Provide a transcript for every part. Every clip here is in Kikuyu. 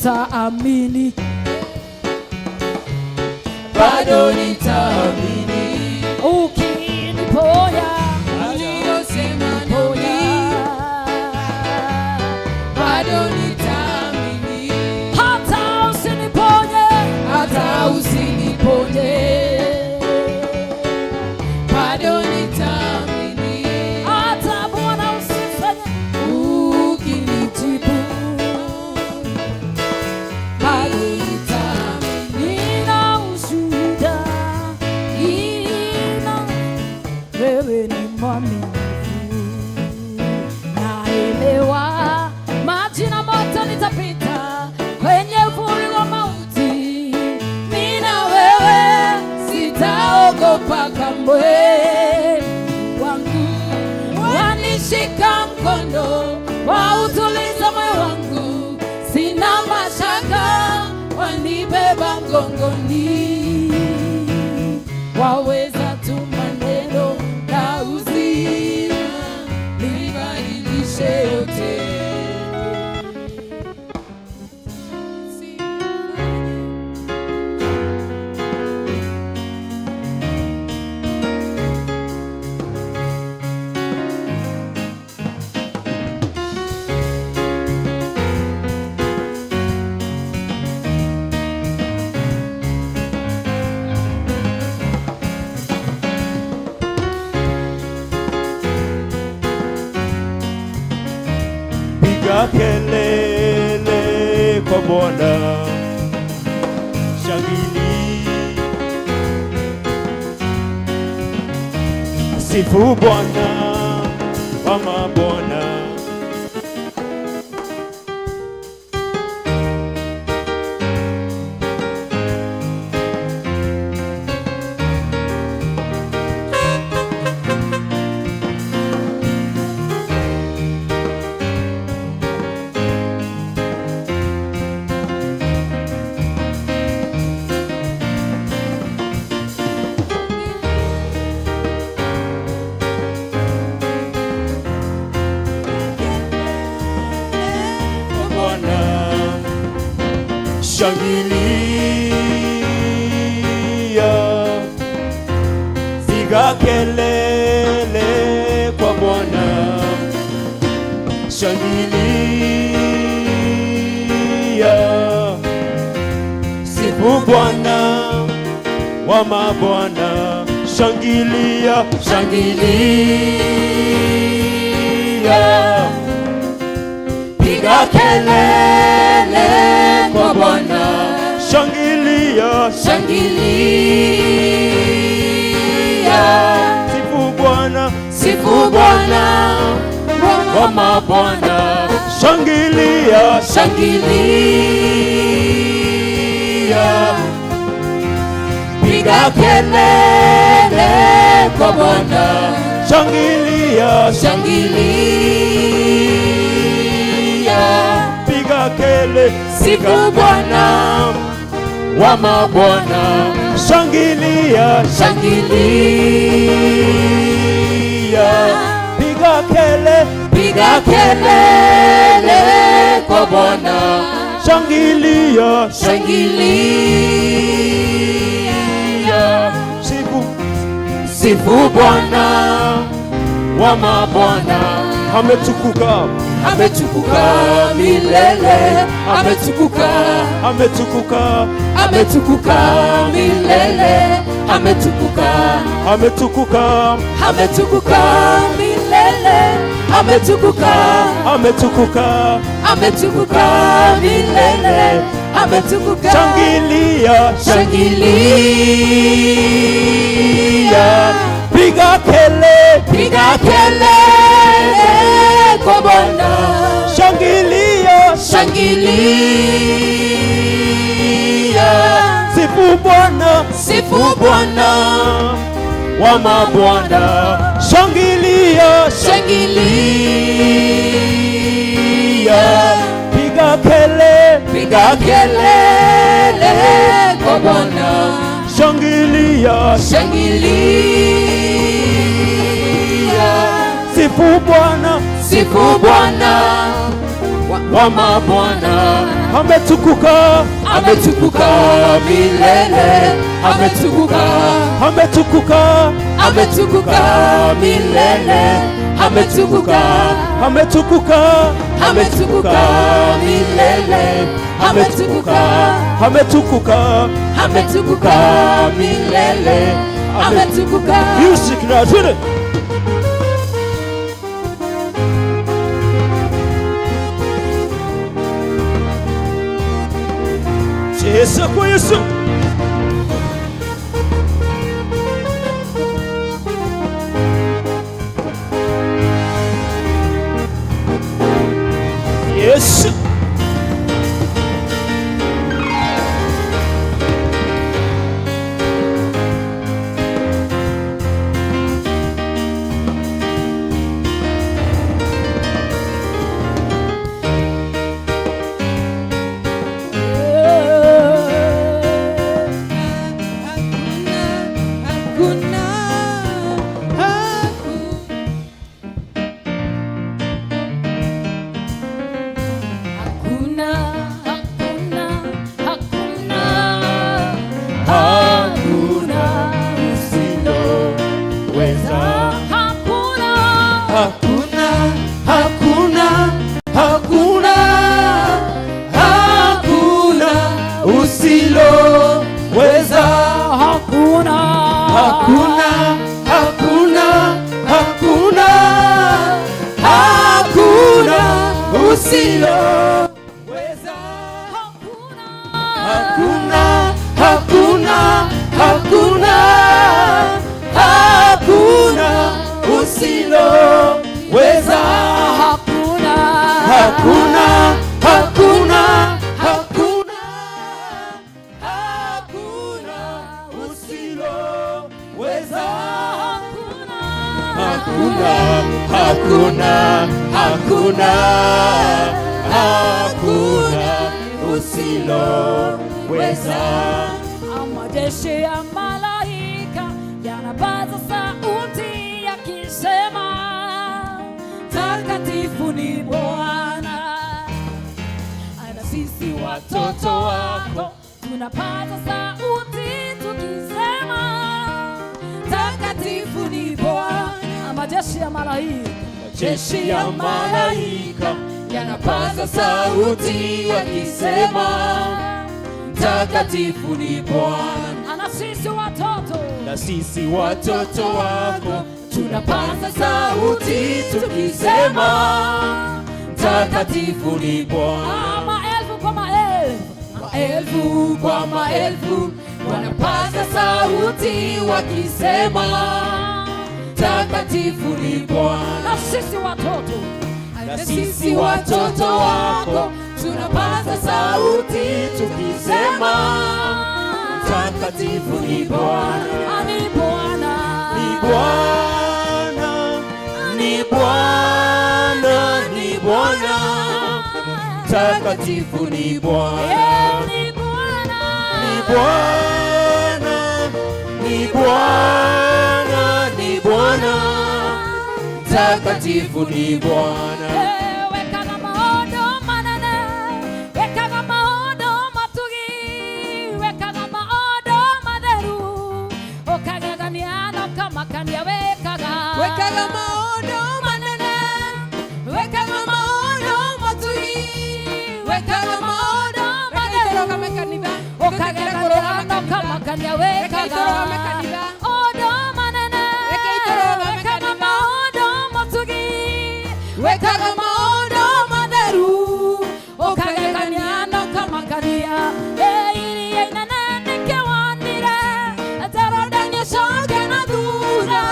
Nitaamini, bado nitaamini. Ukiniponya, Uliyosema ponya, nami, bado nitaamini. Hata usiniponye, Hata usiniponye, bado nitaamini. Hata Bwana usifanye, Ukinijibu, bado nitaamini. Nina ushuhuda, nina wewe ni mwaminifu, naelewa maji na moto nitapita kwenye uvuli wa mauti, nina wewe Sitaogopa kamwe, wangu wanishika mkono, wautuliza moyo wangu, sina mashaka, wanibeba mgongoni, waweza tu maneno na uzima libadilishe yote. Piga kelele kwa Bwana, shangilia, sifu Bwana wa mabwana. Bwana, shangilia, piga kelele kwa Bwana, shangilia, sifu Bwana wa mabwana, shangilia, shangilia, Piga kelele kwa Bwana, shangilia, shangilia, sifu Bwana sifu Bwana wa mabwana, shangilia, shangilia, piga kelele kwa Bwana, shangilia, shangilia, piga kele, sifu Bwana wa mabwana, shangilia, shangilia, piga kele, piga kelele kwa Bwana, shangilia, shangilia, sifu sifu Bwana wa mabwana, ametukuka, ametukuka milele, ametukuka, ametukuka, ametukuka milele, ametukuka, ametukuka, ametukuka milele, ametukuka, ametukuka, ametukuka milele, ametukuka, shangilia, shangilia, piga kele, piga kelele kwa Bwana, shangilia, shangilia, sifu Bwana sifu Bwana wa mabwana, shangilia, shangilia, piga kele, piga kelele kwa Bwana, shangilia, shangilia, sifu Bwana sifu Bwana wa wa mabwana. Ametukuka, Ametukuka milele, ametukuka, ametukuka, ametukuka milele, ametukuka, ametukuka, ametukuka milele, ametukuka, ametukuka. Ametukuka milele, ametukuka. Music now, twende. Cheza kwa Yesu. Yesu. Hakuna, hakuna, hakuna. Hakuna, hakuna, hakuna, hakuna Usiloweza. Hakuna, Hakuna, hakuna, hakuna, hakuna usiloweza. Hakuna, Hakuna, hakuna, hakuna, hakuna usiloweza. Hakuna, Hakuna, hakuna, hakuna, hakuna usiloweza. Hakuna, Hakuna, hakuna, hakuna, hakuna usiloweza. Hakuna, Hakuna, hakuna, hakuna usiloweza. Majeshi ya malaika yanapaza sauti yakisema, takatifu ni Bwana. Na sisi watoto wako tunapaza sauti tukisema, takatifu ni Bwana. Majeshi ya malaika, Majeshi ya malaika yanapaza sauti wakisema, takatifu ni Bwana. Na sisi watoto, Na sisi watoto wako tunapaza sauti tukisema, takatifu ni Bwana. Ah, maelfu kwa maelfu, Maelfu kwa maelfu wanapaza sauti wakisema, takatifu ni Bwana. Na sisi watoto, Na sisi watoto wako tunapaza sauti tukisema, takatifu ni Bwana. Ni Bwana, Ni Bwana, ni Bwana, ni Bwana, takatifu ni Bwana. Eh, ni Bwana, Ni Bwana, ni Bwana, ni Bwana, takatifu ni Bwana. Eh, wekaga maũndũ manene, wekaga maũndũ matugi, wekaga maũndũ matheru, ũkagegania na ũkamakania wekaga. Wekaga maũndũ manene, wekaga maũndũ matugi, wekaga maũndũ matheru, ũkagegania na ũkamakania wekaga. Maũndũ manene, wekaga maũndũ matugi, wekaga maũndũ matheru, ũkagegania na ũkamakania. Iria inene nĩkĩwonire, Jorodani ũcoke na thutha,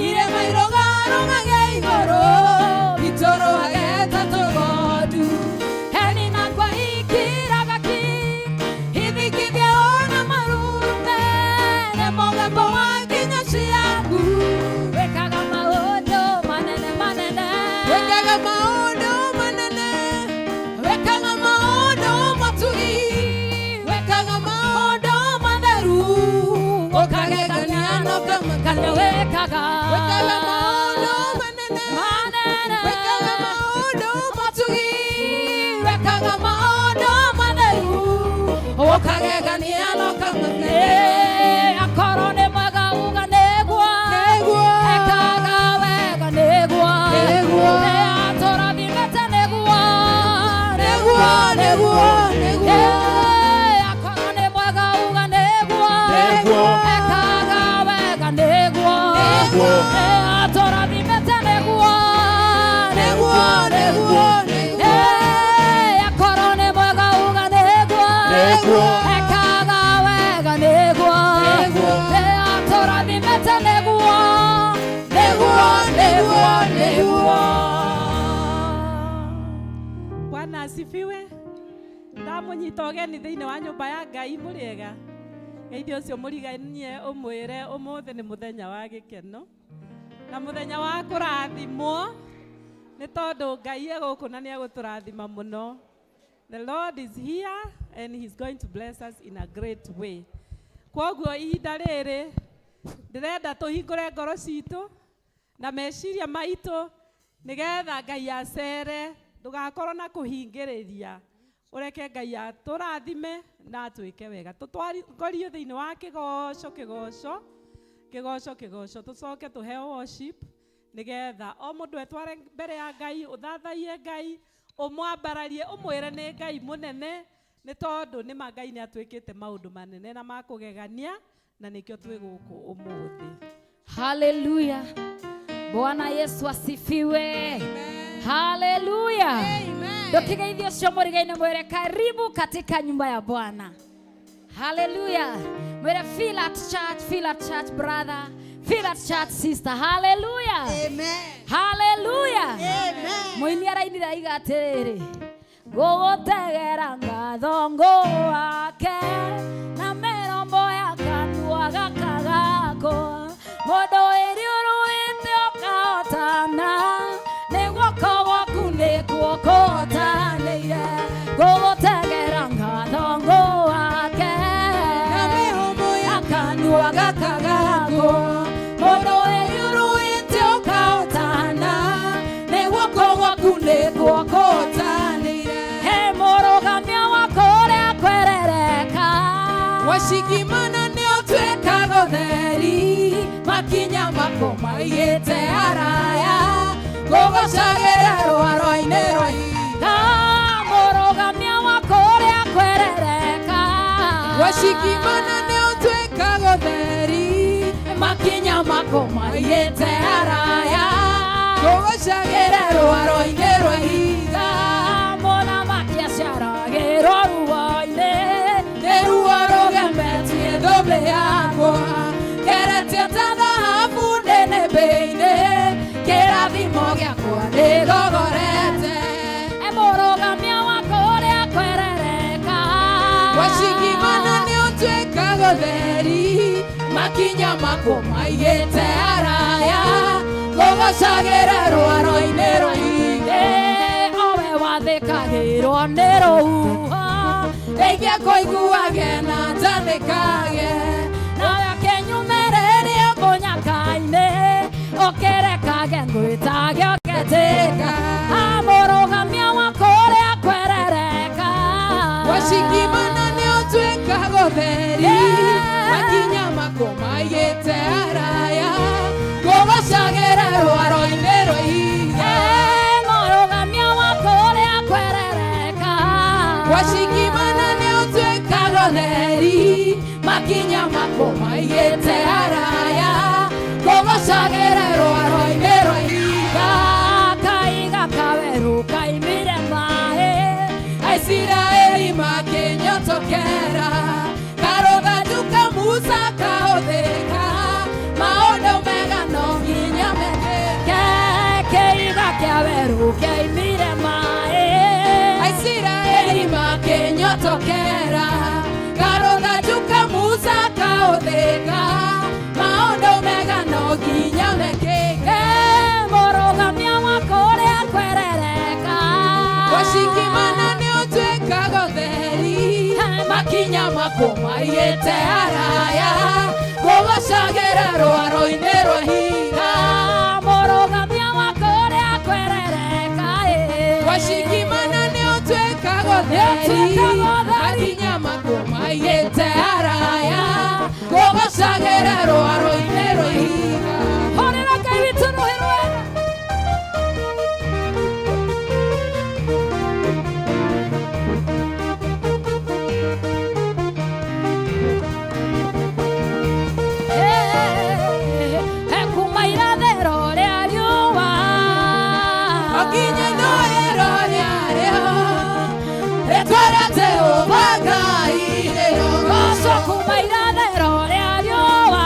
irĩma irũgarũgage igũrũ, itũrũhage ta tũgondu. Heni nakwa ikiraga ki, Ithikithia ona marurume, nĩ mũgambo wa nginya ciaku. Wekaga maũndũ manene manene, Wekaga maũndũ manene, wekaga maũndũ matugi, wekaga maũndũ matheru, ũkagegania na kana ũkamakania. Wekaga Wekaga maũndũ manene, manene, wekaga maũndũ matugi, Asifiwe. Ndamunyita ũgeni thĩinĩ wa nyũmba ya Ngai mũrĩega. Geithia ũcio mũrigainie ũmwĩre ũmũthĩ nĩ mũthenya wa gĩkeno na mũthenya wa kũrathimwo nĩ tondũ Ngai e gũkũ na nĩ egũtũrathima mũno. The Lord is here and he's going to bless us in a great way. Kwoguo ihinda rĩrĩ ndĩrenda tũhingũre ngoro citũ na meciria maitũ nĩgetha Ngai acere, ndũgakorwo na kũhingĩrĩria, ũreke Ngai atũrathime na atwĩke wega. Tũtwaringorio thĩinĩ wa kĩgoco kĩgoco kĩgoco kĩgoco, tũcoke tũheo worship nĩgetha o mũndũ etware mbere ya Ngai, ũthathaiye Ngai, ũmwambararie, ũmwĩre nĩ Ngai mũnene, nĩ tondũ nĩma Ngai nĩ atwĩkĩte maũndũ manene na makũgegania na nĩkĩo twĩ gũkũ ũmũthĩ. Haleluya. Bwana Yesu asifiwe. Haleluya. Ndokigeithio cio mũrigaine mwĩre karibu katika nyumba ya Bwana. Haleluya. Mwĩre feel at church, feel at church brother, feel at church sister. Haleluya. Amen. Haleluya. Amen. Mũini arainire aiga atĩrĩrĩ, ngũgũtegera ngatho wake na mĩromo ya kanua gaka gakwa, mũndũ wĩriũrũĩte ũkahotana, nĩ guoko gwaku nĩkuo kũhotanĩire, ngũgũtegera ngatho wake Na mĩhũmũ ya kanua gaka gakwa, mũndũ wĩriũrũĩte ũkahotana, nĩ guoko gwaku nĩkuo kũhotanĩire. He mũrũgamia wa kũrĩa kwerereka, Wacigimana nĩ ũtuĩkaga ũtheri, makinya mako maigĩte haraya, ngũgocagĩra rwaro-inĩ rwa ihiga. Mũrũgamia wa kũrĩa kwerereka, Wacigimana nĩ ũtuĩkaga ũtheri, makinya mako maigĩte haraya, ngũgocagĩra rwaro-inĩ rwa ihiga. Mũthamaki aciaragĩrwo ruo-inĩ, Nĩ ruo rũgemetie thũmbĩ yakwa, ngeretie ta thahabu nĩnĩmbĩ-inĩ, kĩrathimo gĩakwa nĩgogorete. E mũrũgamia wa kũrĩa kwerereka, Wacigimana nĩ ũtuĩkaga ũtheri, makinya mako maigĩte haraya, ngũgocagĩra rwaro-inĩ rwa ihiga. Owe wathĩkagĩrwo nĩ rũhuho, Ndeithia kũiguage na njathĩkage, nawe akĩnyumĩrĩria ngũnyaka-inĩ, ũkĩrekage ngwĩtage ũgetĩka, amũrũgamia wa kũrĩa kwerereka, Wacigimana nĩ ũtuĩkaga ũtheri, makinya mako maigĩte haraya, ngũgocagĩra rwaro-inĩ rwa ihiga. Mũrũgamia wa kũrĩa kwerereka, Wacigimana nĩ ũtuĩkaga ũtheri, makinya mako maigĩte haraya, ngũgocagĩra rwaro-inĩ rwa ihiga. Kaiga kawerũ kaimire maĩ, Aisiraeli makĩnyotokera, karũthanju ka Musa kahũthĩka, maũndũ mega no nginya mekĩke. Kĩiga kĩa werũ kĩaimire maĩ, Aisiraeli makĩnyotokera, karũthanju ka Musa kahũthĩka, maũndũ mega no nginya mekĩke. Mũrũgamia wa kũrĩa kwerereka, Wacigimana nĩ ũtuĩkaga ũtheri, makinya mako maigĩte haraya, ngũgocagĩra rwaro-inĩ rwa ihiga. Mũrũgamia wa kũrĩa kwerereka, Wacigimana nĩ ũtuĩkaga ũtheri, makinya mako maigĩte haraya, ngũgocagĩra rwaro-inĩ rwa ihiga. Hũrĩra Ngai witũ rũhĩ rwega. Kuma irathĩro rĩa riũa, Nginya ithũĩro rĩarĩo, rĩĩtwa rĩa Jehova Ngai rĩrogoocwo. Kuma irathĩro rĩa riũa,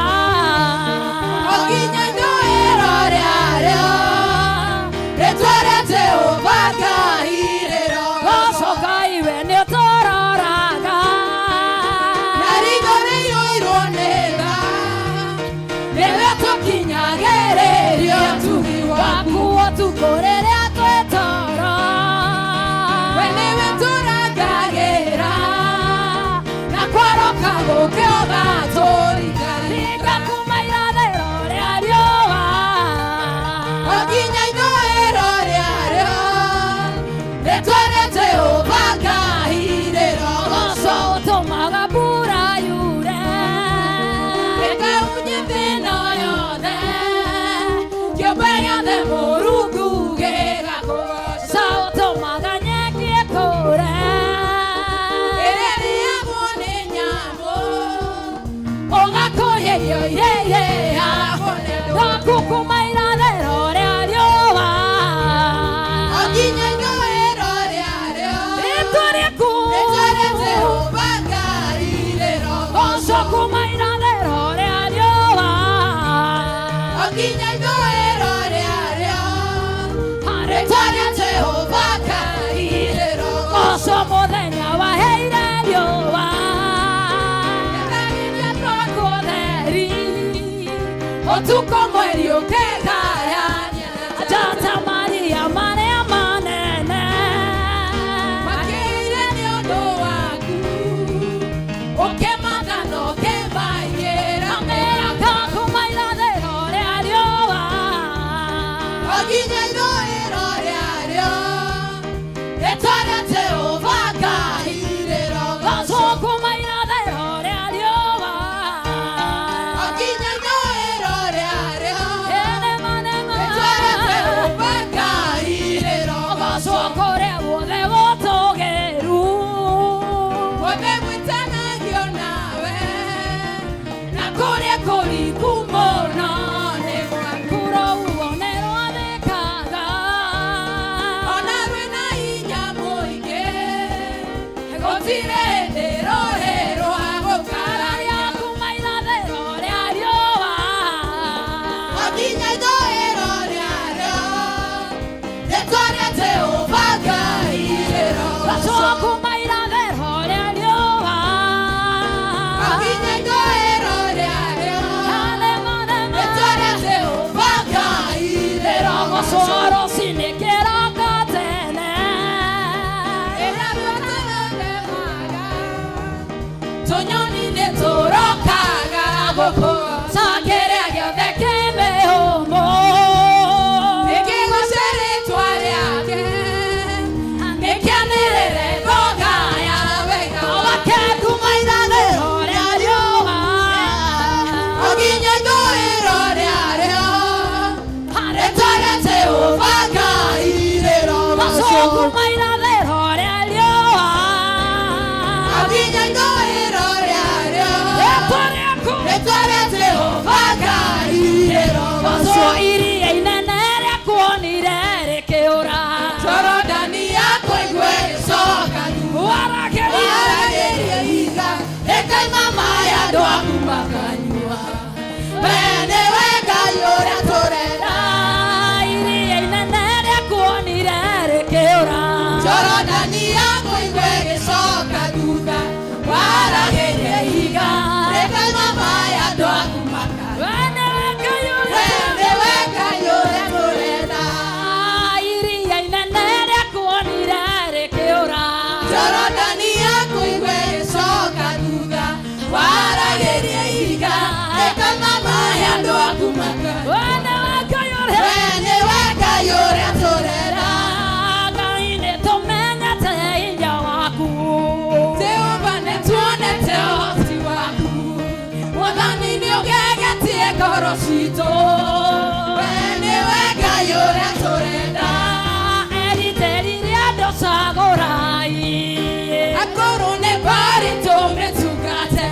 Kũrĩa guothe gũtũũgĩru. Guothe gwĩtanagio nawe. Na kũrĩa kũriku mũno nĩ gwaku rũhuho nĩ rwathĩkaga. Ona rwĩna hinya mũingĩ, gũtirĩ hĩndĩ rũrĩ rwagũkararia. Kararia kuma irathĩro rĩa riũa. O nginya ithũĩro rĩarĩo, rĩĩtwa rĩa Jehova Ngai rĩrogoocwo. Rũciũ kuma irathĩro rĩa riũa. O nginya ithũĩro rĩarĩo, rĩĩtwa rĩa Jehova Ngai rĩrogoocwo. Rĩrogocwo rũcinĩ kĩroko tene. Rĩrĩa rwatũrũgamaga, tũnyoni nĩtũrokaga gũkũgoca. Kĩrĩa gĩothe kĩ mĩhũmũ. Nĩkĩgoce rĩĩtwa rĩake, nĩkĩanĩrĩre ngoga ya wega Wake kuma irathĩro rĩa riũa. O nginya ithũĩro rĩarĩo, rĩĩtwa rĩa Jehova Ngai Rũciũ rĩrogoocwo. kuma irathĩro rĩa riũa. O nginya ithũĩro rĩarĩo, Rĩĩtwa rĩaku rĩĩtwa rĩa Jehova Ngai rĩrogoocwo. Rũciũ iria inene rĩakuonire rĩkĩũra. Jorodani yakũigua ĩgĩcoka thutha. Waragĩria Waragĩria ihiga, rĩkoima maaĩ andũ aku makanyua. We nĩwe Ngai ũrĩa tũrenda. Iria inene rĩakuonire rĩkĩũra. Jorodani yakũigua ĩgĩcoka thutha. Waragĩria ihiga, rĩkoima maaĩ andũ aku makanyua. We nĩwe Ngai We ũrĩa nĩwe Ngai ũrĩa tũrenda. Iria inene rĩakuonire rĩkĩũra. Jorodani yakũigua ĩgĩcoka thutha. Waragĩria ihiga, rĩkoima maaĩ andũ aku makanyua. We nĩwe Ngai ũrĩa We nĩwe Ngai ũrĩa tũrenda. Ngai nĩtũmenyete hinya waku. Jehova nĩtuonete ũhoti waku. Mwathani nĩũgegetie ngoro citũ. We nĩwe Ngai ũrĩa tũrenda. Eriteri rĩa andũ cagũrai. Akorwo nĩ mbarĩ tũmĩtungate,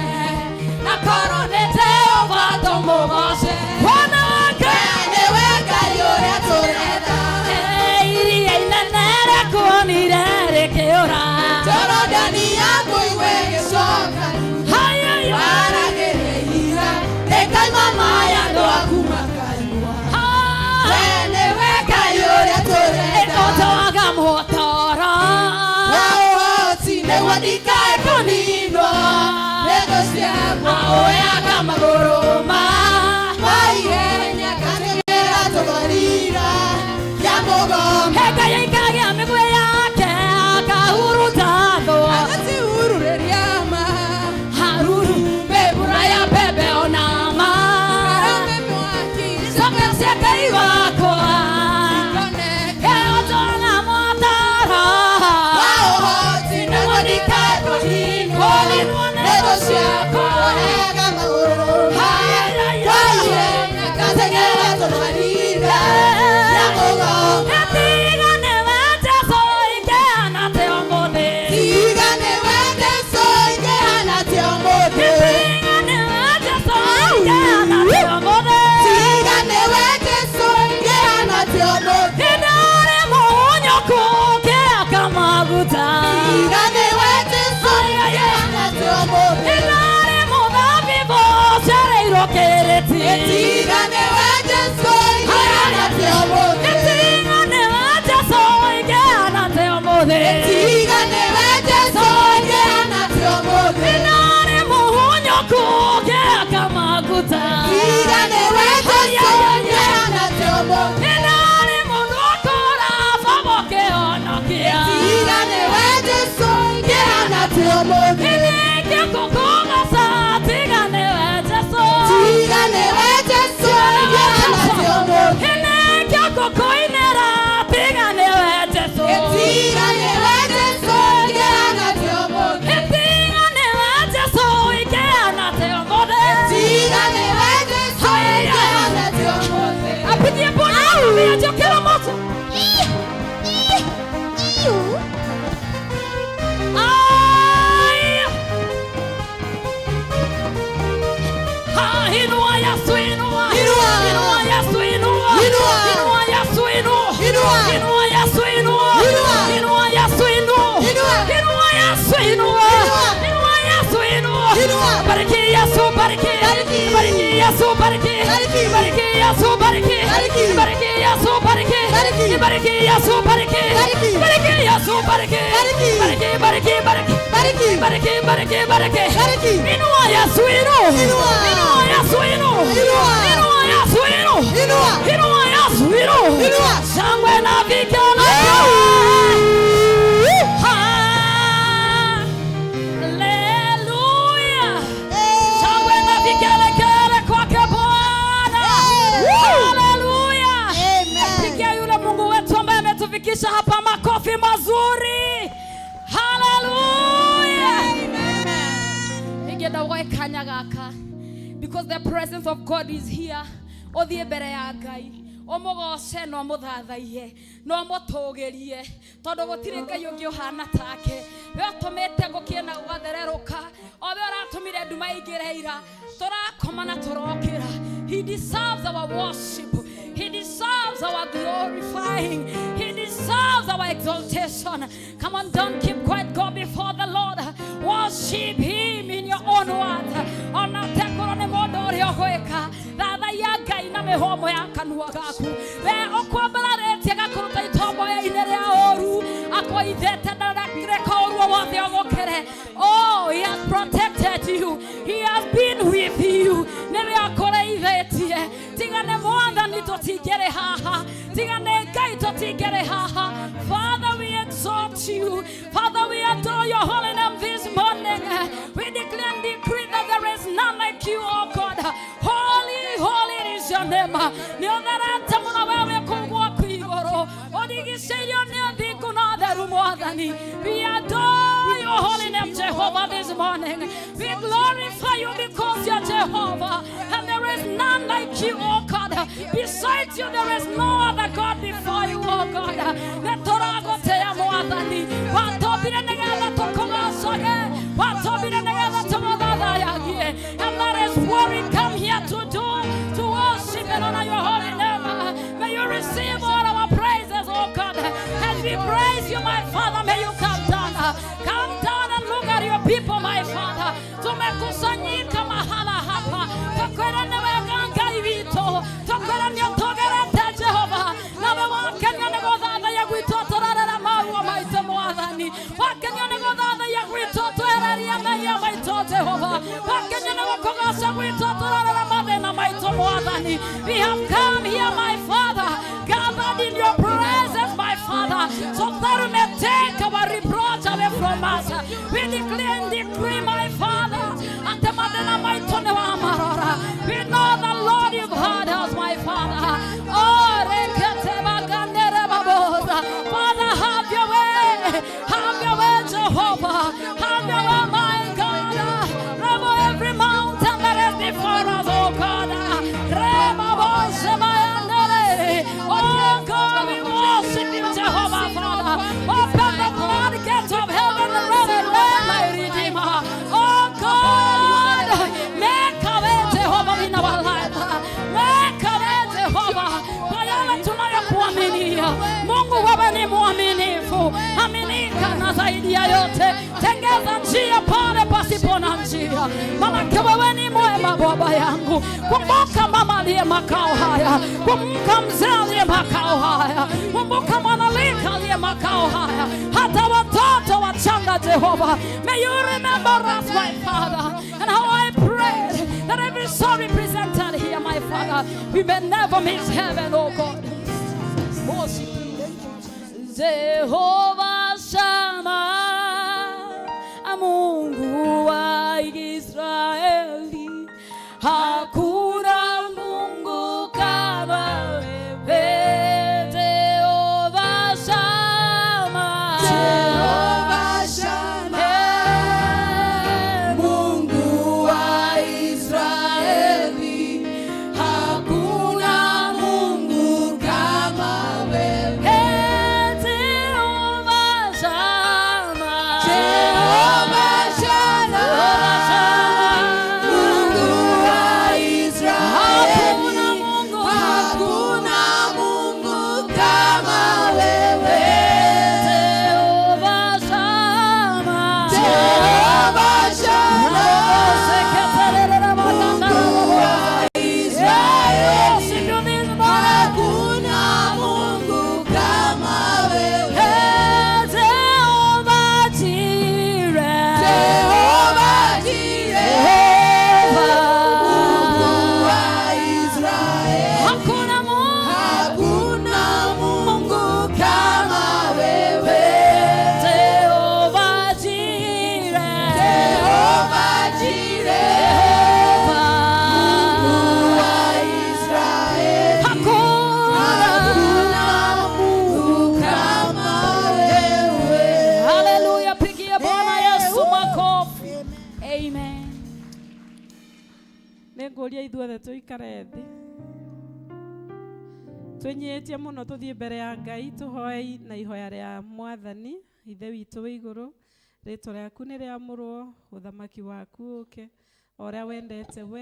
akorwo nĩ Jehova tũmũgoce. Bwana We nĩwe Ngai ũrĩa tũrenda. Iria inene rĩakuonire rĩkĩũra. Jorodani yakũigua ĩgĩcoka Hayaya. waragĩria ihiga, rĩkaima maaĩ andũ aku makanyua. We nĩwe Ngai ũrĩa tũrenda. Ũtoaga mũtoro. Ũhoti nĩguo ndikae kũninwo, nĩthũ ciakwa oyaga magũrũ Ma. maihenya ngateng'era tũgarira ya mũgoma. Ngai aikagia mĩguĩ yake akahuruta thũ. Agacihururĩria ma, Haruru mbura ya mbembe ona ma. karame mwaki, Coka cia Ngai wakwa. ikoneka. Ũtoaga mũtoro. Ũhoti nĩguo ndikae kũninwo, nĩthũ ciakwa oyaga magũrũ ma, maihenya ngateng'era tũgarira ya mũgoma. Tiga nĩwe Jesũ ingĩhana atĩa ũmũthĩ. Tiga nĩwe Jesũ ingĩhana atĩa ũmũthĩ. Tiga nĩwe Jesũ ingĩhana atĩa ũmũthĩ. Tiga nĩwe Jesũ ingĩhana atĩa ũmũthĩ. Ndarĩ mũhunyũku ngĩhaka maguta. Tiga nĩwe Jesũ ingĩhana atĩa ũmũthĩ. Ndarĩ mũthabibũ ũciarĩirwo kĩrĩti. Tiga nĩwe Jesũ ingĩhana atĩa ũmũthĩ. Tiga nĩwe Jesũ ingĩhana atĩa ũmũthĩ. Tiga nĩwe Jesũ ingĩhana atĩa ũmũthĩ. Ndarĩ mũhunyũku ngĩhaka maguta. Tiga nĩwe Jesũ ingĩhana atĩa ũmũthĩ. Ndarĩ mũndũ ũkũra baba ũkĩhonokia. Tiga nĩwe Jesũ ingĩhana atĩa ũmũthĩ. Nĩkĩo ngũkũgoca, tiga nĩwe Jesũ. Tiga nĩwe Jesũ ingĩhana atĩa ũmũthĩ. Nĩkĩo ngũkũinĩra, tiga nĩwe Jesũ. Tiga nĩwe Jesũ ingĩhana atĩa ũmũthĩ. Tiga nĩwe Jesũ ingĩhana atĩa ũmũthĩ. Tiga nĩwe Jesũ ingĩhana atĩa ũmũthĩ. Apigie Bwana makofi ya juu kila mtu. Bariki. Bariki. Bariki Yesu, bariki. Bariki. Bariki Yesu, bariki. Bariki. Bariki Yesu, bariki. Bariki. Bariki, bariki, bariki. Bariki. Bariki, bariki, bariki. Bariki. Inua Yesu, inua. Inua. Inua Yesu, inua. Inua. Inua Yesu, inua. Inua. Inua Yesu, inua. Inua. Shangwe na vigelegele. Haleluya. Shangwe na vigelegele kwake Bwana. Haleluya. Amen. Pigia yule Mungu wetu ambaye ametufikisha hapa makofi mazuri. Haleluya. Ingĩenda woe kanya gaka because the presence of God is here. Ũthiĩ mbere ya Ngai ũmũgoce na ũmũthathaiye na ũmũtũgĩrie tondũ gũtirĩ Ngai ũngĩ ũhana take. We ũtũmĩte gũkĩe na gũgathererũka, o we ũratũmire nduma ĩingĩre ira, tũrakoma na tũrokĩra. He deserves our worship. He deserves our glorifying. He deserves our exaltation. Come on, don't keep quiet. Go before the Lord. Worship Him in your own words. Ona tekorwo nĩ mũndũ ũrĩa ũgwĩka, thathaiya Ngai na mĩhũmũ ya kanua gaku. We ũkwambararĩtie gakũruta itomboya-inĩ rĩa ũru, akũithĩte ndareka ũru o wothe ũgũkĩre. Oh, He has protected you. He has been with you. Nĩwe akũrĩithĩtie. Tiga nĩ Mwathani tũtingĩrĩ haha. Tiga nĩ Ngai tũtingĩrĩ haha. Father, we exalt you. Father, we adore your holy name this morning. We declare and decree that there is none like you, O God. Holy, holy is your name. Nĩ ũtherete mũno we wĩ kũu gwaku igũrũ. Ũrigicĩirio nĩ ũthingu na ũtheru, Mwathani. We adore your holy name, Jehovah, this morning. We glorify you because you're Jehovah, and there is none like you, O God. Besides you, there is no other God before you, O God. Nĩ tũragũtĩĩa Mwathani. Watũmbire nĩgetha tũkũgoocage. Watũmbire nĩgetha tũgũthathayagie. And that is what we come here to do, to worship and honor your holy name. May you receive all our praises, O God. As we praise you, my Father, may you come down. Come down and look at your people, my Father. Tumekusanyika mahala hapa. Tũkwĩra nĩ wega Ngai witũ. Tũkwĩra nĩ ũtũgerete Jehova. Nawe wakenio nĩ gũthathaiya gwitũ tũrarera maruo maitũ Mwathani. Wakenio nĩ gũthathaiya gwitũ twereria mehia maitũ Jehova. Wakenio nĩ gũkũgoca gwitũ tũrarera mathĩna maitũ Mwathani. We have come here, my Father, gathered in your presence, my Father, so that you may take our reproach away from us. We declare and decree, my Father, atĩ mathĩna maitũ nĩ wamarora. We know the Lord you've heard us, my Father. Oh, rekete bagandere baboza. Father, have your way. Have your way, Jehovah. Have your way, my God. Remove every mountain that is before us, oh God. Reba bayandere. Oh God, we worship you, Jehovah, Father. Open the floodgates of heaven and let it rain, my Redeemer. Oh God, make a way, Jehovah, in our life. Make a way, Jehovah. Kwa yale tunayokuaminia. Mungu, wewe ni mwaminifu, aminika na zaidi ya yote, tengeza njia pale pasipo na njia, manake wewe ni mwema Baba yangu. Kumbuka mama aliye makao haya, kumbuka mzee aliye makao haya, kumbuka mwanalika aliye makao haya, hata watoto wachanga Jehova. May you remember us, my Father, and how I pray that every soul represented here, my Father, we may never miss heaven, oh God. Worship you. Jehovah Shammah, Mungu wa Israeli, hakuna Mungu kama wewe. Jehovah Shammah, Jehovah Shammah, Eh, Mungu wa Israeli, hakuna Mungu kama wewe. Eh, Jehovah Nĩ ngũria ithuothe tũikare thĩ twĩnyihĩtie mũno tũthiĩ mbere ya Ngai tũhoe na ihoya rĩa Mwathani. Ithe witũ wĩ igũrũ, rĩtwa rĩaku nĩ rĩamũrwo, ũthamaki waku ũke, o ũrĩa wendete we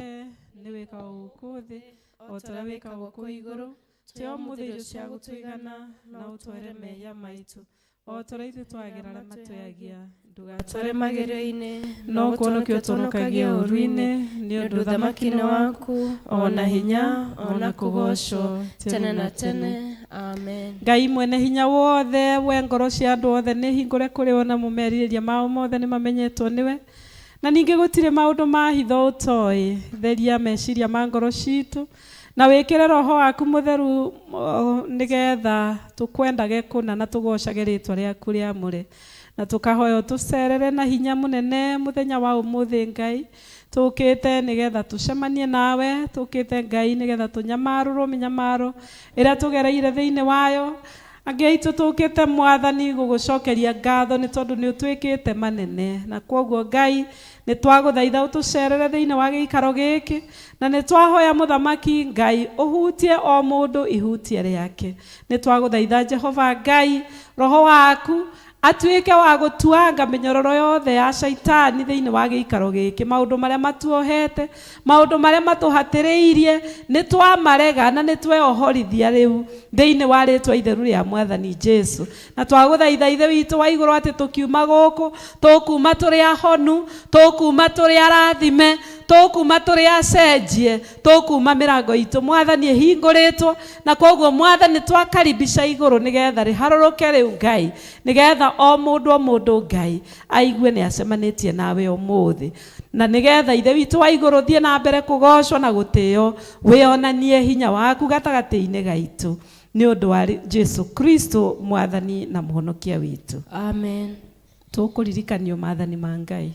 nĩ wĩkagwo gũkũ thĩ o ta ũrĩa wĩkagwo kũu igũrũ. Tũhe ũmũthĩ irio cia gũtũigana, na ũtware mehia maitũ o ta ũrĩa ithuĩ twagĩra arĩa matwĩhagia, ndũgatware magerio-inĩ, no kũhonokia ũtũhonokagie ũũru-inĩ, nĩ ũndũ ũthamaki nĩ waku, o na hinya, o na kũgoocwo tene na tene. Amen. Ngai mwene hinya wothe, we ngoro cia andũ othe nĩ hingũre kũrĩ we, na mũmerirĩria mao mothe nĩ mamenyetwo nĩwe, na ningĩ gũtirĩ maũndũ ma hitho ũtoĩ. Theria meciria ma ngoro citũ na wĩkĩre roho waku mũtheru nĩgetha tũkwendage kũna na tũgocage rĩtwa rĩaku rĩamũre, na tũkahoya ũtũcerere na hinya mũnene mũthenya wa ũmũthĩ. Ngai, tũkĩte nĩgetha tũcemanie nawe, tũkĩte Ngai nĩgetha tũnyamarũrwo mĩnyamaro ĩrĩa tũgereire thĩinĩ wayo. Angĩ aitũ tũkĩte Mwathani gũgũcokeria ngatho nĩ tondũ nĩ ũtwĩkĩte manene, na kwoguo Ngai nĩ twagũthaitha ũtũcerere thĩinĩ wa gĩikaro gĩkĩ, na nĩ twahoya mũthamaki Ngai ũhutie o mũndũ ihutie rĩake. Nĩ twagũthaitha Jehova Ngai, roho waku atuĩke wa gũtuanga mĩnyororo yothe ya caitani thĩinĩ wa gĩikaro gĩkĩ. Maũndũ marĩa matuohete, maũndũ marĩa matũhatĩrĩirie, nĩ twamarega na nĩ tweohorithia rĩu thĩinĩ wa rĩtwa itheru rĩa Mwathani Jesu. Na twagũthaitha Ithe witũ wa igũrũ atĩ tũkiuma gũkũ tũkuma tũrĩ ahonu, tũkuma tũrĩ arathime, tũkuma tũrĩ acenjie, tũkuma mĩrango itũ Mwathani ĩhingũrĩtwo, na kwoguo Mwathani twakaribisha igũrũ nĩgetha rĩharũrũke rĩu Ngai, nĩgetha o mũndũ o mũndũ Ngai aigue nĩ acemanĩtie nawe ũmũthĩ, na nĩgetha Ithe witũ wa igũrũ thiĩ na mbere kũgocwo na gũtĩo, wĩonanie hinya waku gatagatĩ-inĩ gaitũ, nĩ ũndũ wa Jesu Kristo Mwathani na Mũhonokia witũ. Amen. Tũkũririkanio maathani ma Ngai.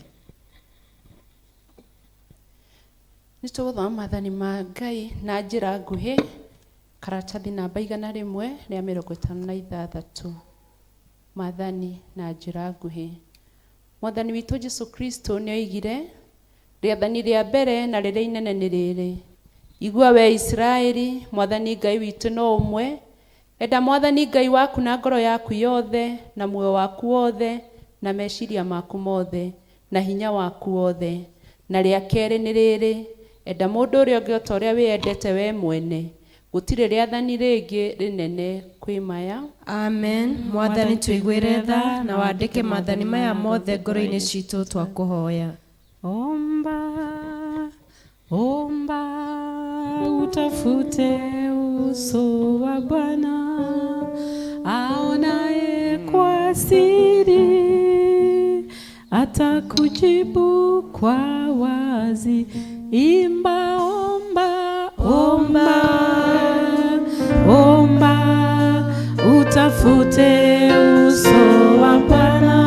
Nĩ tũgũthoma maathani ma Ngai na njĩra nguhĩ, karatathi namba 156, maathani na njĩra nguhĩ. Mwathani witũ Jesu Kristo nĩ oigire, rĩathani rĩa mbere na rĩrĩa inene nĩ rĩrĩ: igua we Isiraeli, Mwathani Ngai witũ no ũmwe. Enda Mwathani Ngai waku na ngoro yaku yothe, na muoyo waku wothe, na meciria maku mothe, na hinya waku wothe. Na rĩa kerĩ nĩ rĩrĩ: enda mũndũ ũrĩa ũngĩ o ta ũrĩa wĩyendete we mwene. Gũtirĩ rĩathani rĩngĩ rĩnene kwĩ maya. Amen. Mwathani tũiguĩre tha na wandĩke maathani maya mothe ngoro-inĩ citũ, twakũhoya. Omba, omba, utafute uso wa Bwana, aonaye kwa siri atakujibu kwa wazi. Imba, omba, omba, omba, utafute uso wa Bwana,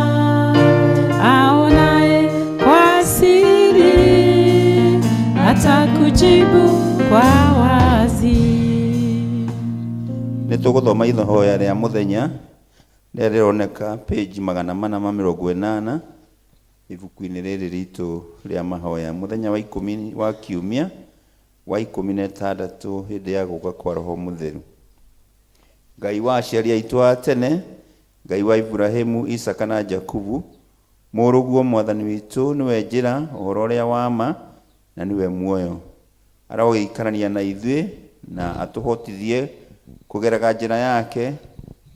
aonaye kwa siri atakujibu kwa wazi. Nĩ tũgũthoma ihoya rĩa mũthenya rĩrĩa rĩroneka page 480 ibuku-inĩ rĩrĩ ritũ rĩa mahoya, mũthenya wa 10 wa kiumia wa 16 hĩndĩ ya gũka kwa Roho Mũtheru. Ngai wa aciari aitũ a tene, Ngai wa Iburahĩmu, Isaka na Jakubu, mũrũguo Mwathani witũ nĩwe njĩra, ũhoro ũrĩa wa ma, na nĩwe muoyo. Arogĩikarania na ithuĩ na atũhotithie kũgeraga njĩra yake,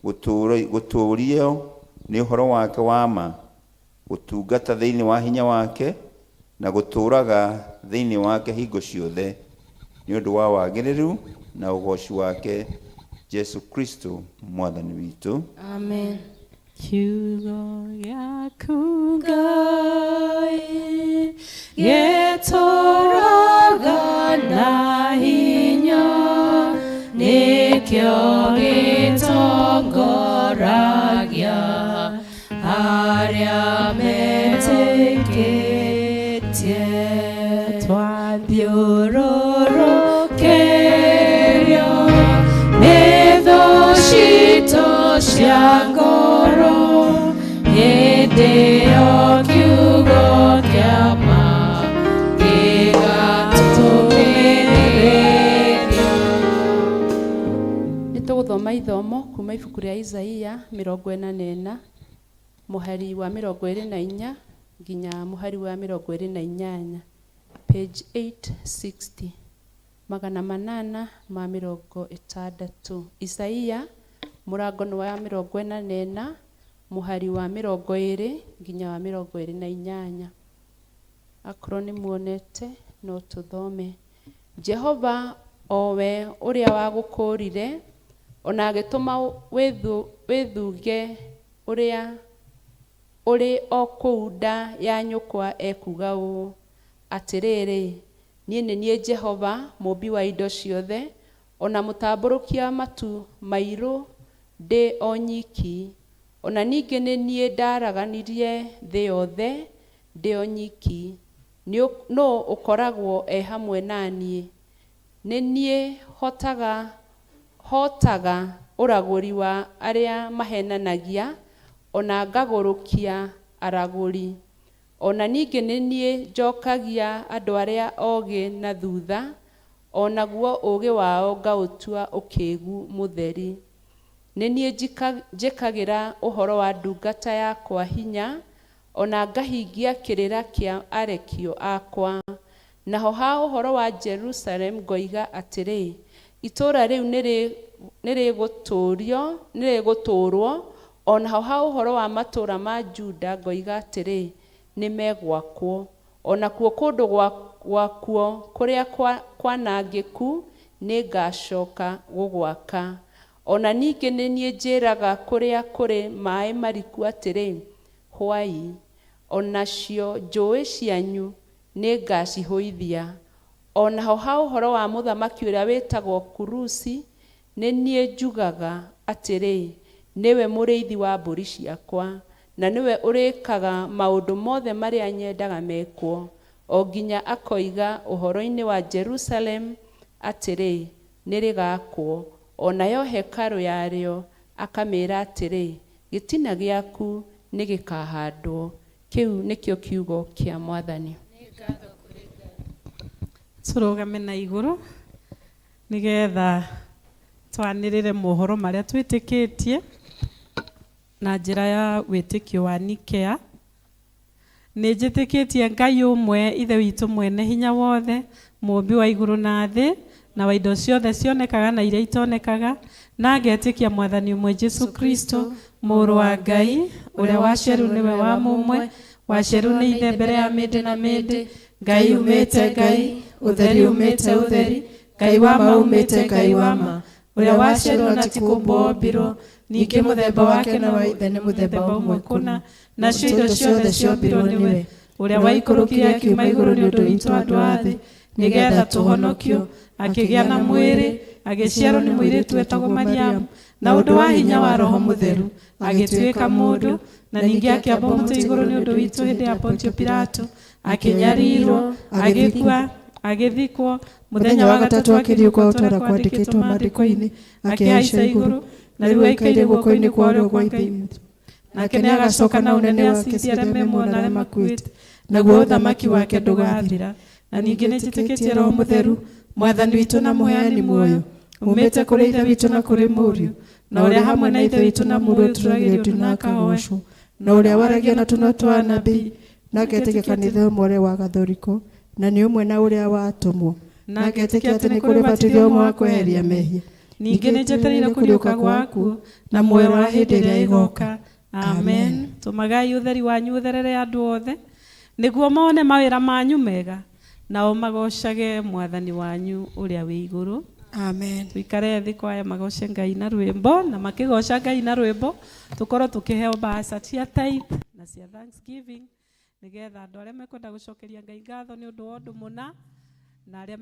gũtũũrio nĩ ũhoro wake wa ma, gũtungata thĩinĩ wa hinya wake, na gũtũũraga thĩinĩ wake hingo ciothe, nĩ ũndũ wa wagĩrĩru na ũgoci wake Jesu Kristo Mwathani witũ. Amen. Kiugo gĩaku Ngai gĩtũũraga na hinya, nĩkĩo gĩtongoragia arĩa metĩkĩtie. Twathiũrũrũkĩrio nĩ thũ citũ cia ngoro, hĩndĩ ĩyo kiugo kĩa ma gĩgatũkĩra. Tũgũthoma ithomo kuma ibuku rĩa Isaia 44 mũhari wa 24 nginya mũhari wa 28, page 860, 860. Isaia mũrango nĩ wa 44 mũhari wa 20 nginya wa 28. Akorwo nĩ muonete no tũthome. Jehova o we ũrĩa wagũkũũrire ona agĩtũma wĩthunge ũrĩa ũrĩ o kũu nda ya nyũkwa ekuuga ũũ, atĩrĩrĩ, niĩ nĩ niĩ Jehova mũũmbi wa indo ciothe, ona mũtambũrũkia matu mairũ ndĩ o nyiki, ona ningĩ nĩ niĩ ndaraganirie thĩ yothe ndĩ o nyiki. Nũũ ũkoragwo e hamwe na niĩ? Nĩ niĩ hotaga ũragũri wa arĩa mahenanagia, ona ngagũrũkia aragũri. Ona ningĩ nĩ niĩ njokagia andũ arĩa ogĩ na thutha, o naguo ũũgĩ wao ngaũtua ũkĩgu mũtheri. Nĩ niĩ njĩkagĩra ũhoro wa ndungata yakwa hinya, ona ngahingia kĩrĩra kĩa arekio akwa. Naho ha ũhoro wa Jerusalem ngoiga atĩrĩ, itũũra rĩu nĩrĩgũtũũrwo, o naho ha ũhoro wa matũũra ma Juda ngoiga atĩrĩ, nĩmegwakwo, o nakuo kũndũ gwakuo kũrĩa kwanangĩku nĩngacoka gũgwaka. Ona ningĩ nĩ niĩ njĩraga kũrĩa kũrĩ maĩ mariku atĩrĩ, hwai, o nacio njũĩ cianyu nĩngacihũithia. O naho ha ũhoro wa mũthamaki ũrĩa wĩtagwo Kurusi, nĩ niĩ njugaga atĩrĩ, nĩwe mũrĩithi wa mbũri ciakwa, na nĩwe ũrĩkaga maũndũ mothe marĩa nyendaga mekwo, o nginya akoiga ũhoro-inĩ wa Jerusalem atĩrĩ, nĩrĩgaakwo, o nayo hekarũ yarĩo akamĩĩra atĩrĩ, gĩtina gĩaku nĩgĩkahandwo. Kĩu nĩkĩo kiugo kĩa Mwathani. Tũrũgame na igũrũ nĩgetha twanĩrĩre mohoro marĩa twĩtĩkĩtie na njĩra ya wĩtĩkio wa Nikea. Nĩ njĩtĩkĩtie Ngai ũmwe, Ithe witũ mwene hinya wothe, mũũmbi wa igũrũ na thĩ, na wa indo ciothe cionekaga na iria itonekaga, na ngetĩkia Mwathani ũmwe Jesu Kristo, mũrũ wa Ngai, ũrĩa waciarirwo nĩwe wa mũmwe, waciarirwo nĩ Ithe mbere ya mĩndĩ na mĩndĩ, Ngai umĩte Ngai, ũtheri umĩte ũtheri, Ngai wa ma umĩte Ngai wa ma, ũrĩa waciarirwo na ti kũũmbwo ombirwo, ningĩ mũthemba wake na wa Ithe nĩ mũthemba ũmwe kũna, nacio indo ciothe ciombirwo nĩwe, ũrĩa waikũrũkire akiuma igũrũ nĩ ũndũ witũ andũ a thĩ, nĩgetha tũhonokio, akĩgĩa na mwĩrĩ, agĩciarwo nĩ mũirĩtu wetagwo Mariamu, na ũndũ wa hinya wa Roho Mũtheru, agĩtuĩka mũndũ, na ningĩ akĩambwo mũtĩ igũrũ nĩ ũndũ witũ hĩndĩ ya Pontio Pilato, akĩnyarirwo, agĩkua, agĩthikwo, mũthenya wa gatatũ akĩriũka o ta ũrĩa kwandĩkĩtwo maandĩko-inĩ, akĩhaica igũrũ, na rĩu aikaire guoko-inĩ kwa ũrĩo kwa Ithe witũ. Nake nĩagacoka na ũnene acirithie arĩa me muoyo na arĩa makuĩte, naguo ũthamaki wake ndũgathira. Na ningĩ nĩnjĩtĩkĩtie Roho Mũtheru, Mwathani witũ na mũheani muoyo, umĩte kũrĩ Ithe witũ na kũrĩ Mũriũ, na ũrĩa hamwe na Ithe witũ na Mũriũ tũragĩrio ndu na akagocwo, na ũrĩa waragia na tũnua twa anabii, na ngetĩkia kanitha ũmwe ũrĩa wa Gathoriko, na nĩ ũmwe na ũrĩa wa atũmwo, na ngetĩkia atĩ nĩ kũrĩ ũbatithio ũmwe wa kweheria mehia. Ningĩ nĩnjetereire kũriũka gwa akuũ na muoyo wa hĩndĩ ĩrĩa ĩgoka. Amen. Tũmagai ũtheri wanyu ũtherere andũ othe, nĩguo mone mawĩra manyu mega, nao magocage Mwathani wanyu ũrĩa wĩ igũrũ. Amen. Tuikare thĩ kwaya magoce Ngai na rwĩmbo, na makĩgoca Ngai na rwĩmbo tũkorwo tũkĩheo mbaca cia tithe na cia thanksgiving, nĩgetha andũ arĩa mekwenda gũcokeria Ngai ngatho nĩ ũndũ wa ũndũ mũna, na arĩa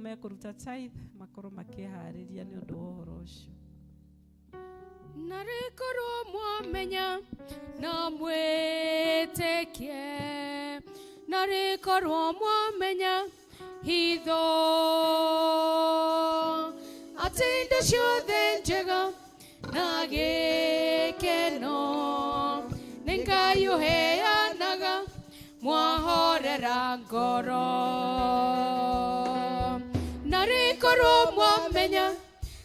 mekũruta tithe makorwo makĩharĩria nĩ ũndũ wa ũhoro ũcio. Narĩkorwo mwamenya na mwĩtĩkie, narĩkorwo mwamenya hitho, atĩ indo ciothe njega na gĩkeno nĩ Ngai ũheanaga mwahorera ngoro. Narĩkorwo mwamenya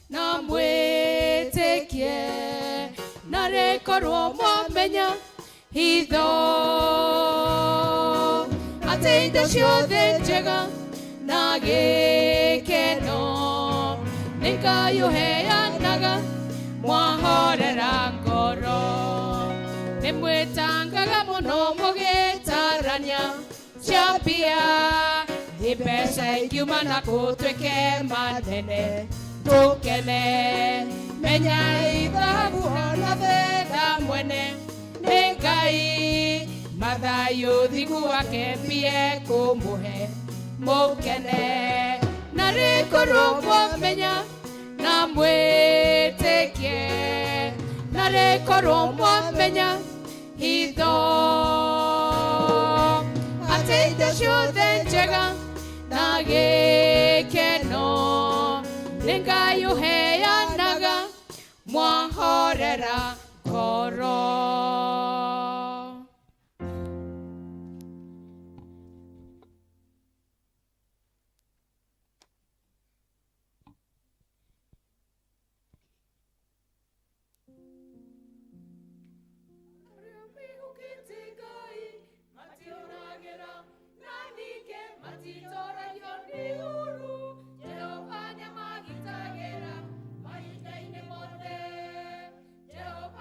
na mwĩtĩkie, mwĩtĩkie na rĩkorwo mwamenya hitho atĩ indo ciothe njega na gĩkeno nĩ Ngai ũheanaga mwahorera ngoro nĩ mwĩtangaga mũno mũgĩtarania cia mbia nĩ mbeca ingiuma na kũtuĩke manene tũkene menya thahabu ona betha mwene nĩ Ngai mathayũ thingu wake mbie kũmũhe mũkene na rĩkorwo mwamenya na mwĩtĩkie na rĩkorwo mwamenya hitho atĩ indo ciothe njega na gĩkeno nĩ Ngai ũheanaga mwahorera ngoro. Jehova nĩamagitagĩra mahinda-inĩ mothe. Jehova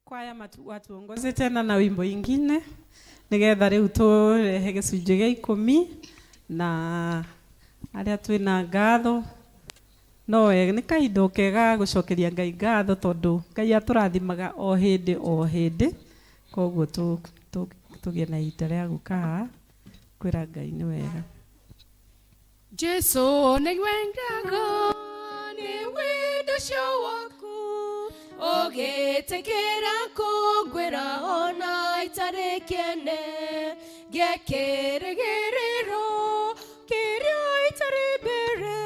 Kwaya watuongoze tena na wimbo ingine nigetha riu turehe gicunjĩ gĩa ikũmi na arĩa twĩna ngatho no wega nĩ kahinda kega gũcokeria Ngai ngatho tondũ Ngai atũrathimaga o hĩndĩ o hĩndĩ, koguo tũgĩe na ihinda rĩa gũka haha kwĩra Ngai nĩ wega. Jesu nĩwendaga nĩ wendo ũcio waku ũgĩtĩkĩra kũngwĩra ona itarĩ kĩene gĩkĩrĩgĩrĩro kĩrĩa itarĩ mbere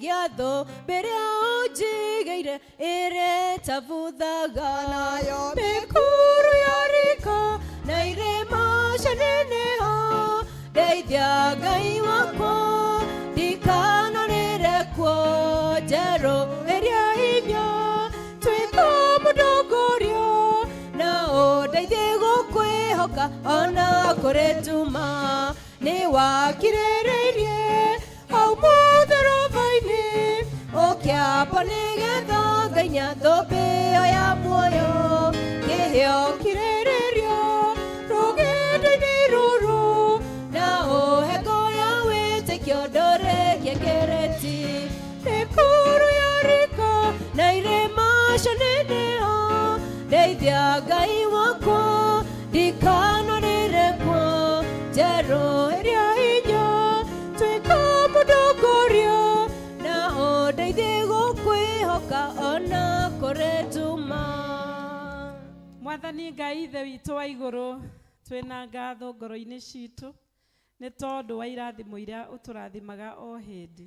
gĩa thũmbĩ ĩrĩa ũnjigĩire ĩrĩa ĩtabuthaga nayo mĩkuru ya riko na irĩma cianeneha ndeithia Ngai wakwa ndikanarĩre kuo njerũ ĩrĩa hinya tuĩka mũtongoria na ũndeithie gũkwĩhoka ona kũrĩ nduma nĩ wakirĩrĩirie hau mũtharaba-inĩ ũkĩamba nĩgetha ngainya thũmbĩ ĩyo ya muoyo kĩheo kirĩrĩrio rũgendo-inĩ rũrũ na ũhe ngoro ya wĩtĩkio ndũrĩkie kĩrĩti mĩkuru ya riko na irĩma cianeneha ndeithia Ngai wakwa ndikanarĩre kuo njerũ ĩrĩa hinya tuĩka mũtongoria na ũndeithie gũkwĩhoka ona kũrĩ nduma. Mwathani Ngai Ithe witũ wa igũrũ, twĩna ngatho ngoro-inĩ citũ nĩ tondũ wa irathimo iria ũtũrathimaga o hĩndĩ.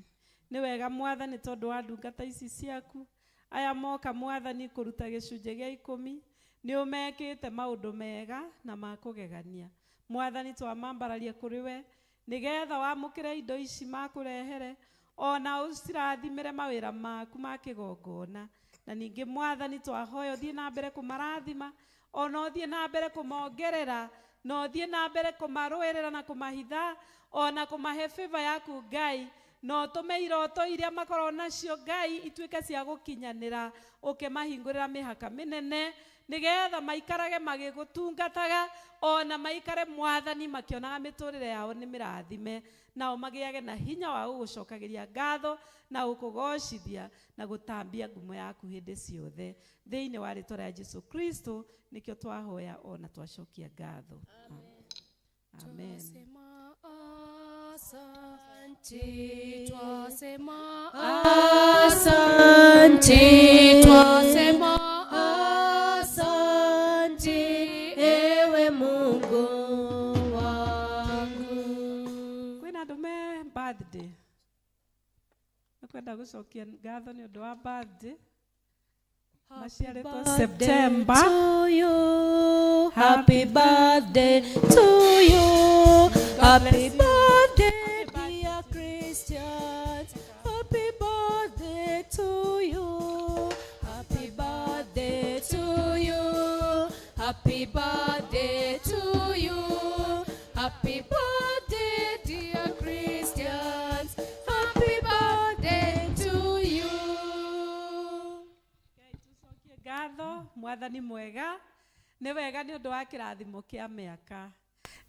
Nĩ wega Mwathani tondũ wa ndungata ici ciaku aya moka Mwathani kũruta gĩcunjĩ gĩa ikũmi, nĩ ũmekĩte maũndũ mega na ma kũgegania. Mwathani twamambararia kũrĩ we nĩgetha wamũkĩre indo ici makũrehere ona ũcirathimĩre mawĩra maku ma kĩgongona. Na ningĩ Mwathani twahoya ũthiĩ na mbere kũmarathima ona ũthiĩ na mbere kũmongerera na ũthiĩ na mbere kũmarũĩrĩra na kũmahitha ona kũmahe favor yaku Ngai, na ũtũme iroto iria makorwo nacio Ngai ituĩke cia gũkinyanĩra, ũkĩmahingũrĩra mĩhaka mĩnene nĩgetha maikarage magĩgũtungataga ona maikare Mwathani makĩonaga mĩtũrĩre yao nĩ mĩrathime, nao magĩage na hinya wa gũgũcokagĩria ngatho na gũkũgocithia na gũtambia ngumo yaku hĩndĩ ciothe. Thĩinĩ wa rĩtwa rĩa Jesu Kristo nĩkĩo twahoya ona twacokia ngatho. Amen. Twasema asante, twasema asante, twasema asante, ewe Mungu wangu. Kwĩna andũ me birthday Nakwenda gũcokia ngatho nĩ ũndũ wa birthday maciarĩtwo September. To you. Happy birthday to you. Happy birthday, dear Christians. Happy birthday to you. Happy birthday to you. Happy birthday to you. Happy birthday, dear Christians. Happy birthday to you. Ngatho Mwathani mwega, nĩ wega nĩ ũndũ wa kĩrathimo kĩa mĩaka,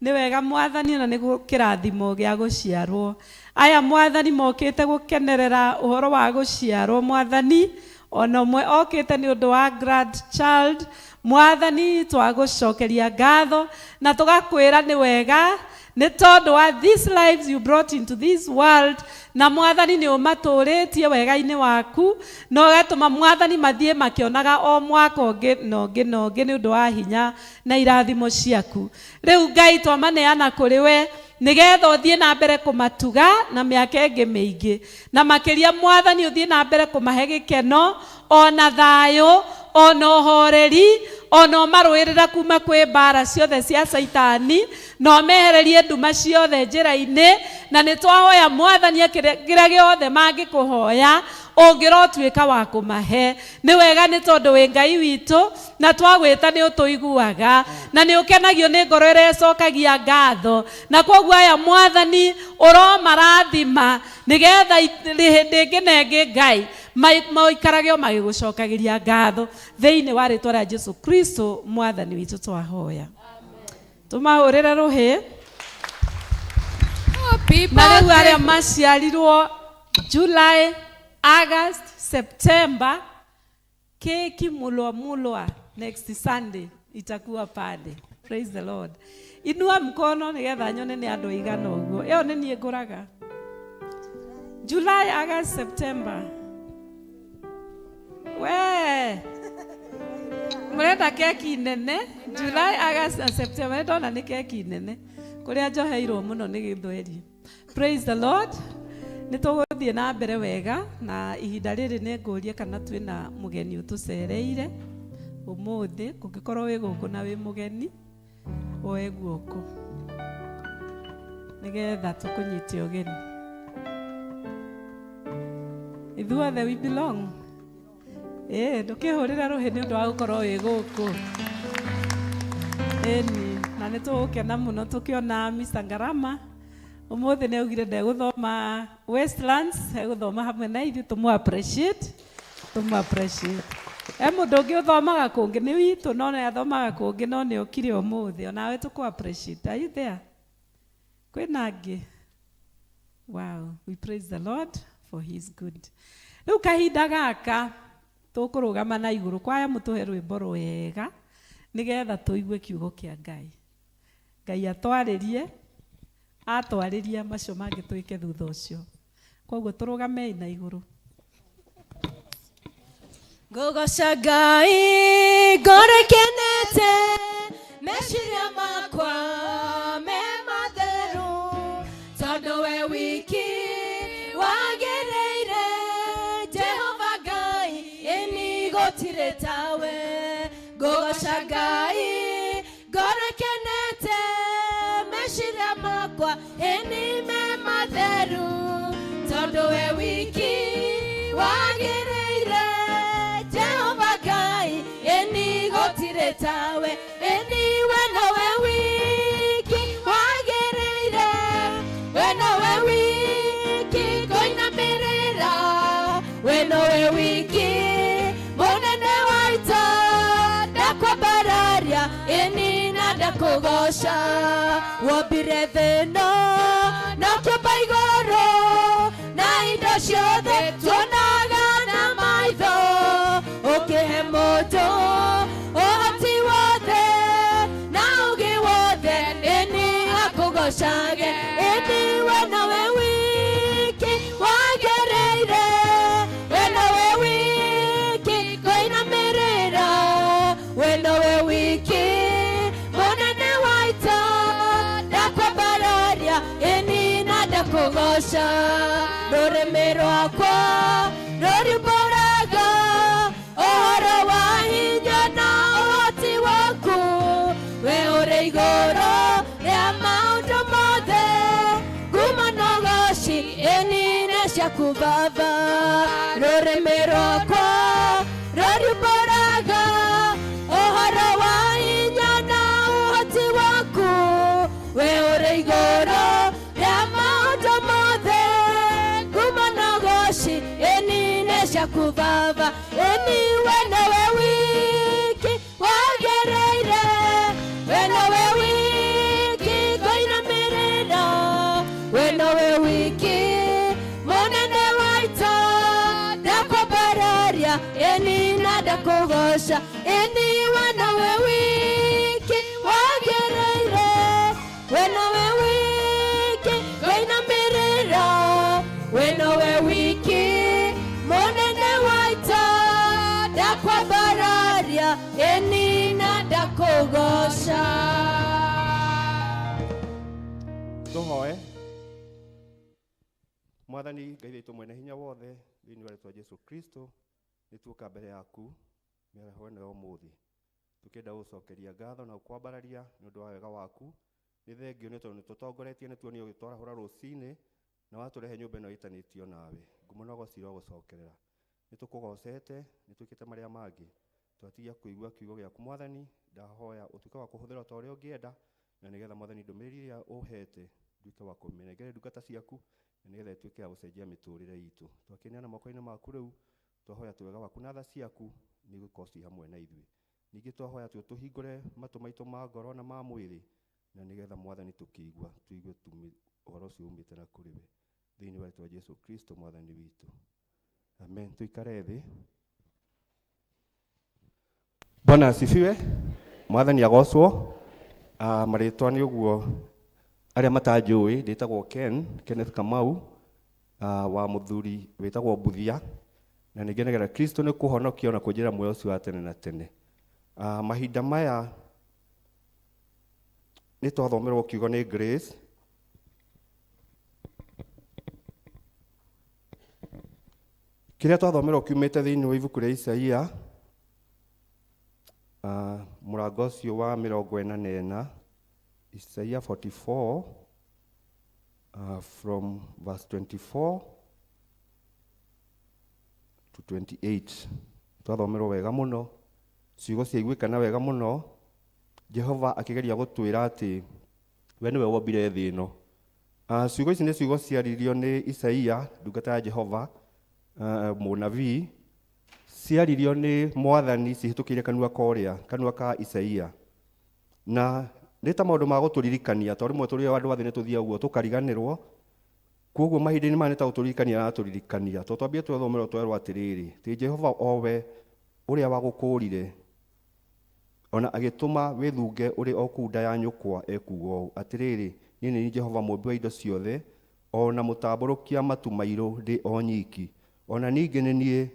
nĩ wega Mwathani ona nĩ kĩrathimo gĩa gũciarwo. Aya Mwathani mokĩte gũkenerera ũhoro wa gũciarwo Mwathani, ona ũmwe okĩte nĩ ũndũ wa grandchild. Mwathani twagũcokeria ngatho na tũgakwĩra nĩ wega nĩ tondũ wa these lives you brought into this world, na Mwathani nĩ ũmatũrĩtie wega-inĩ waku na ũgatũma Mwathani mathiĩ makĩonaga o mwaka ũngĩ na ũngĩ na ũngĩ nĩ ũndũ wa hinya na irathimo ciaku. Rĩu Ngai twamaneana kũrĩ we nĩgetha ũthiĩ na mbere kũmatuga na mĩaka ĩngĩ mĩingĩ, na makĩria Mwathani ũthiĩ na mbere kũmahe gĩkeno ona thayũ ona ũhoreri ona ũmarũĩrĩra kuma kwĩ mbara ciothe cia Caitani, na ũmehererie nduma ciothe njĩra-inĩ. Na nĩ twahoya Mwathani kĩrĩa gĩothe mangĩkũhoya ũngĩrotuĩka wa kũmahe. Nĩ wega nĩ tondũ wĩ Ngai witũ na twagwĩta nĩ ũtũiguaga na nĩ ũkenagio nĩ ngoro ĩrĩa ĩcokagia ngatho, na kwoguo aya Mwathani ũromarathima nĩgetha hĩndĩ ĩngĩ na ĩngĩ Ngai Maikarage o magĩgũcokagĩria ngatho thĩinĩ wa rĩtwa rĩa Jesu Kristo mwathani witũ twahoya. Tũmahũrĩre rũhĩ. Happy Na rĩu birthday. arĩa maciarirwo July, August, September, keki mulwa mulwa next Sunday itakuwa pale. Praise the Lord. Inua mkono nigetha nyone nĩ andũ aigana ũguo. Ĩyo nĩ niĩ ngũraga. July, August, September. We. Mũrenda keki nene July, August na September. Nĩ ndona nĩ keki nene. Kũrĩa njoheirwo mũno nĩ gĩthweri. Praise the Lord. Nĩ tũgũthiĩ na mbere wega na ihinda rĩrĩ nĩ ngũrie kana twĩna mũgeni ũtũcereire ũmũthĩ. Kũngĩkorwo wĩ gũkũ na wĩ mũgeni, woe guoko nĩgetha tũkũnyite ũgeni. Ithuothe we belong. Ĩĩ, ndũkĩhũrĩre rũhĩ nĩ ũndũ wa gũkorwo wĩ gũkũ. Ĩni, na nĩ tũgũkena mũno tũkĩona Mr. Ngarama ũmũthĩ nĩ augire ndegũthoma Westlands, egũthoma hamwe na ithuĩ, tũmũ appreciate, tũmũ appreciate. E mũndũ ũngĩ ũthomaga kũngĩ nĩ witũ no nĩ athomaga kũngĩ no nĩ okire ũmũthĩ, onawe tũkũ appreciate. Are you there? Kwĩna angĩ? Wow, we praise the Lord for his good. Rĩu kahinda gaka tũkũrũgama na igũrũ kwaya mũtũhe rwĩmbo rwega nĩgetha tũigue kiugo kĩa Ngai. Ngai atwarĩrie, atwarĩria macio mangĩ twĩke thutha ũcio. Koguo tũrũgamei na igũrũ. Ngũgoca Ngai ngoro ĩkenete, meciria makwa me matheru, tondũ we wiki wagĩrĩire. Jehova Ngai, ĩni gũtirĩ tawe. Ngũgoca Ngai ngoro ĩkenete, meciria makwa ĩni me matheru, tondũ we wiki wagĩrĩire. Jehova Ngai, ĩni gũtirĩ tawe. Ĩni we nowe wiki wagĩrĩire, we nowe wiki kũinamĩrĩra, we nowe wiki mũnene wa ita, ndakwambararia ĩni na ndakũgoca. Wombire thĩ ĩno na ũkĩũmba igũrũ na indo ciothe tuonaga na maitho, ũkĩhe mũndũ ũhoti wothe na ũũgĩ wothe, ĩni akũgocage. Ĩni we nowe wiki wagĩrĩire, we nowe wiki kũinamĩrĩra, we nowe wiki mũnene wa ita, ndakwambararia ĩni na ndakũgoca. Rũrĩmĩ rwakwa rũriumbũraga ũhoro wa hinya na ũhoti waku, we ũrĩ igũrũ rĩa maũndũ mothe, ngumo na ũgoci ĩni nĩ ciaku Baba. Rũrĩmĩ rwakwa rũriumbũraga ũhoro wa hinya na ũhoti waku, we ũrĩ igũrũ rĩa maũndũ mothe, ngumo na ũgoci ĩni nĩ ciaku Baba. Ĩni we nowe wiki wagĩrĩire, we nowe wiki kũinamĩrĩra, we nowe wiki mũnene wa ita, ndakwambararia ĩni na ndakũgoca. Ĩni we nowe wiki wagĩrĩire, we nowe wiki kũinamĩrĩra, we nowe wiki mũnene wa ita, ndakwambararia ĩni na ndakũgoca. Tũhoe. Mwathani Ngai witũ mwene hinya wothe, thĩinĩ wa rĩtwa Jesu Kristo nĩ tuoka mbere yaku mĩaraho ĩno ya ũmũthĩ, tũkĩenda gũcokeria ngatho na gũkwambararia nĩ ũndũ wa wega waku. Nĩ thengio nĩ tondũ nĩ tũtongoretie, nĩ tuonio ũgĩtwarahũra rũcinĩ na watũrehe nyũmba ĩno ĩtanĩtio nawe. Ngumo na ũgoci irogũcokerera. Nĩ tũkũgocete, nĩ twĩkĩte marĩa mangĩ, twatigia kũigua kiugo gĩaku. Mwathani, ndahoya ũtuĩke wa kũhũthĩra ta ũrĩa ũngĩenda, na nĩgetha Mwathani ndũmĩrĩri ĩrĩa ũhete nduĩke wa kũmĩnengere ndungata ciaku, na nĩgetha ĩtuĩke ya gũcenjia mĩtũrĩre itũ. Twakĩneana moko-inĩ maku rĩu. Twahoya atĩ wega waku na tha ciaku nĩ igũkorwo ci hamwe na ithuĩ. Ningĩ twahoya atĩ ũtũhingũre matũ maitũ ma ngoro na ma mwĩrĩ, na nĩgetha Mwathani tũkĩigua tũigue ũhoro ũcio umĩte na kũrĩ we. Thĩinĩ wa rĩtwa Jesu Kristo Mwathani witũ. Amen. Tuikare thĩ. Bwana asifiwe. Mwathani agocwo. Marĩtwa nĩ ũguo arĩa matanjũĩ, ndĩtagwo Ken, Kenneth Kamau, wa mũthuri wĩtagwo Mbuthia, na nĩ ngenagĩra Kristo nĩ kũhonokia na kũnjĩra muoyo ũcio wa tene na tene. Mahinda maya nĩ twathomerwo kiugo nĩ Grace. Kĩrĩa twathomerwo kiumĩte thĩinĩ wa ibuku rĩa Isaia, mũrango ũcio wa 44, Isaia 44, from verse 24 to 28. Twathomerwo wega mũno, ciugo ciaiguĩkana wega mũno. Jehova akĩgeria gũtwĩra atĩ we nĩwe wombire thĩ ĩno. Ciugo ici nĩ ciugo ciaririo nĩ Isaia, ndungata ya Jehova, mũnabii, ciaririo nĩ Mwathani cihĩtũkĩire kanua ka ũrĩa, kanua ka Isaia. Na nĩ ta maũndũ ma gũtũririkania, tondũ rĩmwe tũrĩ andũ a thĩ nĩ tũthiaga ũguo tũkariganĩrwo. Koguo mahinda-inĩ maya nĩ ta gũtũririkania aratũririkania. Tondũ twambie twathomerwo twerwo atĩrĩrĩ, atĩ Jehova o we ũrĩa wagũkũũrire, ona agĩtũma wĩthunge ũrĩ o kũu nda ya nyũkwa ekuuga ũũ, atĩrĩrĩ, niĩ nĩ niĩ Jehova mũũmbi wa indo ciothe, o na mũtambũrũkia matu mairũ ndĩ o nyiki. Ona ningĩ nĩ niĩ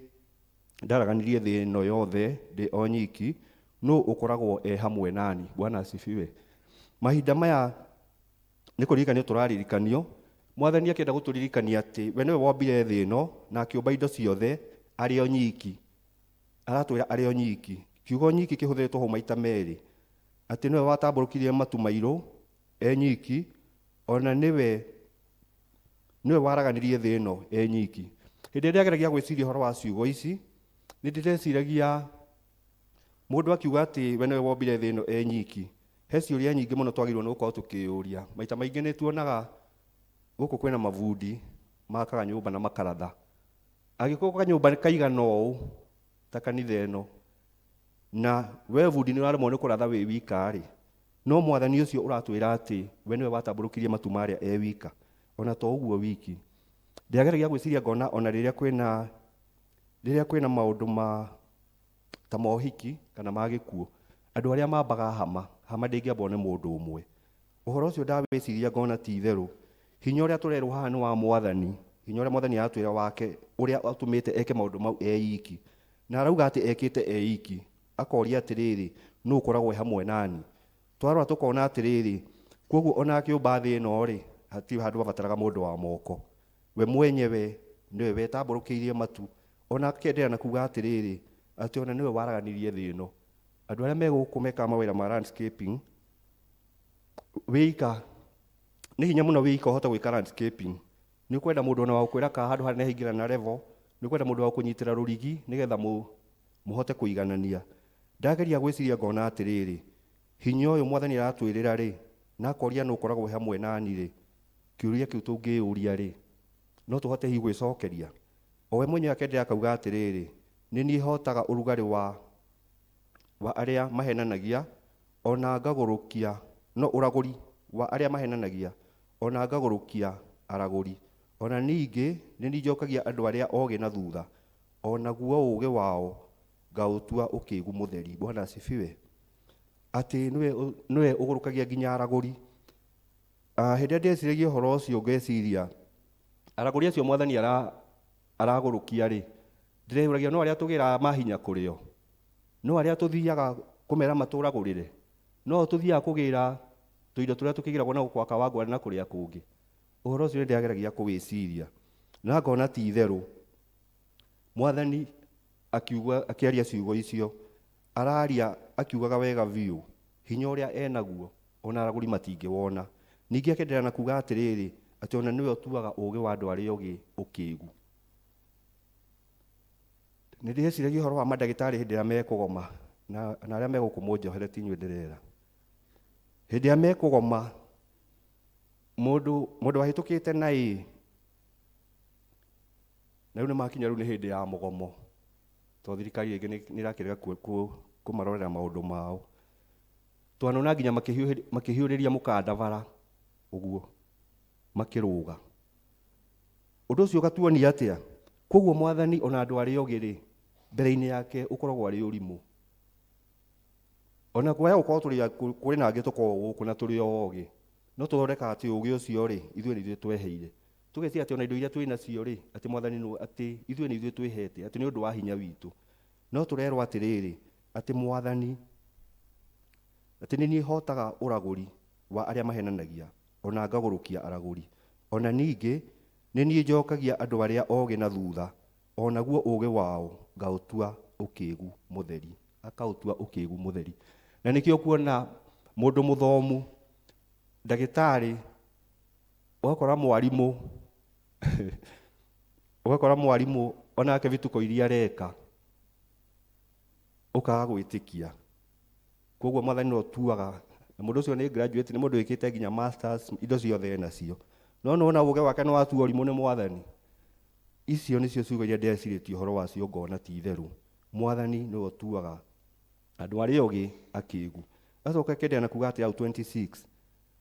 ndaraganirie thĩ ĩno yothe ndĩ o nyiki, nũ ũkoragwo e hamwe nani? Bwana asifiwe. Mahinda maya nĩ kũririkanio tũraririkanio, Mwathani akĩenda gũtũririkania atĩ we nĩwe wombire thĩ ĩno na akĩũmba indo ciothe arĩ o nyiki. Aratwĩra arĩ o nyiki. Kiugo nyiki kĩhũthĩrĩtwo hau maita merĩ, atĩ nĩwe watambũrũkirie matu mairũ e nyiki, ona nĩwe waraganirie thĩ ĩno e nyiki. Hĩndĩ ĩrĩa ndĩrageragia gwĩciria ũhoro wa ciugo ici, nĩ ndĩreciragia mũndũ akiuga atĩ we nĩwe wombire thĩ ĩno e nyiki, he ciũria nyingĩ mũno twagĩrĩirwo nĩ gũkorwo tũkĩyũria. Maita maingĩ nĩ tuonaga gũkũ kwĩna mabundi makaga nyũmba na makaratha. Angĩkorwo kanyũmba kaigana ũũ ta kanitha ĩno, na we bundi nĩ ũraremwo nĩ kũratha wĩ wika rĩ, no Mwathani ũcio ũratwĩra atĩ we nĩwe watambũrũkirie matu marĩa e wika. Ona to ũguo wiki, ndĩrageragia gwĩciria ngona ona rĩrĩa kwĩna maũndũ ma ta mohiki kana ma gĩkuũ, andũ arĩa mambaga hama, hama ndĩngĩambwo nĩ mũndũ ũmwe. Ũhoro ũcio ndawĩciria ngona ti itherũ. Hinya ũrĩa tũrerwo haha nĩ wa Mwathani, hinya ũrĩa Mwathani aratwĩra wake, ũrĩa atũmĩte eke maũndũ mau e iki. Na arauga atĩ ekĩte e iki, akoria atĩrĩrĩ, nũ ũkoragwo e hamwe nani? Twarora tũkona atĩrĩrĩ, koguo ona akĩũmba thĩ ĩno rĩ, hatirĩ handũ habataraga mũndũ wa moko. We mwenyewe nĩwe wetambũrũkĩirie matu, ona akenderea na kuga atĩrĩrĩ, atĩ ona nĩwe waraganirie thĩ ĩno. Andũ arĩa me gũkũ mekaga mawĩra ma landscaping, wĩika nĩ hinya mũno wĩika ũhote gwĩka landscaping. Nĩ ũkwenda mũndũ ona wa gũkwĩra kana handũ harĩa nĩhaingĩra na level, nĩ ũkwenda mũndũ wa gũkũnyitĩra rũrigi nĩgetha mũhote kũiganania. Ndageria gwĩciria ngona atĩrĩrĩ, hinya ũyũ Mwathani aratwĩrĩra rĩ, na akoria nũ ũkoragwo hamwe nani rĩ, kĩũria kĩu tũngĩyũria rĩ, no tũhote hihi gwĩcokeria. O we mwenyewe akenderea akauga atĩrĩrĩ, nĩ niĩ hotaga ũrugarĩ wa arĩa mahenanagia, ona ngagũrũkia, no ũragũri wa arĩa mahenanagia, ona ngagũrũkia aragũri. Ona ningĩ nĩ niĩ njokagia andũ arĩa ogĩ na thutha, ona guo ũũgĩ wao ngaũtua ũkĩgu mũtheri. Bwana asifiwe. Atĩ nĩwe ũgũrũkagia nginya aragũri. Hĩndĩ ĩrĩa ndĩreciragia ũhoro ũcio ngeciria, aragũri acio Mwathani aragũrũkia rĩ, ndĩreyũragia no arĩa tũgĩraga mahinya kũrĩ o, no arĩa tũthiaga kũmera matũragũrĩre, no tũthiaga kũgĩra tũindo tũrĩa tũkĩgĩragwo na gũkũ Kawangware na kũrĩa kũngĩ. Ũhoro ũcio nĩ ndĩrageragia kũwĩciria na ngona ti itherũ Mwathani akiuga, akĩaria ciugo icio, araria akiugaga wega biũ, hinya ũrĩa enaguo ona aragũri matingĩwona. Ningĩ akenderea na kuga atĩrĩrĩ, atĩ ona nĩwe ũtuaga ũũgĩ wa andũ arĩa ogĩ ũkĩgu. Nĩ ndĩreciragia ũhoro wa mandagĩtarĩ hĩndĩ ĩrĩa mekũgoma, na arĩa megũkũ mũnjohere ti inyuĩ ndĩrera. Hĩndĩ ĩrĩa mekũgoma, mũndũ wahĩtũkĩte na ĩ, na rĩu nĩmakinya rĩu nĩ hĩndĩ ya mũgomo. Tondũ thirikari rĩngĩ nĩ ĩrakĩrega kũmarorera maũndũ mao. Twanona nginya makĩhiũrĩria mũkanda bara ũguo makĩrũga. Ũndũ ũcio ũgatuonia atĩa? Koguo Mwathani ona andũ arĩa ogĩ rĩ, mbere-inĩ yake ũkoragwo arĩ ũrimũ. Ona kwaya gũkorwo tũrĩ kũrĩ na angĩ tũkoragwo gũkũ na tũrĩ o ogĩ, no tũthondekaga atĩ ũgĩ ũcio rĩ, ithuĩ nĩ ithuĩ tweheire. Tũgeciria atĩ ona indo iria twĩ nacio rĩ, atĩ Mwathani nĩ atĩ ithuĩ nĩ ithuĩ twĩhete, atĩ nĩ ũndũ wa hinya witũ. No tũrerwo atĩrĩrĩ, atĩ Mwathani, atĩ nĩ niĩ hotaga ũragũri wa arĩa mahenanagia, ona ngagũrũkia aragũri. Ona ningĩ nĩ niĩ njokagia andũ arĩa ogĩ na thutha, o naguo ũgĩ wao ngaũtua ũkĩgu mũtheri. Akaũtua ũkĩgu mũtheri. Na nĩkĩo kuona mũndũ mũthomu, ndagĩtarĩ, ũgakora mwarimũ, ũgakora mwarimũ onake vituko iria areka, ũkaga gwĩtĩkia. Koguo Mwathani no tuaga, na mũndũ ũcio nĩ graduate, nĩ mũndũ wĩkĩte nginya masters, indo ciothe enacio. No nĩwona ũgĩ wake nĩ watuo ũrimũ nĩ Mwathani. Icio nĩcio ciugo iria ndecirĩtie ũhoro wacio ngona ti itherũ. Mwathani nĩwe ũtuaga andũ arĩa ogĩ akĩgu. Acoka akenderea na kuga atĩ hau 26,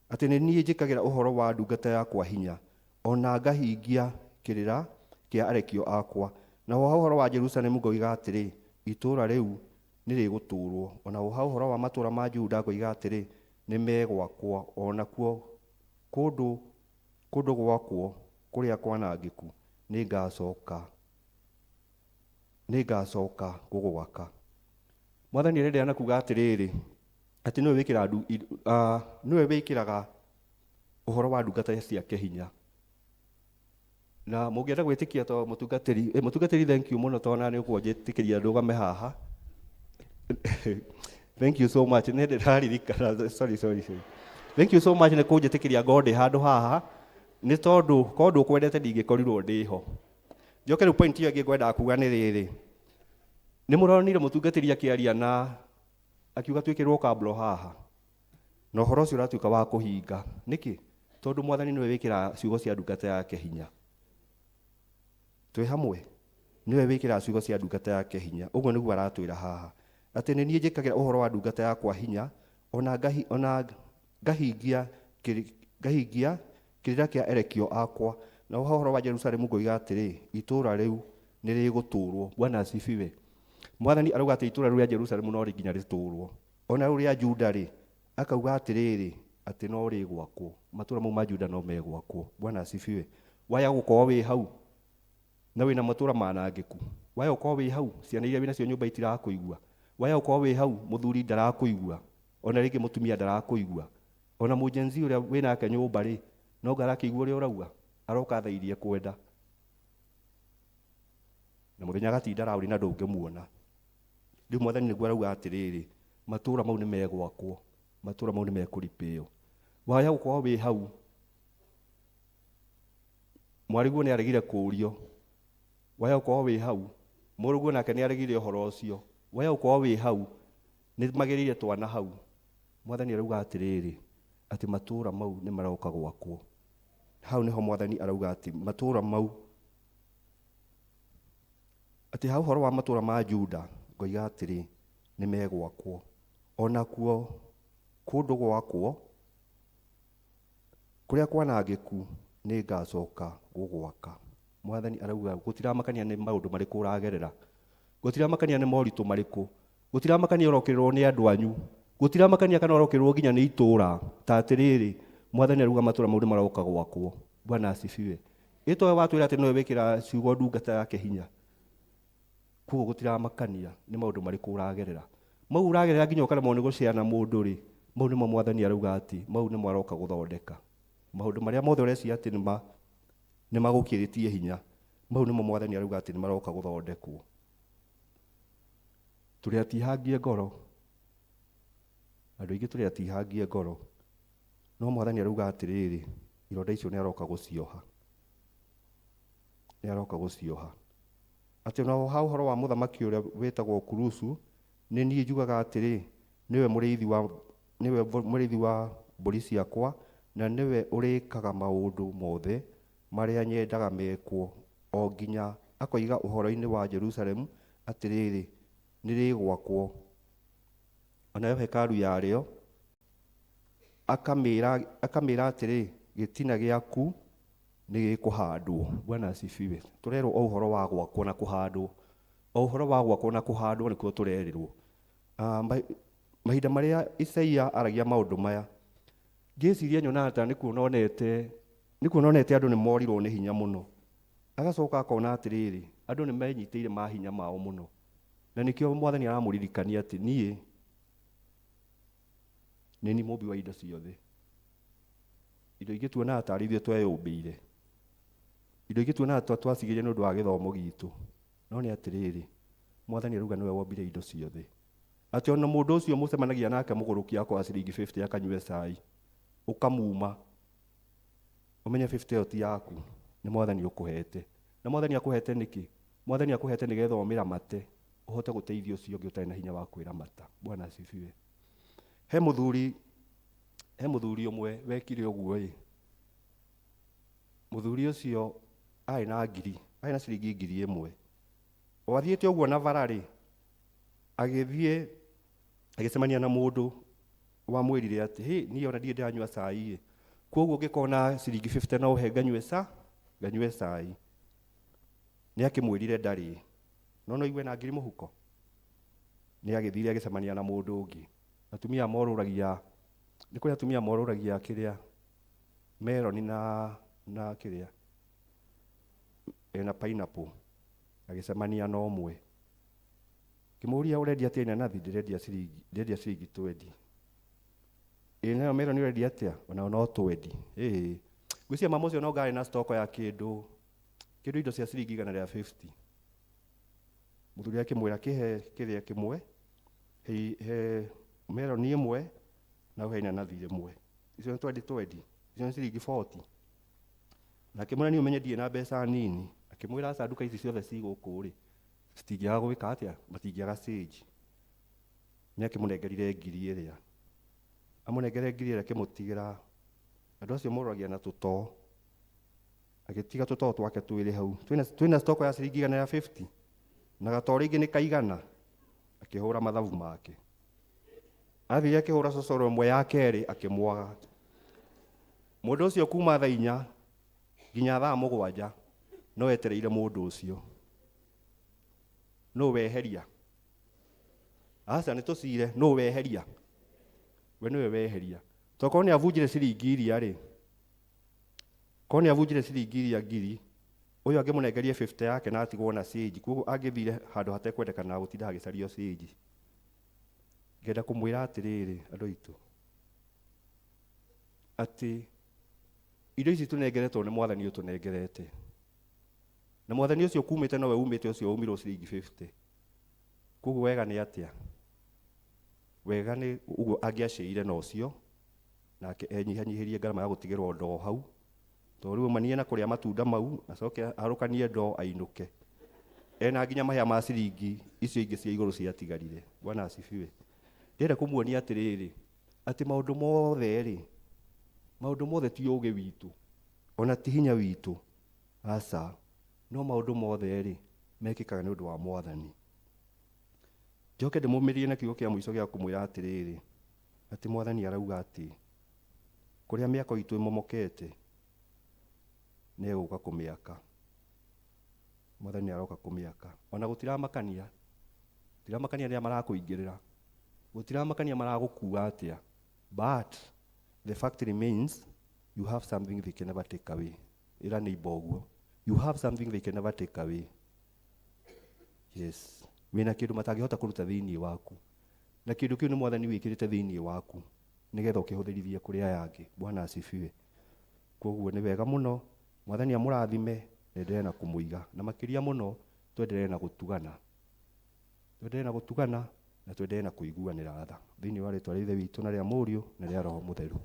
atĩ nĩ niĩ njĩkagĩra ũhoro wa ndungata yakwa hinya, ona ngahingia kĩrĩra kĩa arekio akwa. Naho ha ũhoro wa Jerusalemu ngoiga atĩrĩ, itũũra rĩu nĩrĩgũtũũrwo. Ona ha ũhoro wa matũũra ma Juda ngoiga atĩrĩ, nĩmegwakwo. O nakuo kũndũ gwakwo kũrĩa kwanangĩku nĩngacoka gũgwaka. Mwathani arenderea na kuga atĩrĩrĩ, atĩ nĩwe wĩkĩraga nĩwe wĩkĩraga ũhoro wa ndungata ciake hinya. Na mũngĩenda gwĩtĩkia to mũtungatĩri, thank you mũno tondũ nĩ ũkũnjĩtĩkĩria ndũgame haha. Thank you so much. Nĩ ndĩraririkana, sorry, sorry, sorry. Thank you so much nĩ kũnjĩtĩkĩria ngorwo ndĩ handũ haha, nĩ tondũ korwo ndũkwendete ndingĩkorirwo ndĩ ho. Njoke rĩu point ĩyo ĩngĩ ngwendaga kuga nĩ rĩrĩ. Nĩ mũronire mũtungatĩri akĩaria na akiuga twĩkĩrwo kablo haha. Na ũhoro ũcio ũratuĩka wa kũhinga. Nĩkĩ? Tondũ Mwathani nĩwe wĩkĩraga ciugo cia ndungata yake hinya. Twĩ hamwe? Nĩwe wĩkĩraga ciugo cia ndungata yake hinya. Ũguo nĩguo aratwĩra haha. Atĩ nĩ niĩ njĩkagĩra ũhoro wa ndungata yakwa hinya, ona ngahingia kĩrĩra kĩa erekio akwa. Na ũhoro wa Jerusalemu ngoiga atĩrĩ, itũũra rĩu nĩrĩgũtũũrwo. Bwana asifiwe. Mwathani arauga atĩ itũũra rĩu rĩa Jerusalemu no nginya rĩtũũrwo. Ona rĩu rĩa Juda rĩ, akauga atĩrĩrĩ, atĩ no rĩgwakwo. Matũũra mau ma Juda no megwakwo. Bwana asifiwe. Waya gũkorwo wĩ hau na wĩna matũũra manangĩku. Waya gũkorwo wĩ hau, ciana iria wĩnacio nyũmba itirakũigua. Waya gũkorwo wĩ hau, mũthuri ndarakũigua. Ona rĩngĩ mũtumia ndarakũigua. Ona mũjenzi ũrĩa wĩnake nyũmba rĩ, no anga arakĩigua ũrĩa ũrauga, aroka thaa iria ekwenda. Na mũthenya agatinda raũri na ndũngĩmuona. Rĩu Mwathani nĩguo arauga atĩrĩrĩ, matũũra mau nĩ megwakwo, matũũra mau nĩ mekũripĩo. Waya gũkorwo wĩ hau, mwarĩguo nĩ aregire kũũrio. Waya gũkorwo wĩ hau, mũrũguo nake nĩ aregire ũhoro ũcio. Waya gũkorwo wĩ hau, nĩ magĩrĩire twana hau. Mwathani arauga atĩrĩrĩ, atĩ matũũra mau nĩ maroka gwakwo. Hau nĩho Mwathani arauga atĩ matũũra mau, atĩ ha ũhoro wa matũũra ma Juda ngoiga atĩrĩ, nĩ megwakwo. Onakuo kũndũ gwakwo kũrĩa kwanangĩku nĩ ngacoka gũgwaka. Mwathani arauga gũtiramakania nĩ maũndũ marĩkũ ũragerera, gũtiramakania nĩ moritũ marĩkũ, gũtiramakania ũrokĩrĩrwo nĩ andũ anyu, gũtiramakania kana ũrokĩrĩrwo nginya nĩ itũũra. Ta atĩrĩrĩ, Mwathani arauga matũũra mau nĩ maroka gwakwo. Bwana asifiwe. Ĩtowe watwĩra atĩ nowe wĩkĩraga ciugo ndungata yake hinya. Koguo gũtiramakania nĩ maũndũ marĩkũ ũragerera. Mau ũragerera nginya ũkaremwo nĩ gũceana mũndũ rĩ, mau nĩmo Mwathani arauga atĩ mau nĩmo aroka gũthondeka. Maũndũ marĩa mothe ũreciria atĩ nĩ magũkĩrĩtie hinya, mau nĩmo Mwathani arauga atĩ nĩ maroka gũthondekwo. Tũrĩ atihangie ngoro. Andũ aingĩ tũrĩ atihangie ngoro. No Mwathani arauga atĩrĩrĩ, ironda icio nĩ aroka gũcioha. Nĩ aroka gũcioha. Atĩ ona ha ũhoro wa mũthamaki ũrĩa wĩtagwo Kurusu, nĩ niĩ njugaga atĩrĩ, nĩwe mũrĩithi wa mbũri ciakwa, na nĩwe ũrĩkaga maũndũ mothe marĩa nyendaga mekwo, o nginya akoiga ũhoro-inĩ wa Jerusalemu Atĩrĩrĩ, nĩrĩgwakwo, o nayo hekaru yarĩo akamĩra atĩrĩ, gĩtina gĩaku nĩ gĩkũhandwo. Bwana asifiwe. Tũrerwo o ũhoro wa gwakwo na kũhandwo, o ũhoro wa gwakwo na kũhandwo nĩkuo tũrerĩrwo. Mahinda marĩa Isaia aragia maũndũ maya, ngĩciria nyonaga ta nĩkuo nonete andũ nĩ morirwo nĩ hinya mũno. Agacoka akona atĩrĩrĩ, andũ nĩ menyitĩire mahinya mao mũno, na nĩkĩo mwathani aramũririkania atĩ niĩ nĩ niĩ mũmbi wa indo ciothe. Indo ingĩ tuonaga tarĩ ithuĩ tweyũmbĩire, indo ingĩ tuonaga ta twacigĩire nĩ ũndũ wa gĩthomo gitũ, no nĩ atĩrĩrĩ, mwathani arauga nĩwe wombire indo ciothe, atĩ ona mũndũ ũcio mũcemanagia nake mũgũrũki akoya ciringi 50 akanyue cai, ũkamuma, ũmenye 50 ĩyo ti yaku, nĩ mwathani ũkũhete. Na mwathani akũhete nĩkĩ? Mwathani akũhete nĩgetha ũmĩramate, ũhote gũteithia ũcio ũngĩ ũtarĩ na hinya wa kwĩramata. Bwana asifiwe. He mũthuri ũmwe wekire ũguo ĩ. Mũthuri ũcio arĩ na ngiri, arĩ na ciringi ngiri ĩmwe. O athiĩte ũguo na bara rĩ, agĩthiĩ agĩcemania na mũndũ wamwĩrire atĩ, hĩ, niĩ ona ndirĩ ndĩranyua cai ĩ, koguo ũngĩkorwo na ciringi 50 no ũhe nganyue cai. Nĩ akĩmwĩrire ndarĩ, no no igue na ngiri mũhuko. Nĩ agĩthire agĩcemania na mũndũ ũngĩ. Atumia morũragia, nĩ kũrĩ atumia morũragia kĩrĩa meroni na kĩrĩa na pineapple. Agĩcemania na ũmwe, kĩmũria ũrendia atĩa inanathi? Ndĩrendia ciringi, ndĩrendia ciringi 20. Ĩ nayo meroni ũrendia atĩa? Onayo no 20. Ĩ ngwĩciria mama ũcio no ngarĩ na stock ya kĩndũ indo cia ciringi igana rĩa 50. Mũthuri akĩmwĩra kĩhe kĩrĩa kĩmwe, he meroni ĩmwe na ũhe inanathi rĩmwe. Icio nĩ 20 20, icio nĩ ciringi 40. Na akĩmwĩra niĩ ũmenye ndirĩ na mbeca nini. Akĩmwĩra aca, nduka ici ciothe ci gũkũ rĩ, citingĩaga gwĩka atĩa, matingĩaga change. Nĩ akĩmũnengerire ngiri ĩrĩa, amũnengere ngiri ĩrĩa akĩmũtigĩra. Andũ acio morũragia na tũtoo, agĩtiga tũtoo twake twĩrĩ hau. Twĩna stock ya ciringi igana rĩa 50 na gatoo rĩngĩ nĩ kaigana. Akĩhũra mathabu make, athire akĩhũra cocoro ĩmwe ya kerĩ akĩmwaga. Mũndũ ũcio kuma thaa inya nginya thaa mũgwanja no etereire mũndũ ũcio. Nũ weheria? Aca nĩ tũcire, nũ weheria? We nĩwe weheria. Tokorwo nĩ abunjire ciringi iria rĩ, korwo nĩ abunjire ciringi iria ngiri, ũyũ angĩmũnengerie 50 yake na atigwo na change, koguo angĩthire handũ hatekwendekana gũtinda agĩcario change. Ngenda kũmwĩra atĩrĩrĩ andũ aitũ, atĩ indo ici tũnengeretwo nĩ mwathani ũtũnengerete, na mwathani ũcio kumĩte nowe umĩte ũcio umirwo ciringi 50. Koguo wega nĩ atĩa? Wega nĩ ũguo angĩaciire na ũcio, nake enyihanyihĩrie ngarama ya gũtigĩrwo ndoo hau, tondũ rĩu aumanie na kũrĩa matunda mau, acoke arũkanie ndoo ainũke. Ena nginya mahĩa ma ciringi icio ingĩ cia igũrũ ciatigarire. Bwana asifiwe. Ndĩrenda kũmuonia atĩrĩrĩ, atĩ maũndũ mothe rĩ, maũndũ mothe ti ũũgĩ witũ, ona ti hinya witũ, aca, no maũndũ mothe rĩ, mekĩkaga nĩ ũndũ wa mwathani. Njoke ndĩmũmĩrĩrie na kiugo kĩa mũico gĩa kũmwĩra atĩrĩrĩ, atĩ mwathani arauga atĩ kũrĩa mĩako itũ ĩmomokete, nĩ egũka kũmĩaka. Mwathani aroka kũmĩaka. Ona gũtiramakania, gũtiramakania arĩa marakũingĩrĩra, gũtiramakania maragũkua atĩa, but the fact remains you have something they can never take away. Ĩra neighbor ũguo, you have something they can never take away. Yes, wĩna kĩndũ matangĩhota kũruta thĩinĩ waku, na kĩndũ kĩu nĩ mwathani wĩkĩrĩte thĩinĩ waku nĩgetha ũkĩhũthĩrithie kũrĩ aya angĩ. Bwana asifiwe. Koguo nĩ wega mũno, mwathani amũrathime, endelee na kũmũiga, na makĩria mũno twendelee na gũtugana, twendelee na gũtugana na twendelee na kũiguanĩra tha thĩinĩ wa rĩtwa rĩa Ithe witũ na rĩa Mũriũ na rĩa Roho Mũtheru.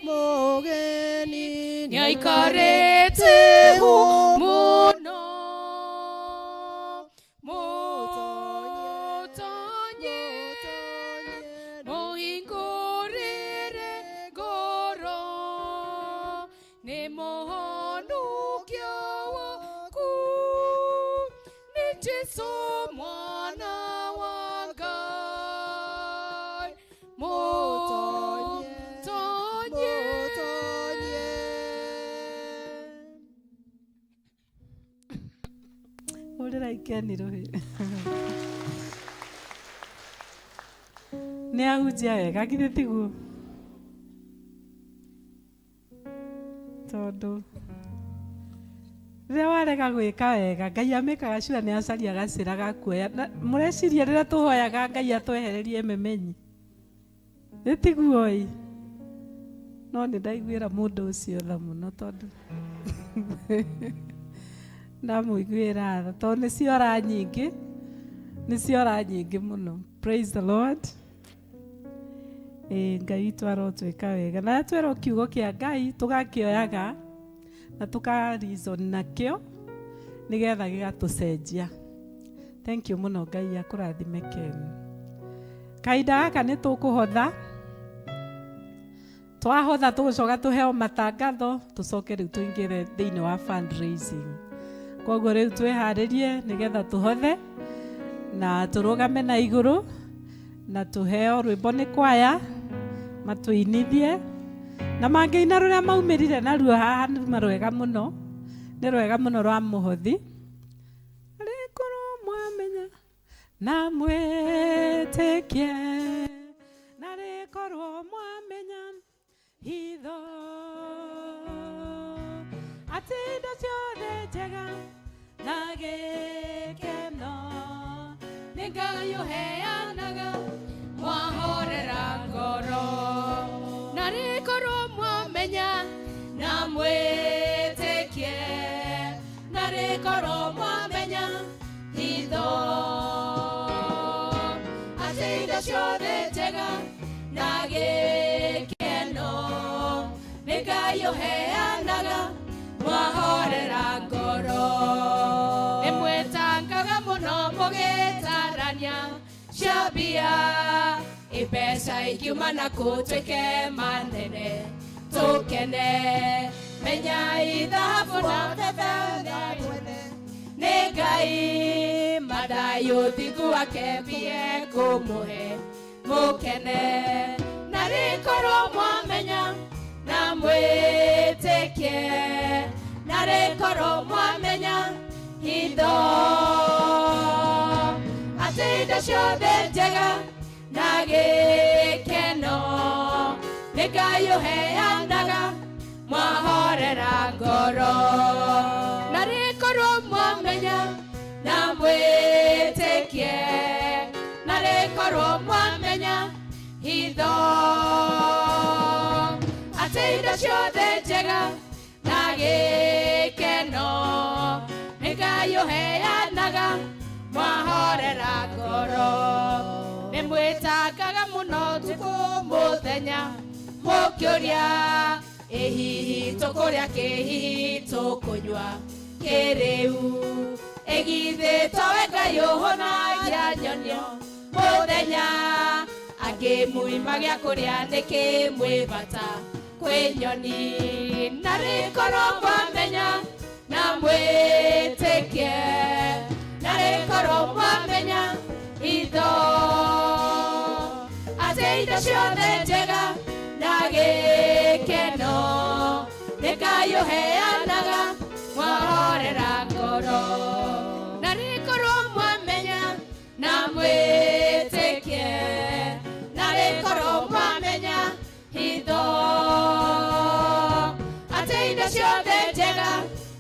Mũgeni nĩaikarĩte mũno, mũtonye Jesu mwana wa Ngai mũtonye tonye Hũrĩra ikeni rũhĩ. Nĩ ahunjia wega githĩ tiguo? Tondũ rĩrĩa warega gwĩka wega Ngai amĩkaga cua nĩ acaria gacĩra ga kuoya. Na mũreciria rĩrĩa tũhoyaga Ngai atwehererie memenyi nĩ tiguo ĩ? No nĩ ndaiguĩra mũndũ ũcio tha mũno tondũ ndamũiguĩra tha tondũ nĩ ciora nyingĩ, nĩ ciora nyingĩ mũno. Praise the Lord. Ĩ Ngai witũ arotwĩka wega na twerwo kiugo kĩa Ngai tũgakĩoyaga na tũka reason nakĩo nĩgetha gĩgatũcenjia. Thank you mũno Ngai akũrathime Ken. Kahinda gaka nĩ tũkũhotha, twahotha tũgũcoka tũheo matangatho tũcoke rĩu tũingĩre thĩinĩ wa fundraising. Koguo rĩu twĩharĩrie nĩgetha tũhothe na tũrũgame na igũrũ na tũheo rwĩmbo nĩ kwaya matũinithie na mangĩina rũrĩa maumĩrire naruo haha nĩ rwega mũno, nĩ rwega mũno rwa mũhothi. Rĩkorwo mwamenya na mwĩtĩkie, na rĩkorwo mwamenya hitho atĩ indo ciothe njega na gĩkeno nĩ Ngai ũheanaga mwahorera ngoro na rĩkorwo mwamenya na mwĩtĩkie na rĩkorwo mwamenya hitho atĩ indo ciothe njega na gĩkeno nĩ Ngai ũheanaga mwahorera ngoro nĩ mwĩtangaga mũno mũgĩtarania cia mbia imbeca ingiuma na kũtuĩke manene tũkene menya ithabu na betha nĩ Ngai mathayũ thingu wake mbie kũmũhe mũkene na rĩkorwo mwamenya na mwĩtĩkie na rĩkorwo mwamenya hitho atĩ indo ciothe njega na gĩkeno nĩ Ngai ũheanaga mwahorera ngoro na rĩkorwo mwamenya na mwĩtĩkie na rĩkorwo mwamenya hitho atĩ indo ciothe njega na gĩkeno nĩ Ngai ũheanaga mwahorera ngoro nĩ mwĩtangaga mũno ũtukũ mũthenya mũkĩũria ĩ hihi tũkũrĩa kĩ hihi tũkũnyua kĩrĩu ĩgithĩ towe Ngai ũhũnagia nyonio mũthenya angĩ muima gĩa kũrĩa nĩkĩ mwĩ bata kwĩ nyoni na rĩkorwo mwamenya na mwĩtĩkie na rĩkorwo mwamenya hitho atĩ indo ciothe njega na gĩkeno nĩ Ngai ũheanaga mwahorera ngoro na rĩkorwo mwamenya na mwĩtĩkie na rĩkorwo mwamenya hitho atĩ indo ciothe njega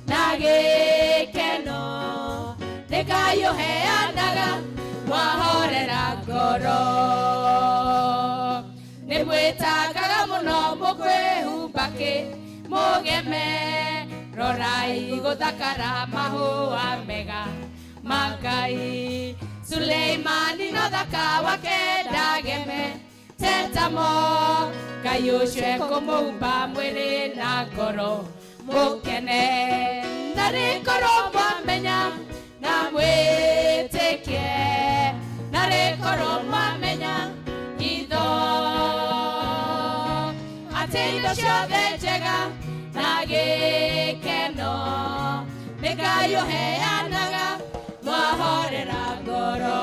na gĩkeno nĩ Ngai ũheanaga mwahorera ngoro nĩ mwĩtangaga mũno mũkwĩhumba kĩ mũgeme rorai gũthakara mahũa mega ma Ngai Suleimani no thaka wake ndageme tetamo Ngai ũcio ekũmũmba mwĩrĩ na ngoro mũkene na rĩkorwo mwamenya na mwĩtĩkie na rĩkorwo mwamenya hitho atĩ indo ciothe njega na gĩkeno nĩ Ngai ũheanaga mwahorera Mwahorera ngoro.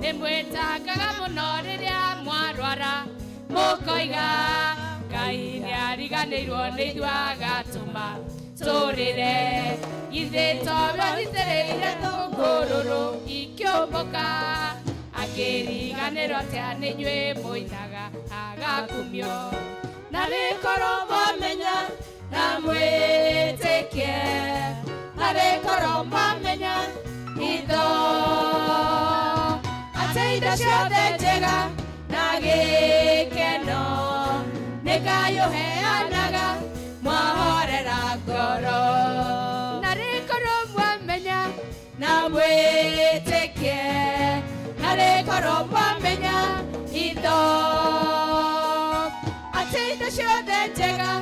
Nĩ mwĩtangaga mũno rĩrĩa mwarwara, mũkoiga Ngai nĩariganĩirwo nĩ ithuĩ agatũma tũrĩre. Githĩ towe ũnyitĩrĩire tũngũrũrũ ikĩũmbũka, akĩriganĩrwo atĩa nĩ inyuĩ mũinaga agakumio. Na rĩkorwo mwamenya na mwĩtĩkie, na rĩkorwo mwamenya itho atĩ indo ciothe njega na gĩkeno nĩ Ngai ũheanaga, mwahorera ngoro. Na rĩkorwo mwamenya na mwĩtĩkie, na rĩkorwo mwamenya itho atĩ indo ciothe njega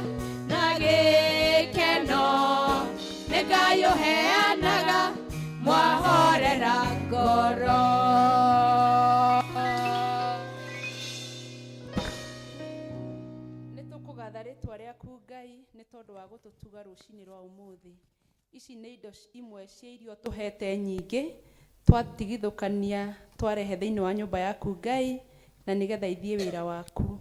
na gĩkeno nĩ Ngai ũheanaga, mwahorera ngoro. Nĩ tũkũgatha rĩtwa rĩaku Ngai nĩ tondũ wa gũtũtuga rũcinĩ rwa ũmũthĩ. Ici nĩ indo imwe cia irio tũhete nyingĩ twatigithũkania twarehe thĩinĩ wa nyũmba yaku Ngai, na nĩgetha ithiĩ wĩra waku.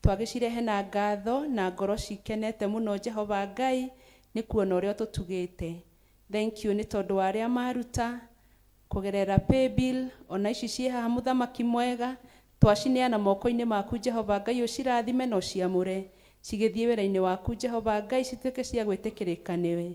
Twagĩcirehe na ngatho na ngoro cikenete mũno Jehova Ngai nĩ kuona ũrĩa ũtũtugĩte. Thank you nĩ tondũ wa arĩa maruta kũgerera paybill, ona ici ciĩ haha mũthamaki mwega, twacineana moko-inĩ maku Jehova Ngai, ũcirathime na ũciamũre cigĩthiĩ wĩra-inĩ waku Jehova Ngai, cituĩke cia gwĩtĩkĩrĩka nĩwe,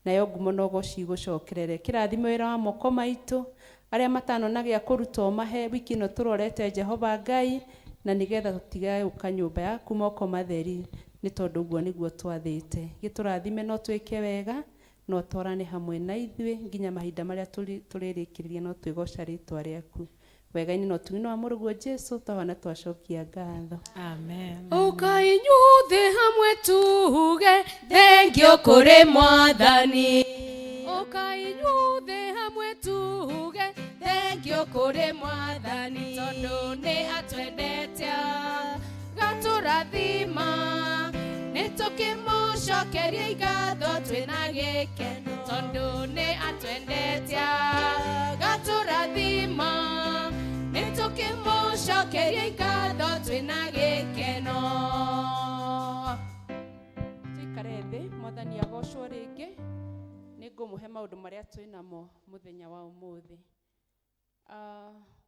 nayo ngumo na ũgoci igũcokerere. Kĩrathime wĩra wa moko maitũ, arĩa matanona gĩa kũruta ũmahe wiki ĩno tũrorete Jehova Ngai, na nĩgetha tũtigage gũka nyũmba yaku moko matheri, nĩ tondũ ũguo nĩguo twathĩte. Gĩtũrathime no twĩke wega, no twarane hamwe na ithuĩ nginya mahinda marĩa tũrĩrĩkĩrĩria, no twĩgoca rĩtwa rĩaku wega-inĩ na ũtugi-inĩ wa mũrũguo Jesu, twahona twacokia ngatho. Amen. Ũka inyuothe hamwe tuge thengio kũrĩ Mwathani. Ũka inyuothe hamwe tuge thengio kũrĩ Mwathani, tondũ nĩ atwendete gatũrathima, nĩ tũkĩmũcokeria igatho twĩna gĩkeno, tondũ nĩ atwendete gatũrathima, nĩ tũkĩmũcokeria igatho twĩna gĩkeno. Tuikare thĩ, Mwathani agocwo rĩngĩ. Nĩ ngũmũhe maũndũ marĩa twĩ namo mũthenya wa ũmũthĩ.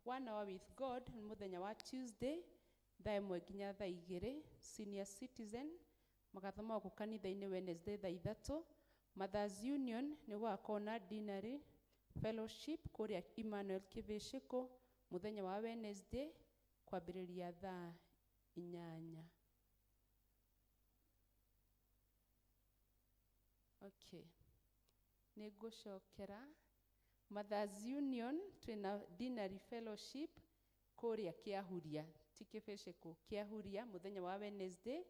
One Hour with God nĩ mũthenya wa Tuesday thaa 1 nginya thaa 2. Senior Citizen magathoma gũkũ kanitha-inĩ Wednesday thaa 3. Mothers Union nĩ gũgakorwo na dinner fellowship kũrĩa Emmanuel Kĩbĩcĩkũ mũthenya wa Wednesday kwambĩrĩria thaa 8. Okay. Nĩ ngũcokera Mothers Union twĩna dinner fellowship kũrĩa Kĩahuria, ti Kĩbĩcĩkũ, Kĩahuria mũthenya wa Wednesday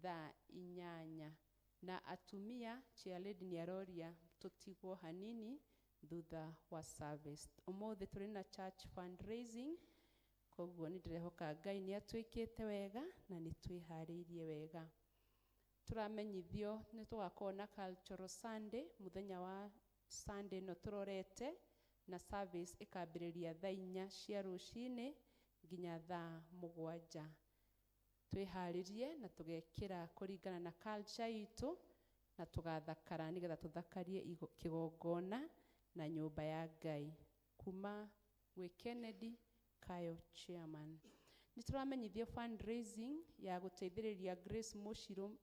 thaa 8. Na atumia chairlady nĩ aroria tũtigwo hanini thutha wa service. Ũmũthĩ tũrĩ na church fundraising, koguo nĩ ndĩrehoka Ngai nĩ atwĩkĩte wega na nĩ twĩharĩirie wega. Tũramenyithio nĩ tũgakorwo na cultural Sunday mũthenya wa Sunday ĩno tũrorete, na service ĩkambĩrĩria thaa 4 cia rũcinĩ nginya thaa 7. Twĩharĩrie na tũgekĩra kũringana na culture itũ, na tũgathakara nĩgetha tũthakarie kĩgongona na nyũmba ya Ngai. Kuma gwĩ Kennedy Kayo chairman. Nĩ tũramenyithio fundraising ya gũteithĩrĩria Grace Mũcirũ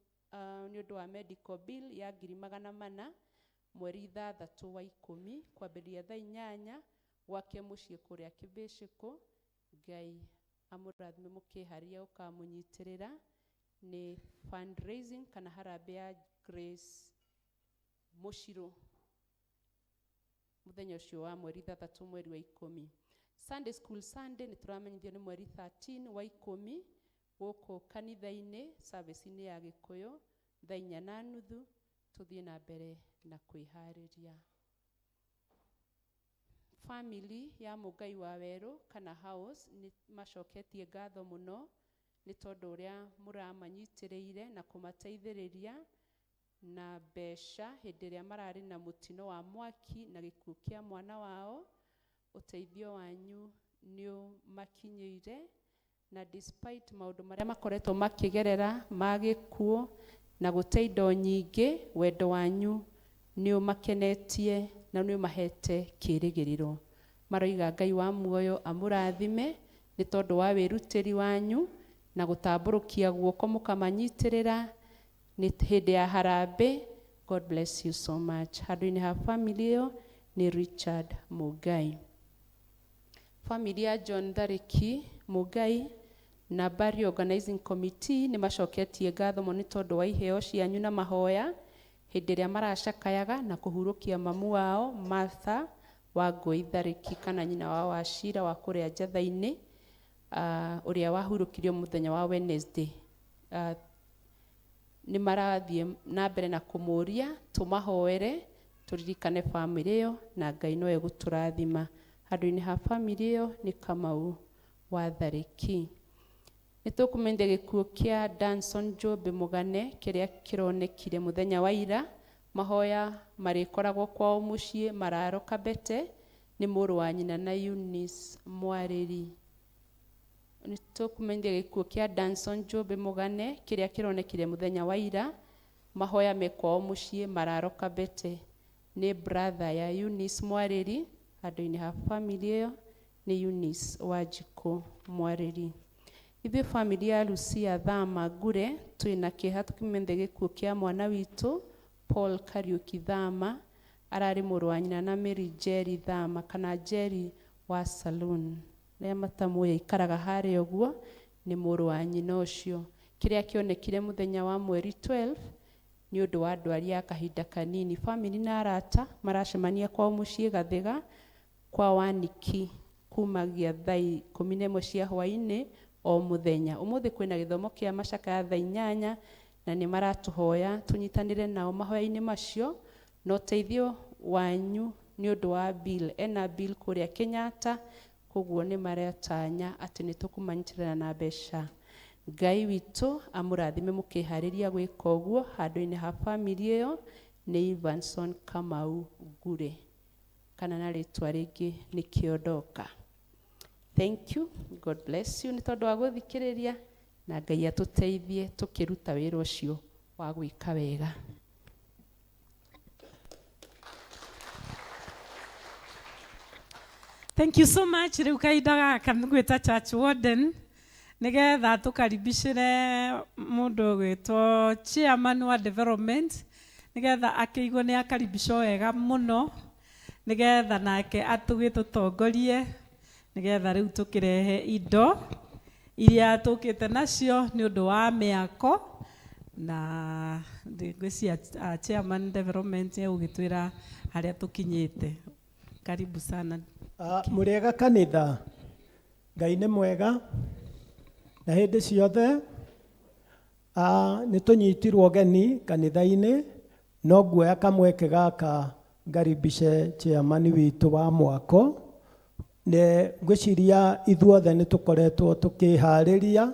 nĩ ũndũ wa medical bill ya 400,000 mweri 6 wa 10 kwambĩrĩria thaa 8 gwake mũciĩ kũrĩa Kĩbĩcĩkũ. Ngai amũrathime mũkĩharĩria ũkamũnyitĩrĩra. Nĩ fundraising kana harambee ya Grace Mũcirũ mũthenya ũcio wa mweri 6 mweri wa 10. Sunday School Sunday nĩ tũramenyithio nĩ mweri 13 wa 10 gũkũ kanitha-inĩ service-inĩ ya Gĩkũyũ thaa 4:30. Tũthiĩ na mbere na kwĩharĩria. Family ya Mũngai wa Werũ kana house nĩ macoketie ngatho mũno nĩ tondũ ũrĩa mũramanyitĩrĩire na kũmateithĩrĩria na mbeca hĩndĩ ĩrĩa mararĩ na mũtino wa mwaki na gĩkuũ kĩa mwana wao. Ũteithio wanyu nĩ ũmakinyĩire, na despite maũndũ marĩa makoretwo makĩgerera ma gĩkuũ na gũte indo nyingĩ, wendo wanyu nĩ ũmakenetie na nĩ ũmahete kĩĩrĩgĩrĩro. Maroiga Ngai wa muoyo amũrathime nĩ tondũ wa wĩrutĩri wanyu na gũtambũrũkia guoko mũkamanyitĩrĩra nĩ hĩndĩ ya harambee. God bless you so much. Handũ-inĩ ha family ĩyo nĩ Richard Mũngai. Family ya John Tharĩki Mũngai na Burial Organizing Committee nĩ macoketie ngatho mũno nĩ tondũ wa iheo cianyu na mahoya hĩndĩ ĩrĩa maracakayaga na kũhurũkia mamu wao Martha Wangũi Tharĩki, kana nyina wao wa Cira wa kũrĩa Njatha-inĩ, ũrĩa wahurũkirio mũthenya wa Wednesday. Nĩ marathiĩ na mbere na kũmũria tũmahoere, tũririkane family ĩyo, na Ngai no egũtũrathima. Handũ-inĩ ha family ĩyo nĩ Kamau wa Tharĩki. Nĩ tũkũmenyithia gĩkuũ kĩa Danson Njũmbĩ Mũgane kĩrĩa kĩronekire mũthenya wa ira. Mahoya marĩkoragwo kwao mũciĩ Mararo Kabete, nĩ mũrũ wa nyina na Eunice Mwarĩri. Nĩ tũkũmenyithia gĩkuũ kĩa Danson Njũmbĩ Mũgane kĩrĩa kĩronekire mũthenya wa ira. Mahoya me kwao mũciĩ Mararo Kabete, nĩ brother ya Eunice Mwarĩri. Handũ-inĩ ha family ĩyo nĩ Eunice Wanjikũ Mwarĩri. Ithuĩ family ya Lucia Thama Ngure twĩna kĩeha tũkĩmenyithia gĩkuũ kĩa mwana witũ Paul Kariuki Thama, ararĩ mũrũ wa nyina na Mary Jerry Thama, kana Jerry wa Saloon. Arĩa matamũĩ aikaraga harĩa ũguo, nĩ mũrũ wa nyina ũcio. Kĩrĩa kĩonekire mũthenya wa mweri 12 nĩ ũndũ wa ndwari ya kahinda kanini. Family na arata maracemania kwao mũciĩ Gathĩga kwa Waniki kumagia thaa 11 cia hwaĩ-inĩ o mũthenya. Ũmũthĩ kwĩna gĩthomo kĩa macakaya thaa 8, na nĩ maratũhoya tũnyitanĩre nao mahoya-inĩ macio, na ũteithio wanyu nĩ ũndũ wa bill. Ena bill kũrĩa Kenyatta, koguo nĩ maretanya atĩ nĩ tũkũmanyitĩrĩra na mbeca. Ngai witũ amũrathime mũkĩharĩria gwĩka ũguo. Handũ-inĩ ha family ĩyo nĩ Ivanson Kamau Ngure, kana na rĩtwa rĩngĩ nĩ Kĩondoka. Thank you, God bless you nĩ tondũ wa gũthikĩrĩria, na Ngai atũteithie tũkĩruta wĩra ũcio wa gwĩka wega. Thank you so much. Rĩu kahinda gaka ngwĩta church warden nĩgetha tũkaribicĩre mũndũ ũgwĩtwo chairman wa development, nĩgetha akĩigwo nĩ akaribicwo wega mũno, nĩgetha nake atũgĩtũtongorie, nĩgetha rĩu tũkĩrehe indo iria tũkĩte nacio nĩ ũndũ wa mĩako, na ngwĩciria chairman development egũgĩtwĩra harĩa tũkinyĩte. Karibu sana. Mũrĩega kanitha, Ngai nĩ mwega na hĩndĩ ciothe. Nĩ tũnyitirwo geni kanitha-inĩ, no nguoya kamweke gaka ngaribice chairman witũ wa mwako. Nĩ ngwĩciria ithuothe nĩ tũkoretwo tũkĩharĩria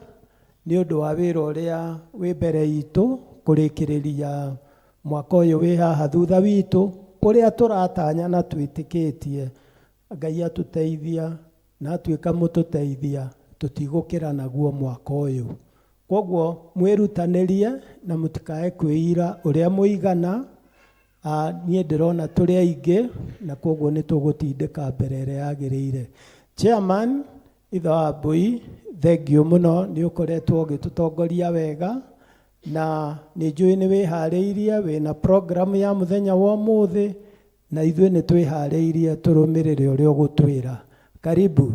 nĩ ũndũ wa wĩra ũrĩa wĩ mbere itũ kũrĩkĩrĩria mwaka ũyũ wĩ haha thutha witũ, ũrĩa tũratanya na twĩtĩkĩtie Ngai atũteithia na atuĩka mũtũteithia tũtigũkĩra naguo mwaka ũyũ. Koguo mwĩrutanĩrie na mũtikae kwĩira ũrĩa mũigana. Niĩ ndĩrona tũrĩ aingĩ na koguo nĩ tũgũtindĩka mbere ĩrĩa yagĩrĩire. Chairman ithe wa Mbui, thengiũ mũno nĩ ũkoretwo ũgĩtũtongoria wega, na nĩ njũĩ nĩ wĩharĩirie, wĩna program ya mũthenya wa ũmũthĩ, na ithuĩ nĩ twĩharĩirie tũrũmĩrĩre ũrĩa ũgũtwĩra. Karibu.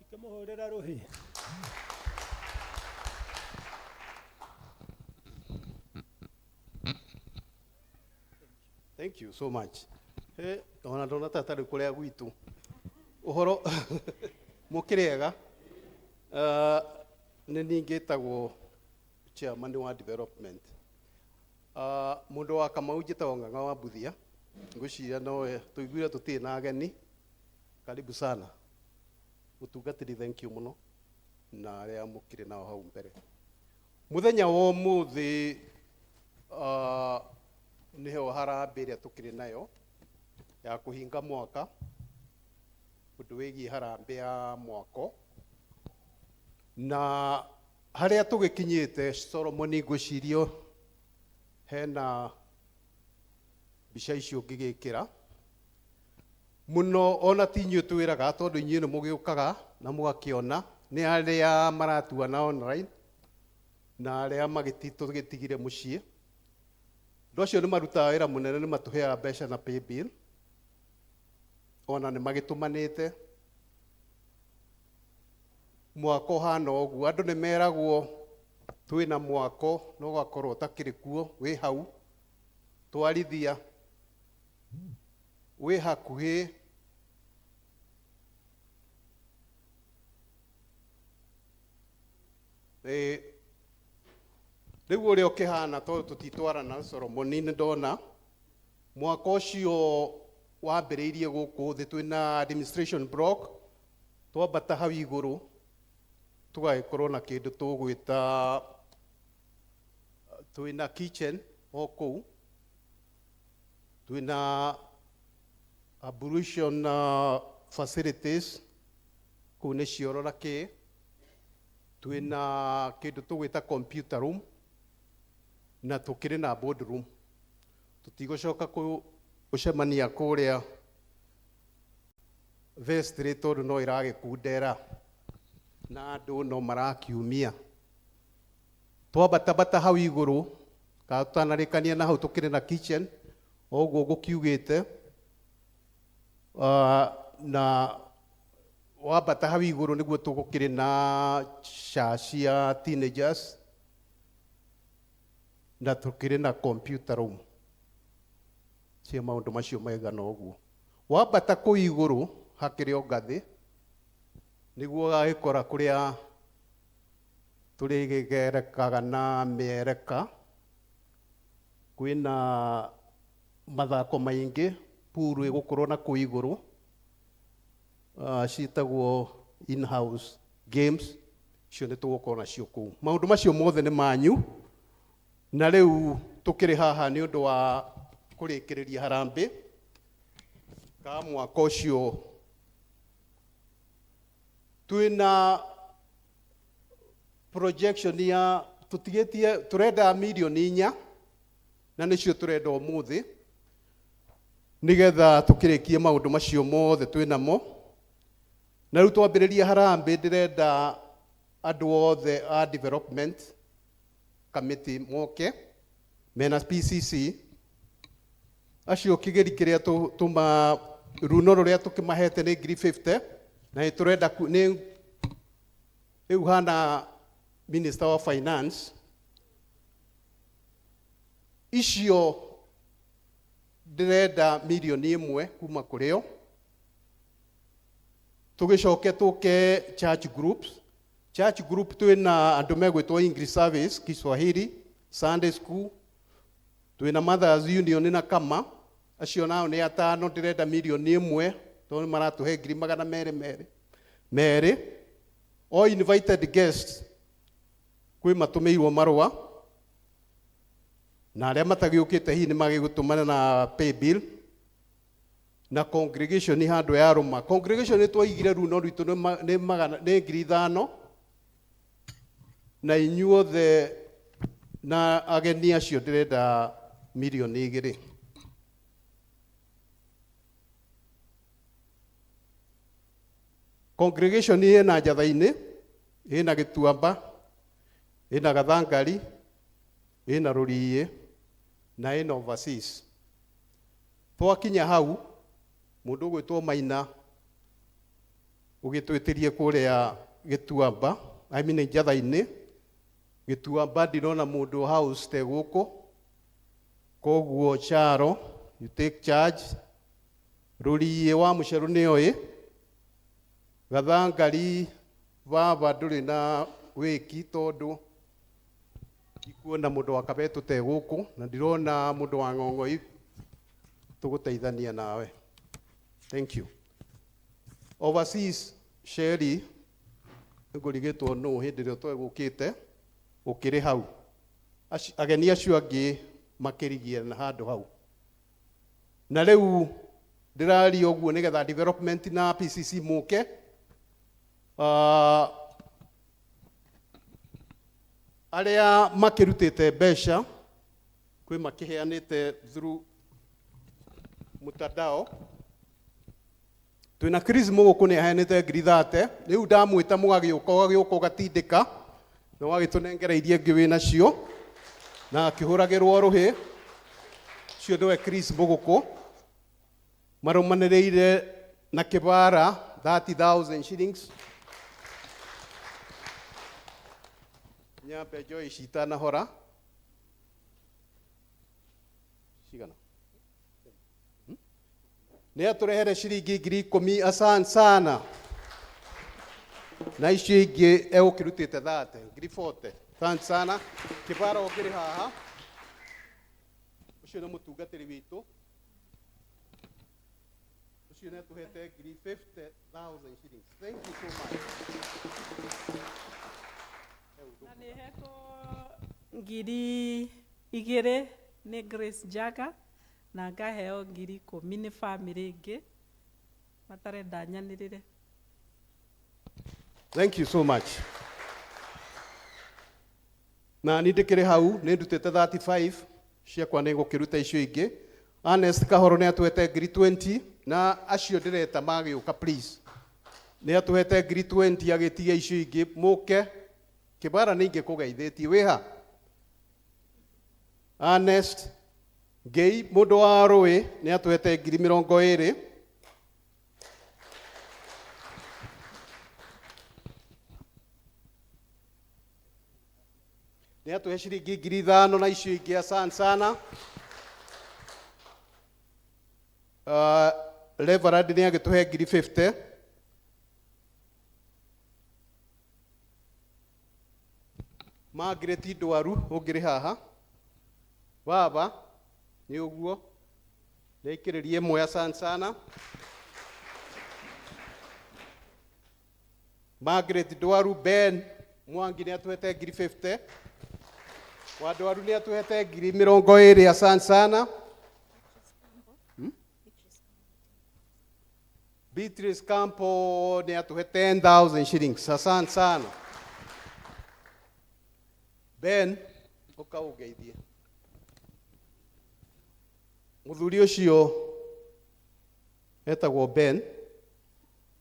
Ikĩmũhũrĩra rũhĩ. Thank you so much. Ona ndona ta tarĩ kũrĩa gwitũ. Ũhoro mũkĩrĩega. Nĩ niĩ ngĩtagwo chairman wa development. Mũndũ wa Kamau njĩtagwo Ng'ang'a wa Mbuthia. Ngwĩciria nowe tũiguire tũtirĩ na ageni. Karibu sana. Mũtungatĩri, thank you mũno na arĩa mũkĩrĩ nao hau mbere. Mũthenya wa ũmũthĩ, nĩho harambee ĩrĩa tũkĩrĩ nayo. Ya kũhinga mwaka ũndũ wĩgiĩ harambĩ ya mwako na harĩa tũgĩkinyĩte. Solomon, ngwĩcirio hena mbica icio ũngĩgĩkĩra mũno, ona ti inyuĩ twĩraga, tondũ inyuĩ nĩ mũgĩũkaga na mũgakĩona, nĩ arĩa maratuana online na arĩa tũgĩtigire mũciĩ. Andũ acio nĩ marutaga wĩra mũnene, nĩ matũheaga mbeca na paybill, ona nĩ magĩtũmanĩte. Mwako ũhana ũguo, andũ nĩ meragwo twĩna mwako no ũgakorwo ũtakĩrĩ kuo. Wĩ hau twarithia, wĩ hakuhĩ rĩu ũrĩa ũkĩhana, tondũ tũtitwarana. Solomoni, nĩ ndona mwaka ũcio wambĩrĩirie gũkũ thĩ, twĩna administration block, twambata hau igũrũ tũgagĩkorwo na kĩndũ tũgwĩta twĩna kitchen o kũu, twĩna ablution facilities kũu nĩ cioro na kĩ, twĩna kĩndũ tũgwĩta computer room, na tũkĩrĩ na board room. Tũtigũcoka gũcemania kũrĩa vestry tondũ no ĩragĩkundera na andũ no marakiumia. Twambatabata hau igũrũ kana tũtanarĩkania na hau, tũkĩrĩ na kitchen o ũguo ngũkiugĩte, na wambata hau igũrũ nĩguo tũgũkĩrĩ na cha cia teenagers, na tũkĩrĩ na computer room cia maũndũ macio maigana ũguo. Wambata kũu igũrũ hakĩrĩ o ngathĩ nĩguo ũgagĩkora kũrĩa tũrĩgĩgerekaga na mĩereka. Kwĩna mathako maingĩ, pool ĩgũkorwo na kũu igũrũ, ciĩtagwo in-house games, icio nĩ tũgũkorwo nacio kũu. Maũndũ macio mothe nĩ manyu, na rĩu tũkĩrĩ haha nĩ ũndũ wa kũrĩkĩrĩria harambĩ ka mwaka ũcio. Twĩna projection ya tũtigĩtie, tũrenda mirioni 4, na nĩcio tũrenda ũmũthĩ nĩgetha tũkĩrĩkie maũndũ macio mothe twĩnamo. Na rĩu twambĩrĩria harambĩ, ndĩrenda andũ othe a development committee moke mena PCC acio. Kĩgĩri kĩrĩa tũma runo rũrĩa tũkĩmahete nĩ ngiri 50, na nĩ tũrenda nĩ rĩu hana minister wa finance icio, ndĩrenda mirioni 1 kuma kũrĩ o. Tũgĩcoke tũke church groups. Church group twĩna andũ megwĩtwo English service, Kiswahili, Sunday school, twĩna Mothers Union na kama acio nao nĩ atano, ndĩrenda mirioni 1 tondũ nĩ maratũhe ngiri magana merĩ merĩ merĩ. O invited guests kwĩ matũmĩirwo marũa, na arĩa matagĩũkĩte hihi nĩ magĩgũtũmana na pay bill. Na congregation handũ ya rũma congregation nĩ twaigire runo rwitũ nĩ magana nĩ 5,000, na inyuothe na ageni acio ndĩrenda mirioni 2. Congregation ĩna Njatha-inĩ, ĩna Gĩtuamba, ĩna Gathangari, ĩna Rũriĩ na ĩna overseas. Twakinya hau, mũndũ ũgwĩtwo Maina ũgĩtwĩtĩrie kũrĩa Gĩtuamba, I mean Njatha-inĩ. Gĩtuamba ndinona mũndũ house te gũkũ, koguo Charo, you take charge. Rũriĩ wa Mũcerũ nĩoĩ. Gathangari baba ndũrĩ na wĩki tondũ ndikuona mũndũ wa Kabetũ te gũkũ, na ndirona mũndũ wa Ng'ong'oi tũgũteithania nawe. Thank you. Overseas, Sherry, ngũrigĩtwo nũ hĩndĩ ĩrĩa twegũkĩte ũkĩrĩ hau. Ageni acio angĩ makĩrigie na handũ hau. Na rĩu Ndĩraria ũguo nĩgetha development na PCC mũke. Arĩa makĩrutĩte mbeca kwĩ makĩheanĩte through mtandao. Twĩna Chris Mũgũkũ nĩ aheanĩte ngiri 30. Rĩu ndamwĩta mũgagĩũka ũgagĩũka ũgatindĩka na ũgagĩtũnengera iria ingĩ wĩ nacio na akĩhũragĩrwo rũhĩ. Ũcio nĩwe Chris Mũgũkũ. Marũmanĩrĩire na Kĩbara 30,000 shillings. Nyambe njoe ici itanahora. Cigana? Nĩ atũrehere ciringi 10,000, asante sana. Na icio ingĩ egũkĩrutĩte 30, ngiri 40. Asante sana. Kĩbara ũngĩrĩ haha. Ũcio nĩ mũtungatĩri witũ. Ũcio nĩ atũhete ngiri 50,000 shillings. Thank you so much. Na nĩ hetwo 2,000 nĩ Grace Njaga na ngaheo 10,000 nĩ family ĩngĩ matarenda nyanĩrĩre. Thank you so much. Na ni ndĩkĩrĩ hau nĩ ndutĩte 35 ciakwa nĩ ngũkĩruta icio ingĩ. Ernest Kahoro nĩ atũhete ngiri 20 na acio ndĩreta magĩũka please. Nĩ atũhete ngiri 20 agĩtiga icio ingĩ mũke. Kĩbara nĩ ingĩkũgeithĩtie wĩha. Ernest Ngei mũndũ wa rũĩ nĩ atũhete ngiri 20. Nĩ atũhe ciringi 5,000 na icio ingĩ, asante sana. Reverend nĩ agĩtũhe ngiri 50. Margaret Ndwaru ũngĩrĩ haha. Baba nĩ ũguo. Nĩaikĩrĩrie ĩmwe, asante sana. Margaret Ndwaru. Ben Mwangi nĩ atũhete ngiri 50. Wa Ndwaru nĩ atũhete ngiri 20, asante sana. Beatrice Campo nĩ atũhe 10,000 shillings, asante sana. Ben ũka ũngeithie. Mũthuri ũcio etagwo Ben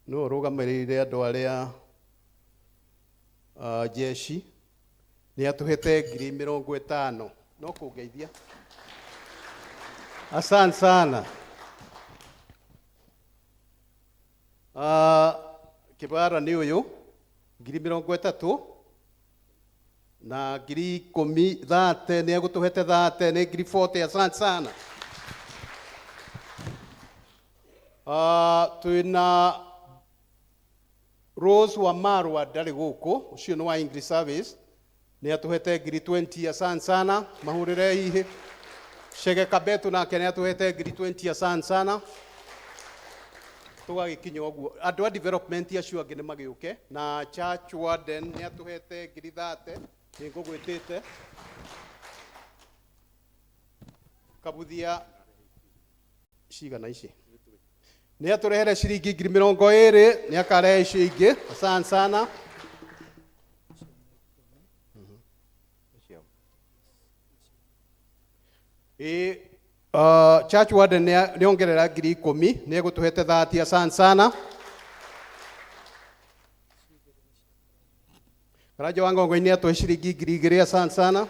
nĩwe ũrũgamĩrĩire andũ arĩa jeshi. Nĩ atũhete ngiri 50 no kũngeithia, asante sana. Kĩbara nĩ ũyũ ngiri 30 na 10,000 thate nĩ egũtũhete thate nĩ ngiri 40, asante sana. Twĩna Rose wa Marwa ndarĩ gũkũ, ũcio nĩ wa English Service, nĩ atũhete ngiri 20, asante sana, mahũrĩre hihi. Chege Kabetu nake nĩ atũhete ngiri 20, asante sana. Tũgagĩkinya ũguo andũ a development acio angĩ nĩ magĩũke. Na church warden nĩ atũhete ngiri 30, nĩ ngũgwĩtĩte. Kabuthia cigana ici nĩ atũrehere ciringi ngiri 20, nĩ akarehe icio ingĩ, asante sana. Ĩ church warden nĩ ongerera 10,000, nĩ egũtũhete 30, asante sana. Karanja wa Ngongo-inĩ atũhe ciringi 2,000, asante sana.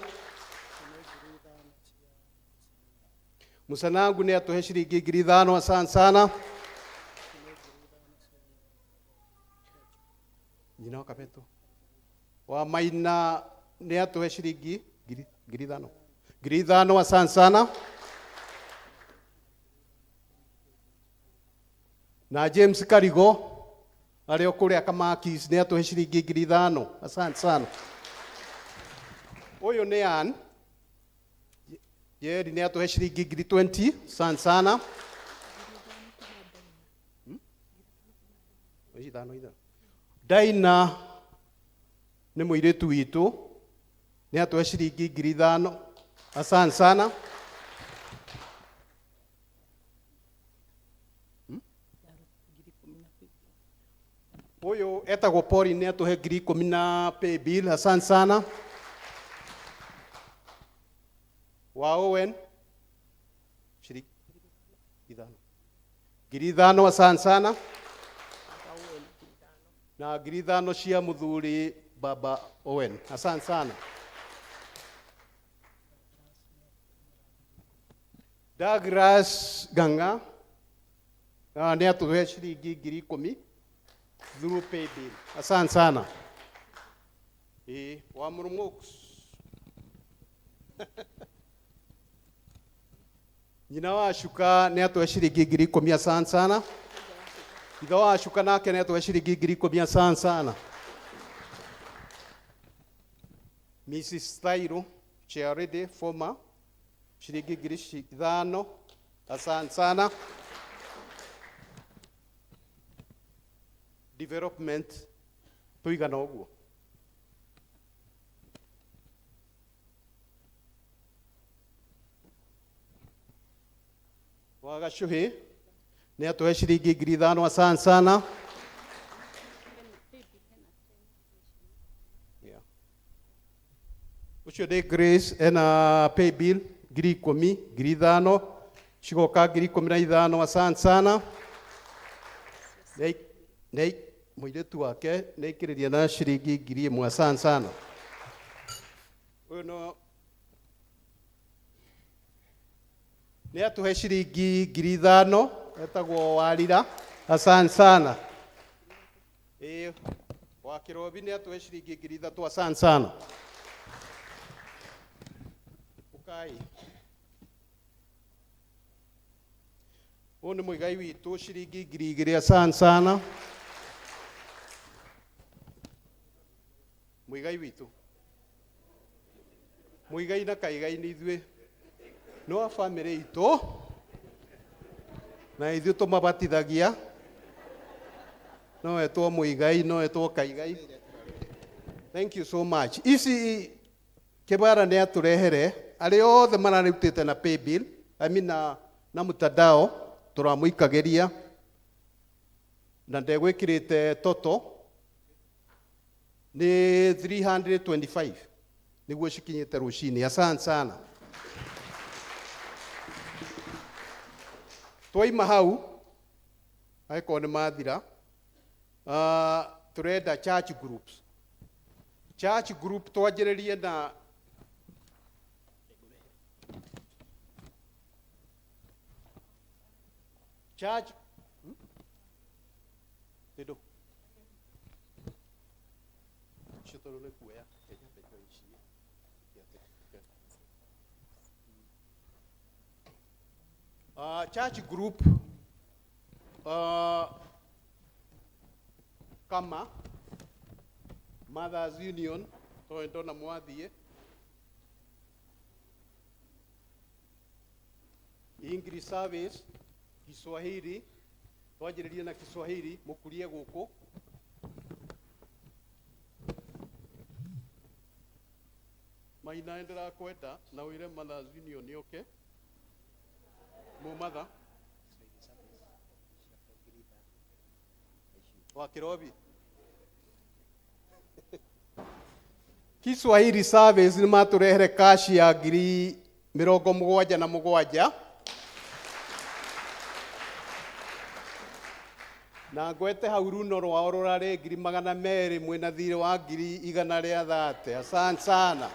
Musanangu nĩ atũhe ciringi 5,000, asante sana. Nyina wa Kabeto wa Maina nĩ atũhe ciringi 5,000, 5,000, asante sana. Na James Karigo arĩ o kũrĩa Kamakis nĩ atũhe ciringi 5,000, asante sana. Ũyũ nĩ Ann Jerry nĩ atũhe ciringi ngiri 20, asante sana. Ici ithano ithano. Daina nĩ mũirĩtu witũ nĩ atũhe ciringi 5,000, asante sana. Ũyũ etagwo Pauline nĩ atũhe 10,000 na pay bill, asante sana. Wa Owen ciringi ithano, 5,000, asante sana. Na 5,000 cia muthuri Baba Owen, asante sana. Douglas Ganga nĩ atũhe ciringi 10,000 through pay bill, asante sana. Ĩ wa Mũrũmũks nyina wa Shuka nĩ atũhe ciringi 10,000, asante sana. Ithe wa Shuka nake nĩ atũhe ciringi 10,000, asante sana. Mrs. Thairo Charity former ciringi 5,000, asante sana. Development tuigana ũguo. Wa Gacuhi nĩ atũhe ciringi 5,000, asante sana. Yeah. Ũcio nĩ Grace ena pay bill 10,000, 5,000 cigoka 15,000, asante sana. Nĩ mũirĩtu wake nĩ aikĩrĩria na ciringi 1,000, asante sana. Ũyũ no nĩ atũhe ciringi 5,000, etagwo Warira, asante sana. Ĩ wa Kĩrobi nĩ atũhe ciringi 3,000, asante sana. Ũkai. Ũyũ nĩ mũigai witũ ciringi 2,000, asante sana. Mũigai witũ, mũigai na kaigai nĩ ithuĩ no a bamĩrĩ itũ na ithuĩ tũmabatithagia, no etwo mũigai no etwo kaigai. Thank you so much. Ici kĩbara nĩ atũrehere arĩa othe mararutĩte na pay bill, I mean na mtandao tũramũikagĩria na ndegwĩkĩrĩte toto nĩ 325 nĩguo cikinyĩte rũcinĩ, asante sana. Twaima hau angĩkorwo nĩ mathira, tũrenda church groups. Church group twanjĩrĩrie na church Tĩndũ icio tondũ nĩ kuoya church group kama Mothers Union tondũ ndona mwathiĩ English service Kiswahili twanjĩrĩrie na Kiswahili mũkurie gũkũ. Maina ndĩrakwenda na wĩre Mothers Union yũke Mumatha wa Kĩrobi. Kiswahili service nĩ matũrehere kashi ya 77,000 na ngwete hau runo rwao rũrarĩ 200,000 mwĩna thirĩ wa 130,000, asante sana.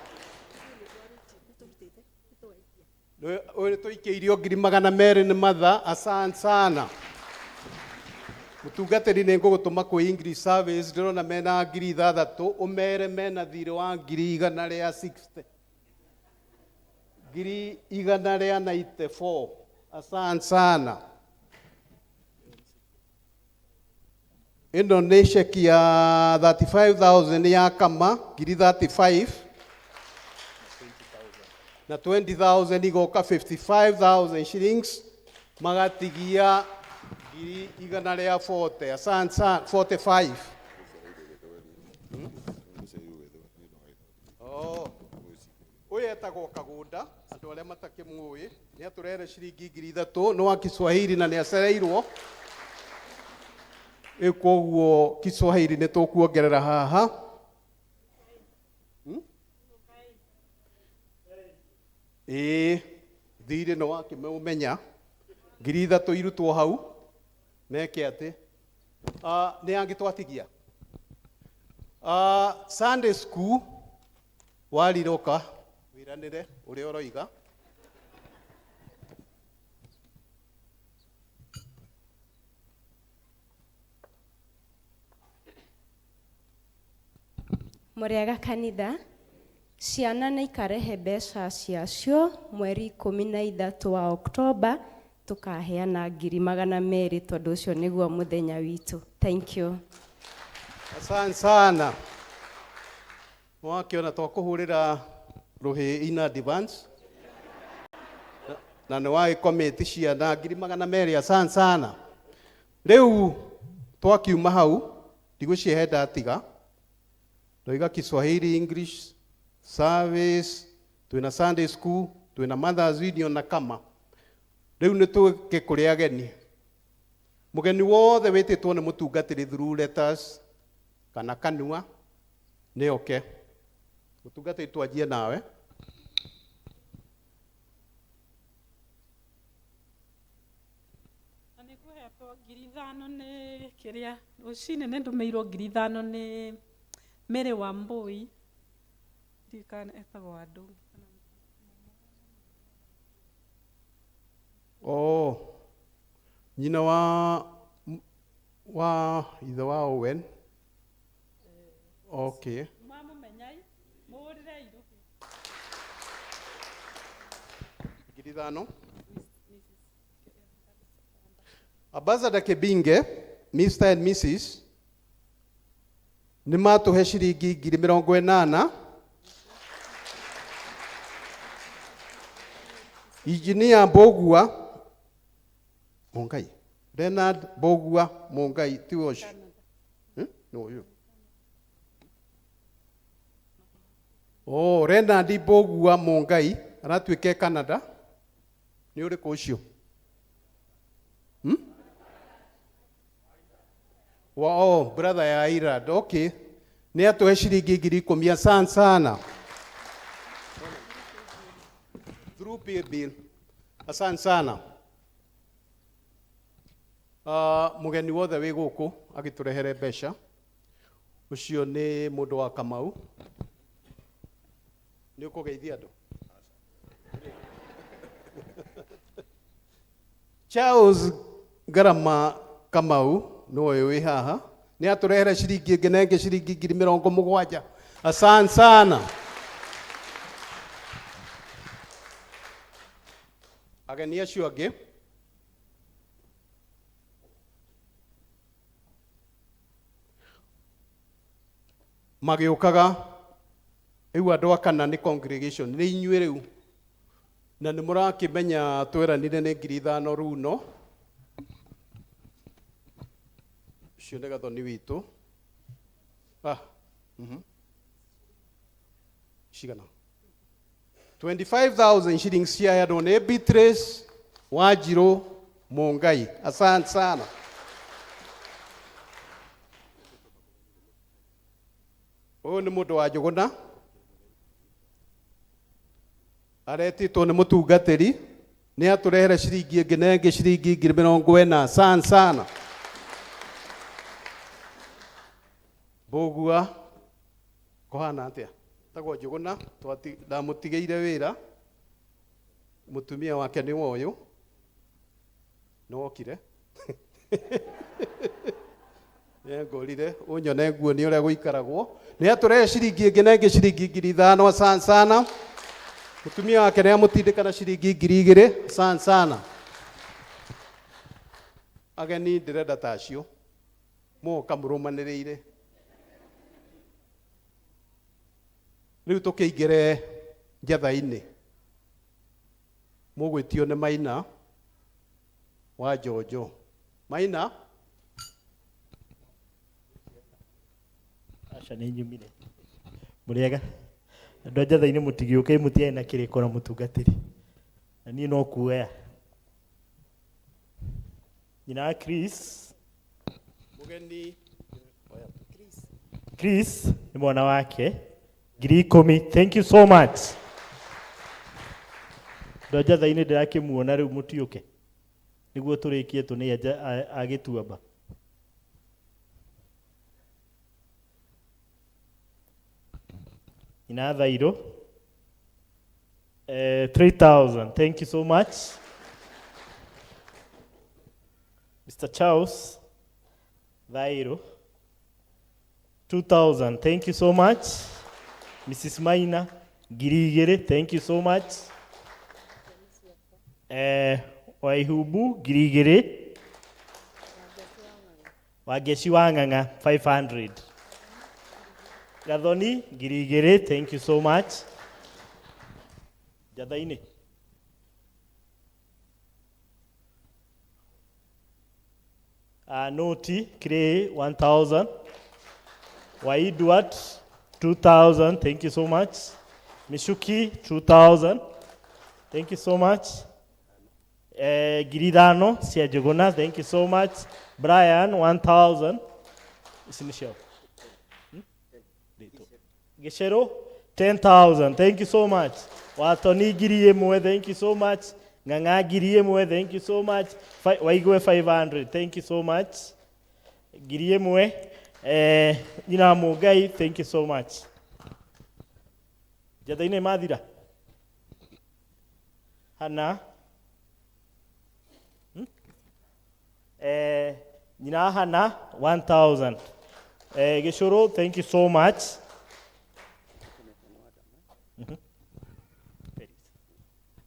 Ũyũ tũikĩirio 200,000 nĩ matha, asante sana. Mũtungatĩri nĩ ngũgũtũma kwĩ English service ndĩrona mena 6,000 ũmere mena thirĩ wa 160,000, 194,000, asante sana. Ĩno nĩ ceki ya 35,000 ya kama 35,000 na 20,000 igoka 55,000 shillings magatigia 140, asante sana, 45. Oh. Ũyũ etagwo Kagũnda, andũ arĩa matakĩmũĩ nĩ atũrehere ciringi 3,000 nĩ wa Kiswahili na nĩ acereirwo. Rĩu koguo Kiswahili nĩ tũkuongerera haha. Ĩĩ, thirĩ nĩ wakĩmũmenya, 3,000 irutwo hau meke atĩ. Nĩ angĩ twatigia. Sunday school wariroka wĩranĩre ũrĩa ũroiga. Mũrĩega kanitha, ciana nĩ ikarehe mbeca ciacio mweri 13 wa Oktoba, tukaheana 200,000 tondũ ũcio nĩguo mũthenya witũ. Thank you. Asante sana. Mwakiona twakũhũrĩra rũhĩ in advance. Na nĩ wagĩkomĩti ciana 200,000. Asante sana. Rĩu twakiuma hau ndigũcihe ndatiga. Ndoiga Kiswahili, English service, twina Sunday school, twina Mothers Union na kama. Rĩu nĩ tũke kũrĩ ageni. Mũgeni wothe wĩtĩtwo nĩ mũtungatĩri through letters kana kanua nĩ oke. Mũtungatĩri twanjie nawe. Na nĩ ngũhetwo 5,000 nĩ kĩrĩa rũcinĩ nĩ ndũmĩirwo 5,000 nĩ Mary Wambui. Ndiũĩ kana etagwo Wandũ. Oh, nyina wa ithe wa Owen. Okay. Mamũmenyai, mũhũrĩre irũhĩ. 5,000. Ambassador Kibinge, Mr. and Mrs. nĩ matũhe ciringi 80,000. Engineer Mbogua Mungai, Leonard Mbogua Mungai, ti ũcio? Nĩ ũyũ. Oh, Leonard Mbogua Mungai aratuĩka Canada. Nĩ ũrĩkũ ũcio? Wa, oh, brother ya Irad. Okay. Nĩ atũhe ciringi 10,000. Asante sana. Through pay bill. Asante sana. Mũgeni wothe wĩ gũkũ agĩtũrehere mbeca. Ũcio nĩ mũndũ wa Kamau. Nĩ ũkũgeithia andũ? Charles Garama Kamau nĩ ũyũ wĩ haha. Nĩ atũrehere ciringi ĩngĩ na ĩngĩ ciringi 70,000. Asante sana. Ageni acio angĩ. Magĩũkaga rĩu andũ a kana nĩ congregation nĩ inyuĩ rĩu na nĩ mũrakĩmenya tweranire nĩ 5,000 runo. Ũcio nĩ gathoni witũ. Cigana? 25,000 shillings ciaheanwo nĩ Beatrice Wanjirũ Mungai. Asante sana. Ũyũ nĩ mũndũ wa Njũgũna. Aretĩtwo nĩ mũtungatĩri. Nĩ atũrehere ciringi ĩngĩ na ĩngĩ ciringi 40,000. Asante sana. Mbũgua kũhana atĩa? Tagwo Njũgũna, ndamũtigĩire wĩra. Mũtumia wake nĩ ũyũ. Nĩ wokire. Nĩangorire, ũnyone nguo nĩ ũrĩa gũikaragwo. Nĩ atũrehe ciringi ĩngĩ na ĩngĩ ciringi 5,000. Asante sana. Mũtumia wake nĩ amũtindĩka na ciringi 2,000. Asante sana. Ageni ndĩrenda ta acio. Mũgoka mũrũmanĩrĩire. Rĩu tũkĩingĩre njatha-inĩ. Mũgwĩtio nĩ Maina wa Njonjo. Maina? Aca nĩ nyumire. Mũrĩega? Andũ a njatha-inĩ mũtigĩũke mũtiarĩ na kĩrĩko na mũtungatĩri. Na niĩ no kuoya. Nyina wa Chris. Mũgeni Chris nĩ mwana wake 10,000. Thank you so much. Andũ a Njatha-inĩ ndĩrakĩmuona rĩu mũtiũke nĩguo tũrĩkie tũnĩ a Gĩtuamba. Nyina Thairũ 3,000. Thank you so much. Mr. Charles Thairũ 2,000. Thank you so much. Mrs. Maina 2,000. Thank you so much. Waihumbu 2,000. Wangeci wa Ng'ang'a 500. Gathoni 2,000. Thank you so much. Njatha-inĩ. Noti Clay 1,000. Wa Edward 2,000. Thank you so much. Mishuki 2,000. Thank you so much. 5,000 cia Njũgũna. Thank you so much. Brian 1,000. Ici nĩ ciao. Gĩcerũ 10,000. Thank you so much. Watoni 1,000. Thank you so much. Ng'ang'a 1,000. Thank you so much. Waigwe 500. Thank you so much. 1,000. Nyina Mũngai, thank you so much. Njatha-inĩ mathira. Hana. Nyina Hana 1,000. Gĩcũrũ, thank you so much.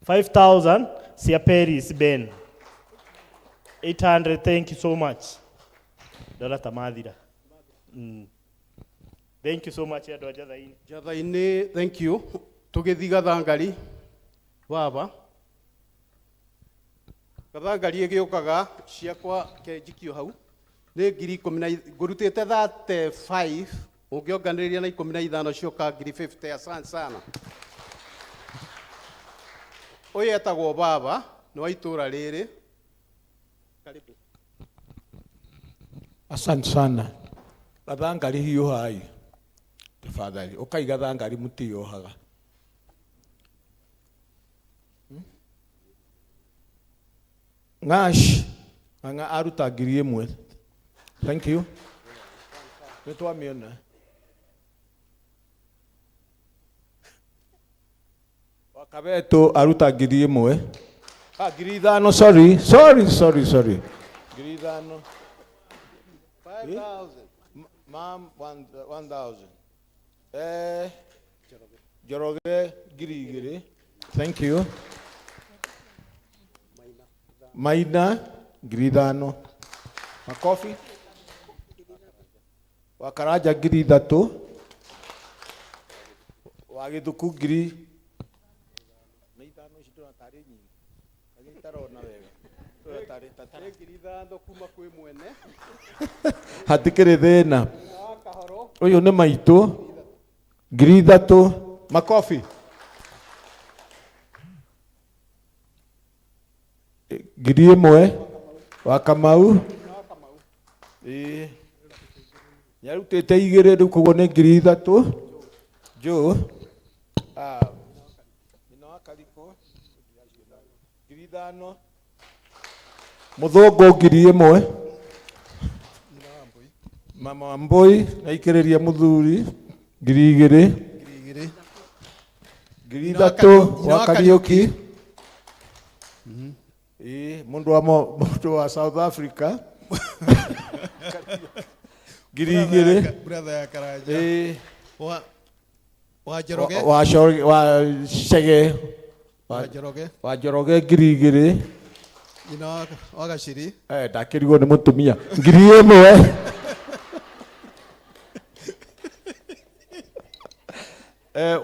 5,000 cia Paris Ben. 800, thank you so much. Ndona ta mathira. Thank you so much andũ a Njatha-inĩ. Njatha-inĩ, thank you. Tũgĩthiĩ Gathangari baba. Gathangari ĩgĩũkaga ciakwa kenjikio hau nĩ ngiri ikũmi na ngũrutĩte 35 ũngĩonganĩrĩria na 15 cioka ngiri 50. Asante sana. Ũyũ etagwo baba nĩ wa itũũra rĩrĩ. Karibu. Asante sana. Gathangari hiũhai tafadhali, ũkai Gathangari mũtihiũhaga. Ng'ash ng'ang'a aruta 1,000. Thank you. Nĩ twamĩona. Wakabeto aruta 1,000. 5,000, sorry, sorry, sorry, sorry. 5,000. 5,000. Ma'am, 1,000. Njoroge 2,000. Thank you. Maina 5,000. Makofi. Wakaraja 3,000. Wa Gĩthuku ngiri na ithano ici ndĩrona tarĩ nyingĩ. Kaingĩ itarona wega. Ndĩrona tarĩ ta Nĩ 5,000 kuma kwĩ mwene. Hatikĩrĩ thĩna. Ũyũ nĩ maitũ 3,000. Makofi. 1,000 wa Kamau. Ĩĩ. Nĩarutĩte 2 rĩu koguo nĩ 3,000. Joe. Nyina wa Karikũ 5,000. Mũthũngũ 1,000. Mama wa Mbui naikĩrĩria mũthuri 2,000. 2,000. 3,000 Nyina wa wa Kariũki. Ĩĩ, mũndũ wa mũndũ wa South Africa. 2,000. Brother ya Karanja. Ĩĩ. Wa Njoroge. Wa wa Chege. Wa Njoroge. Wa Njoroge 2,000. Nyina wa Gaciri. Ndakĩrigwo nĩ mũtumia. 1,000.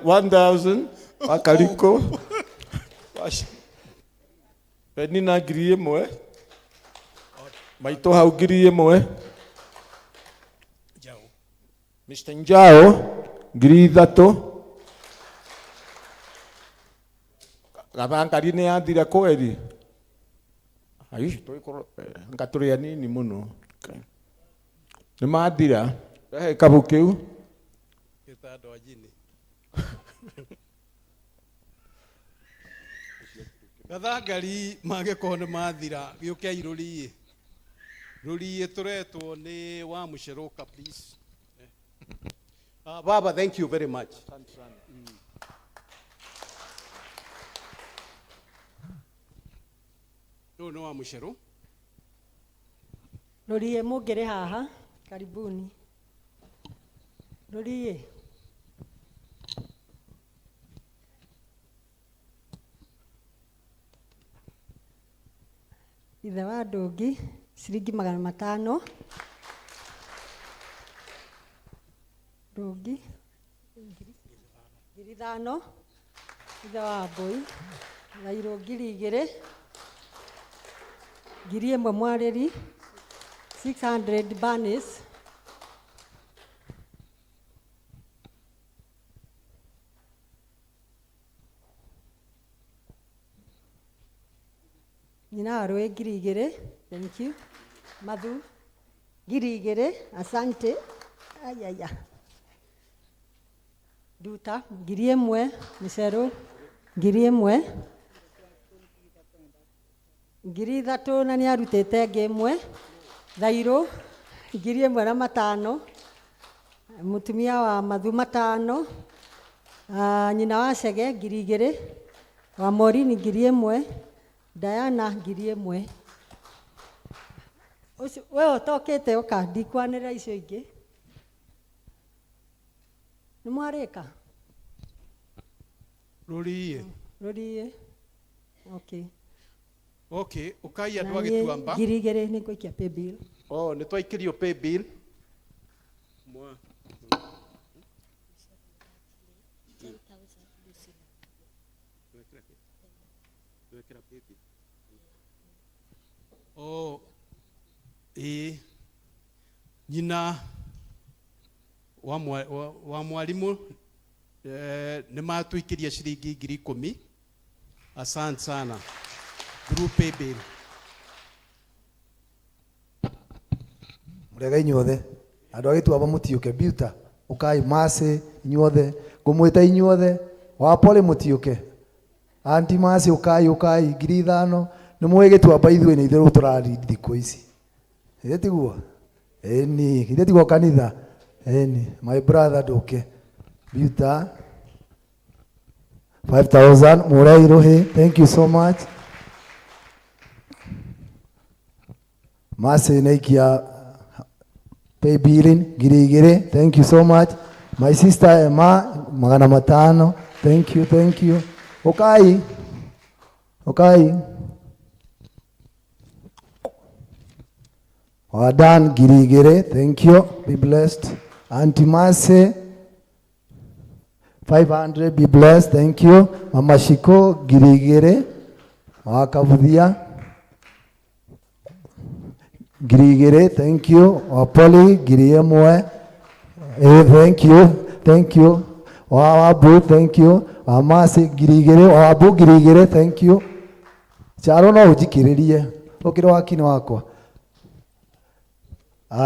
1,000 wa Karikũ. Wa Penina 1,000. Maitũ hau 1,000. Mr. Njao 3,000. Gathangari nĩ yathira kweri. Aici tũgĩkorwo anga tũrĩ anini mũno. Nĩ mathira. Rehe gĩkabu kĩu. Gĩta andũ a jini. Gathangari mangĩkorwo nĩ mathira gĩũkei rũriĩ. Rũriĩ tũretwo nĩ wa Mũcerũka please. Baba, thank you very much. Ũyũ nĩ wa Mũcerũ. Rũriĩ mũngĩrĩ haha, karibuni. Rũriĩ. Ithe wa Ndũngi, ciringi 500. Ndũngi, 5,000. Ithe wa Mbũi, Thairũ 2,000. 1,000 Mwarĩri, 600 Bernice. Nyina wa Rũĩ 2,000, thank you. Mathu 2,000, asante. Ayaya. Nduta 1,000, Mĩcerũ 1,000. 3,000 na nĩ arutĩte ĩngĩ ĩmwe. Thairũ 1,500. Mũtumia wa Mathu 5. Nyina wa Chege 2,000. Wa Morini 1,000. Diana 1,000. Ũcio we ũtokĩte ũka ndikwanĩrĩra icio ingĩ. Nĩ mwarĩka? Rũriĩ. Rũriĩ. Okay. Okay, ũkai andũ Na a niĩ Gĩtuamba. 2,000 nĩ ngũikia pay bill. Oh, nĩ twaikĩrio pay bill. Mwa. Oh, ĩĩ. Nyina wa wa mwarimũ nĩ matũikĩria ciringi 10,000. Asante sana. Through pay bill. Mũrĩega inyuothe. Andũ a Gĩtuamba mũtiũke. Biuta, ũkai Mercy inyuothe. Ngũmwĩta inyuothe. Wa Pole mũtiũke. Auntie Mercy ũkai ũkai 5,000. Nĩ mũĩ Gĩtuamba ithuĩ nĩ ithuĩ rĩu tũrari thikũ ici. Githĩ tiguo? Ĩni, githĩ tiguo kanitha? Ĩni, my brother ndũke. Biuta 5,000 Mũrei Rũhĩ, thank you so much. Mercy nĩaikia pay billing 2,000, thank you so much. My sister Emma 500, thank you, thank you. Ũkai, ũkai. Wadan 2,000, thank you, be blessed. Auntie Mercy 500, be blessed, thank you. Mama Shiko 2,000, Wakabuthia 2,000, thank you. Wapoli 1,000, thank you, thank you. Wawabu, thank you. Wamasi 2,000, Wawabu 2,000, thank you. Charo no ũnjikĩrĩrie, ũkĩrĩ wakini wakwa.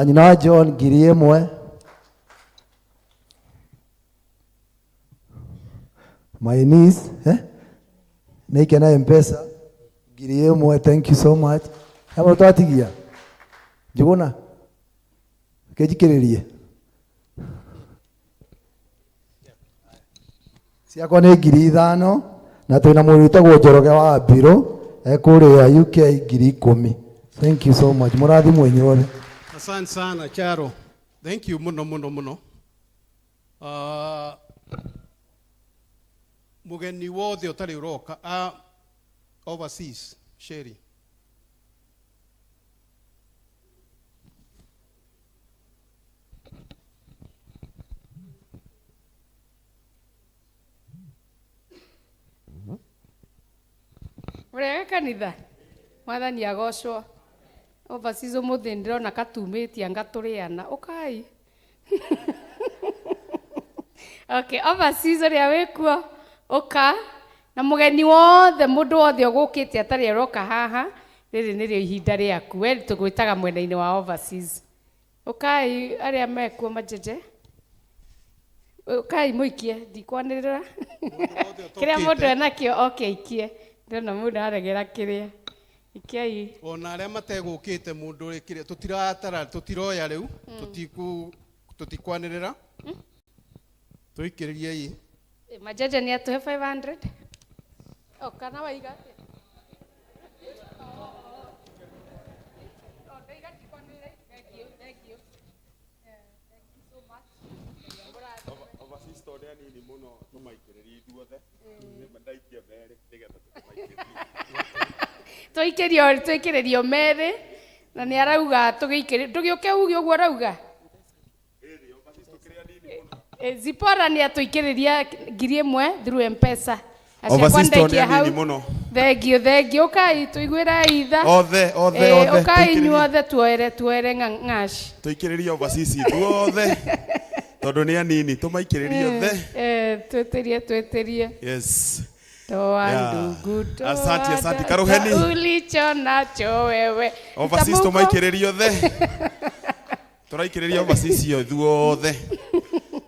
Nyina wa John 1,000. My niece, Nĩaikia na M-Pesa 1,000, thank you so much. Hamwe twatigia. Njuguna, kĩnjikĩrĩrie. Ciakwa nĩ 5,000 na twĩna mũndũ wĩtagwo Njoroge wa Mbirũ ekũrĩa UK 10,000. Thank you so much. Mũrathimwo inyuothe. Asante sana Charo. Thank you muno muno muno. Mũgeni wothe ũtarĩ ũroka, overseas, Sherry. Ũrega kanitha, mwathani agocwo. Overseas ũmũthĩ ndĩrona katumĩtie anga tũrĩana. Ũkai. Okay, overseas ũrĩa wĩkuo, ũka. Na mũgeni wothe, mũndũ wothe ũgũkĩte atarĩ aroka haha, rĩrĩ nĩrĩo ihinda rĩaku. We tũgwĩtaga mwena-inĩ wa overseas. Ũkai arĩa mekuo Manjenje. Ũkai mũikie, ndikwanĩrĩra. Kĩrĩa mũndũ enakĩo oke aikie. Ndĩrona mũndũ aregera kĩrĩa. Ikiai. Ona arĩa mategũkĩte mũndũ ũrĩkire tũtiratara tũtiroya rĩu tũtikwanĩrĩra tũikĩrĩriei. Manjenje nĩ atũhe 500. O kana waiga atĩa? Overseas tondũ nĩ anini mũno tũmaikĩrĩrie ithuothe ndaikia merĩ nĩgetha tũmaikĩrĩrie. Tũikĩrio tũikĩrĩrio merĩ na nĩ arauga tũgĩikĩrĩ ndũgĩũke uge ũguo arauga. Zipora nĩ atũikĩrĩria 1000 through M-Pesa. Acio Overseas tondũ nĩ ndaikia hau. anini mũno. Thengiũ thengiũ ũkai tũiguĩrai itha. Othe, othe, othe, Ũkai tũikĩrĩrie. inyuothe tuoere tuoere ng'aci. Tũikĩrĩrie overseas ithuothe tondũ nĩ anini tũmaikĩrĩrie othe. Twĩtĩrie twĩtĩrie. Yes. Toa Yeah. ndugu toa Asante, asante. dada, Karuheni. ulicho nacho wewe. Overseas Itamuko. tũmaikĩrĩrie othe. Tũraikĩrĩria overseas ithuothe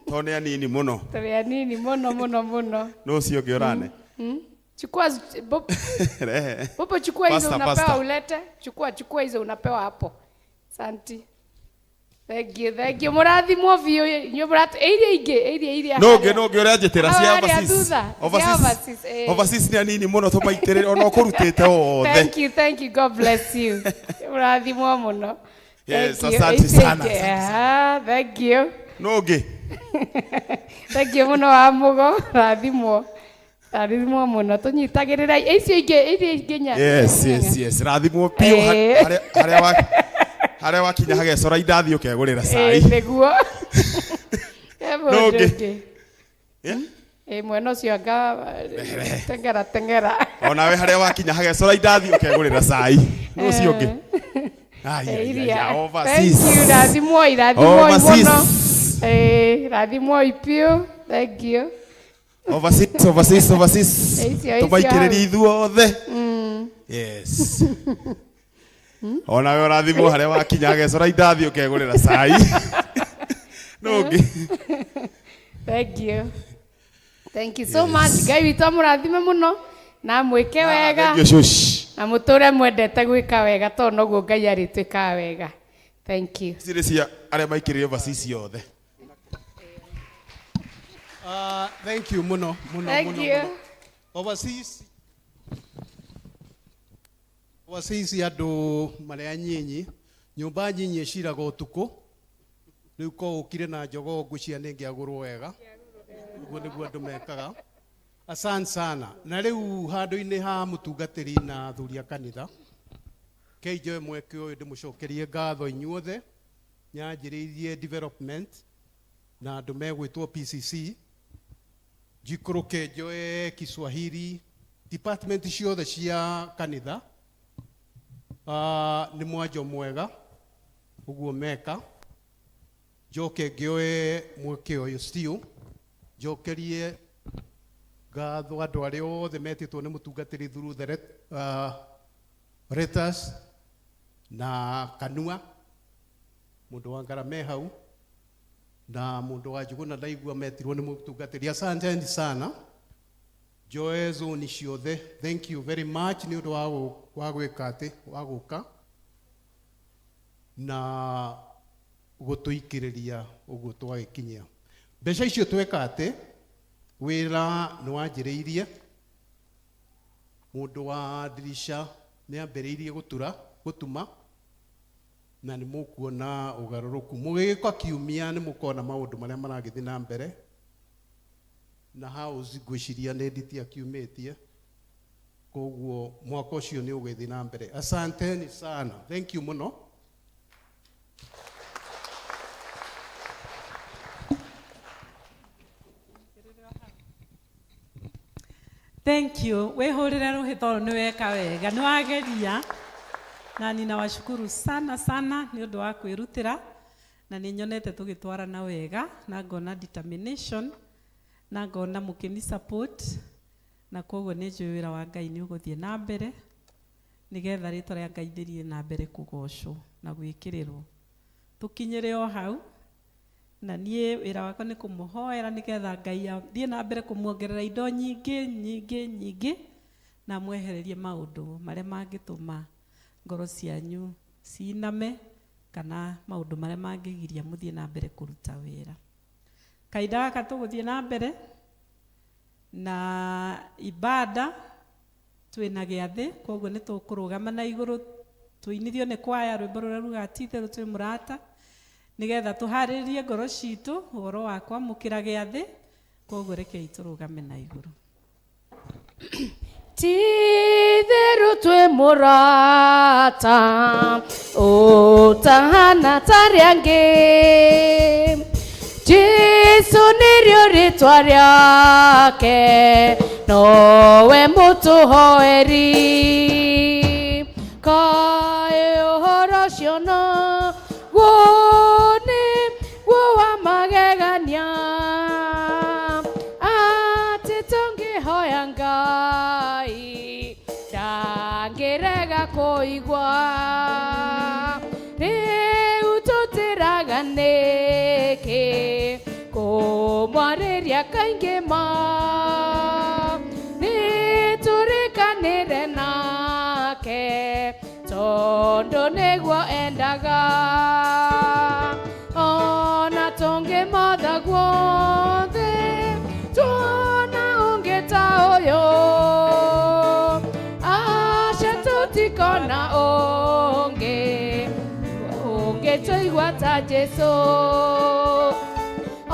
tondũ nĩ anini mũno. Tũrĩ anini mũno mũno mũno. Nũ ũcio ũngĩ ũrane? Chukua Rehe. Popo, chukua hizo Pastor, unapewa pastor. ulete. Chukua chukua hizo unapewa hapo. Asante. Thank you, thank you. Mũrathimwo biũ inyuĩ mũrat iria ingĩ iria iria. No ũngĩ no ũngĩ ũrĩa njĩtĩra Hau cia harĩa overseas. thutha, cia Overseas. overseas, eh. Overseas nĩ anini mũno tũmaitĩrĩrie ona ũkũrutĩte othe. Thank you, thank you. God bless you. Mũrathimwo mũno. Yes, Thank you. asante Icio sana, ingĩ, asante ah, thank you. No ũngĩ. Thank you mũno wa mũgo. Rathimwo. Rathimwo mũno. Tũnyitagĩrĩra icio ingĩ iria ingĩ nya. Yes, yes, yes. Rathimwo biũ Eh. harĩa wa harĩa wakinya hagecora indathi ũkegũrĩra cai. Nĩguo. He No mũndũ ũngĩ. ũngĩ. Yeah? Mwena ũcio anga tengera tengera. Onawe harĩa wakinya hagecora indathi ũkegũrĩra cai. No ũcio ũngĩ. Ai, ai, ai, Iria. ai, overseas. Thank you, rathimwoi, rathimwoi Overseas. mũno. Rathimwoi biũ. Thank you. Overseas, overseas, overseas. Icio, icio Tũmaikĩrĩrie hau. ithuothe. Yes. Onawe ũrathimwo harĩa wakinya hagecora indathi ũkegũrĩra cai. No ũngĩ. Thank you. Thank you so much. Ngai witũ amũrathime mũno na amwĩke wega. Thank you, shush. Na mũtũre mwendete gwĩka wega tondũ noguo Ngai arĩtwĩkaga wega. Thank you. Ici nĩ cia arĩa maikĩrĩire overseas othe. Thank you mũno mũno Thank mũno you. mũno. Overseas overseas andũ marĩ anyinyi nyũmba nyinyi ĩciraga ũtukũ rĩu ko ũkire na jogoo ngwĩciria nĩ ĩngĩagũrwo wega ũguo nĩguo andũ mekaga. Asante sana. Na rĩu handũ-inĩ ha mũtungatĩri na athuri a kanitha kei njoe mweke ũyũ ndĩmũcokerie ngatho inyuothe nyanjĩrĩirie development na andũ megwĩtwo PCC njikũrũke njoe Kiswahili department ciothe cia kanitha. Nĩ mwanjo mwega ũguo meka njoke ngĩoe mweke ũyũ still njokerie ngatho andũ arĩa othe metĩtwo nĩ mũtungatĩri through the letters na kanua mũndũ wa Ngarame hau na mũndũ wa Njuguna ndaigua metirwo nĩ mũtungatĩri. Asanteni sana. Njoe zoni ciothe thank you very much nĩ ũndũ wa gwĩka atĩ wa gũka na gũtũikĩrĩria ũguo twagĩkinyia mbeca icio tweka atĩ wĩra nĩ wanjĩrĩirie mũndũ wa ndirisha nĩ ambĩrĩirie gũtuma na nĩ mũkuona ũgarũrũku mũgĩgĩka kiumia nĩ mũkona maũndũ marĩa maragĩthiĩ na mbere na house ngwĩciria nĩ nditi akiumĩtie koguo mwaka ũcio nĩ ũgĩthiĩ na mbere. Asanteni sana, thank you mũno. Thank you. Wihurire ruhi tondũ nĩ weka wega, nĩ wageria. Na ninawashukuru sana sana nĩ ũndũ wa kwĩrutĩra na nĩ nyonete tũgĩtwarana wega na ngona determination na ngona mũkĩni support na koguo nĩ njũĩ wĩra wa Ngai nĩ ũgũthiĩ na mbere nĩgetha rĩtwa rĩa Ngai rĩthiĩ na mbere kũgocwo na gwĩkĩrĩrwo. Tũkinyĩre o hau na niĩ wĩra wakwa nĩ kũmũhoera nĩgetha Ngai athiĩ na mbere kũmuongerera indo nyingĩ nyingĩ nyingĩ na amwehererie maũndũ marĩa mangĩtũma ngoro cianyu ciname kana maũndũ marĩa mangĩgiria mũthiĩ na mbere kũruta wĩra. Kahinda gaka tũgũthiĩ na mbere na ibada twĩna gĩathĩ, koguo nĩ tũkũrũgama na igũrũ tũinithio nĩ kwaya rwĩmbo rũrĩa rugaga ti itherũ twĩ mũrata, nĩgetha tũharĩrĩrie ngoro citũ ũhoro wa kwamũkĩra gĩathĩ, koguo rekei tũrũgame na igũrũ. Ti itherũ twĩ mũrata ũtahana ta arĩa angĩ, Jesu nĩrĩo rĩtwa rĩake, nowe mũtũhoeri. Kaĩ ũhoro ũcio noguo nĩguo wa magegania, atĩ tũngĩhoya Ngai ndangĩrega kũigua. Rĩu tũtĩraga nĩkĩ kũmwarĩria kaingĩ ma, nĩtũrĩkanĩre nake tondũ nĩguo endaga. Ona tũngĩmotha guothe tuona ũngĩ ta ũyũ, aca tũtikona ũngĩ ũngĩtũigua ta Jesũ. O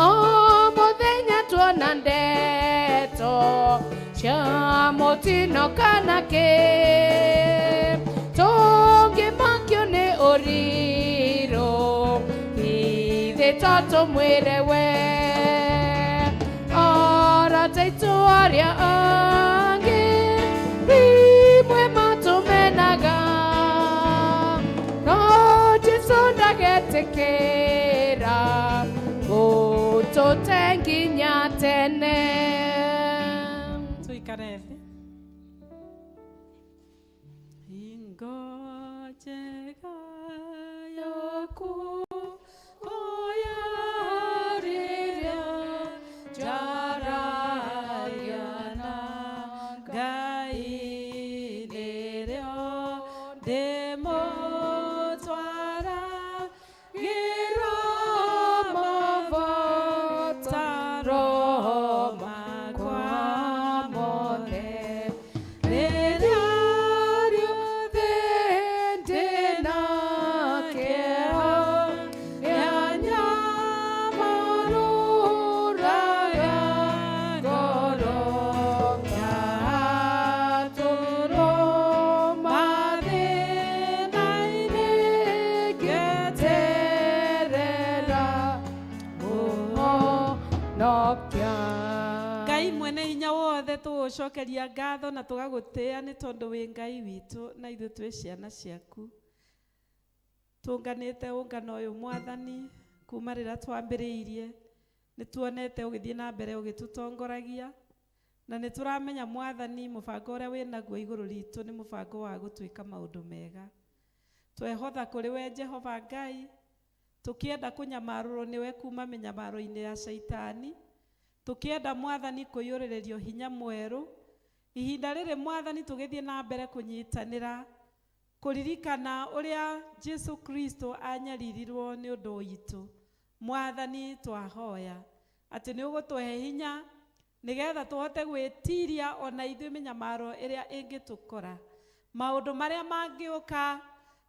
mũthenya tuona ndeto cia mũtino kana kĩ, tũngĩmakio nĩ ũrirũ ithe to tũmwĩre we. Arata aitũ arĩa angĩ rĩmwe matũmenaga, no Jesũ ndagetĩkĩra gũtũte nginya tene. Tũikare thĩ. Hingo njega yaku oyarĩria njaragia na Ngai nĩrĩo ndĩmũtwara mabataro makwa mothe. Rĩrĩa rĩothe ndĩna kĩeha nĩanyamarũraga ngoro, ngatũrwo mathĩna-inĩ ngeterera mũhonokia. Ngai mwene hinya wothe tũgũcokeria ngatho na tũgagũtĩĩa nĩ tondũ wĩ Ngai witũ na ithuĩ twĩ ciana ciaku. Tũnganĩte ũngano ũyũ Mwathani kuma rĩrĩa twambĩrĩirie, nĩ tuonete ũgĩthiĩ na mbere ũgĩtũtongoragia, na nĩ tũramenya Mwathani mũbango ũrĩa wĩ naguo igũrũ ritũ nĩ mũbango wa gũtwĩka maũndũ mega. Twehotha kũrĩ we Jehova Ngai, tũkĩenda kũnyamarũrwo nĩwe kuma mĩnyamaro-inĩ ya caitani, tũkĩenda Mwathani kũiyũrĩrĩrio hinya mwerũ. Ihinda rĩrĩ Mwathani tũgĩthiĩ na mbere kũnyitanĩra kũririkana ũrĩa Jesu Kristo anyaririrwo nĩ ũndũ witũ. Mwathani twahoya atĩ nĩ ũgũtũhe hinya nĩgetha tũhote gwĩtiria ona ithuĩ mĩnyamaro ĩrĩa ĩngĩtũkora, maũndũ marĩa mangĩũka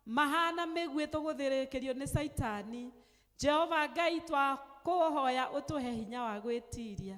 mahana mĩguĩ tũgũthĩrĩkĩrio nĩ caitani. Jehova Ngai twakũhoya ũtũhe hinya wa gwĩtiria.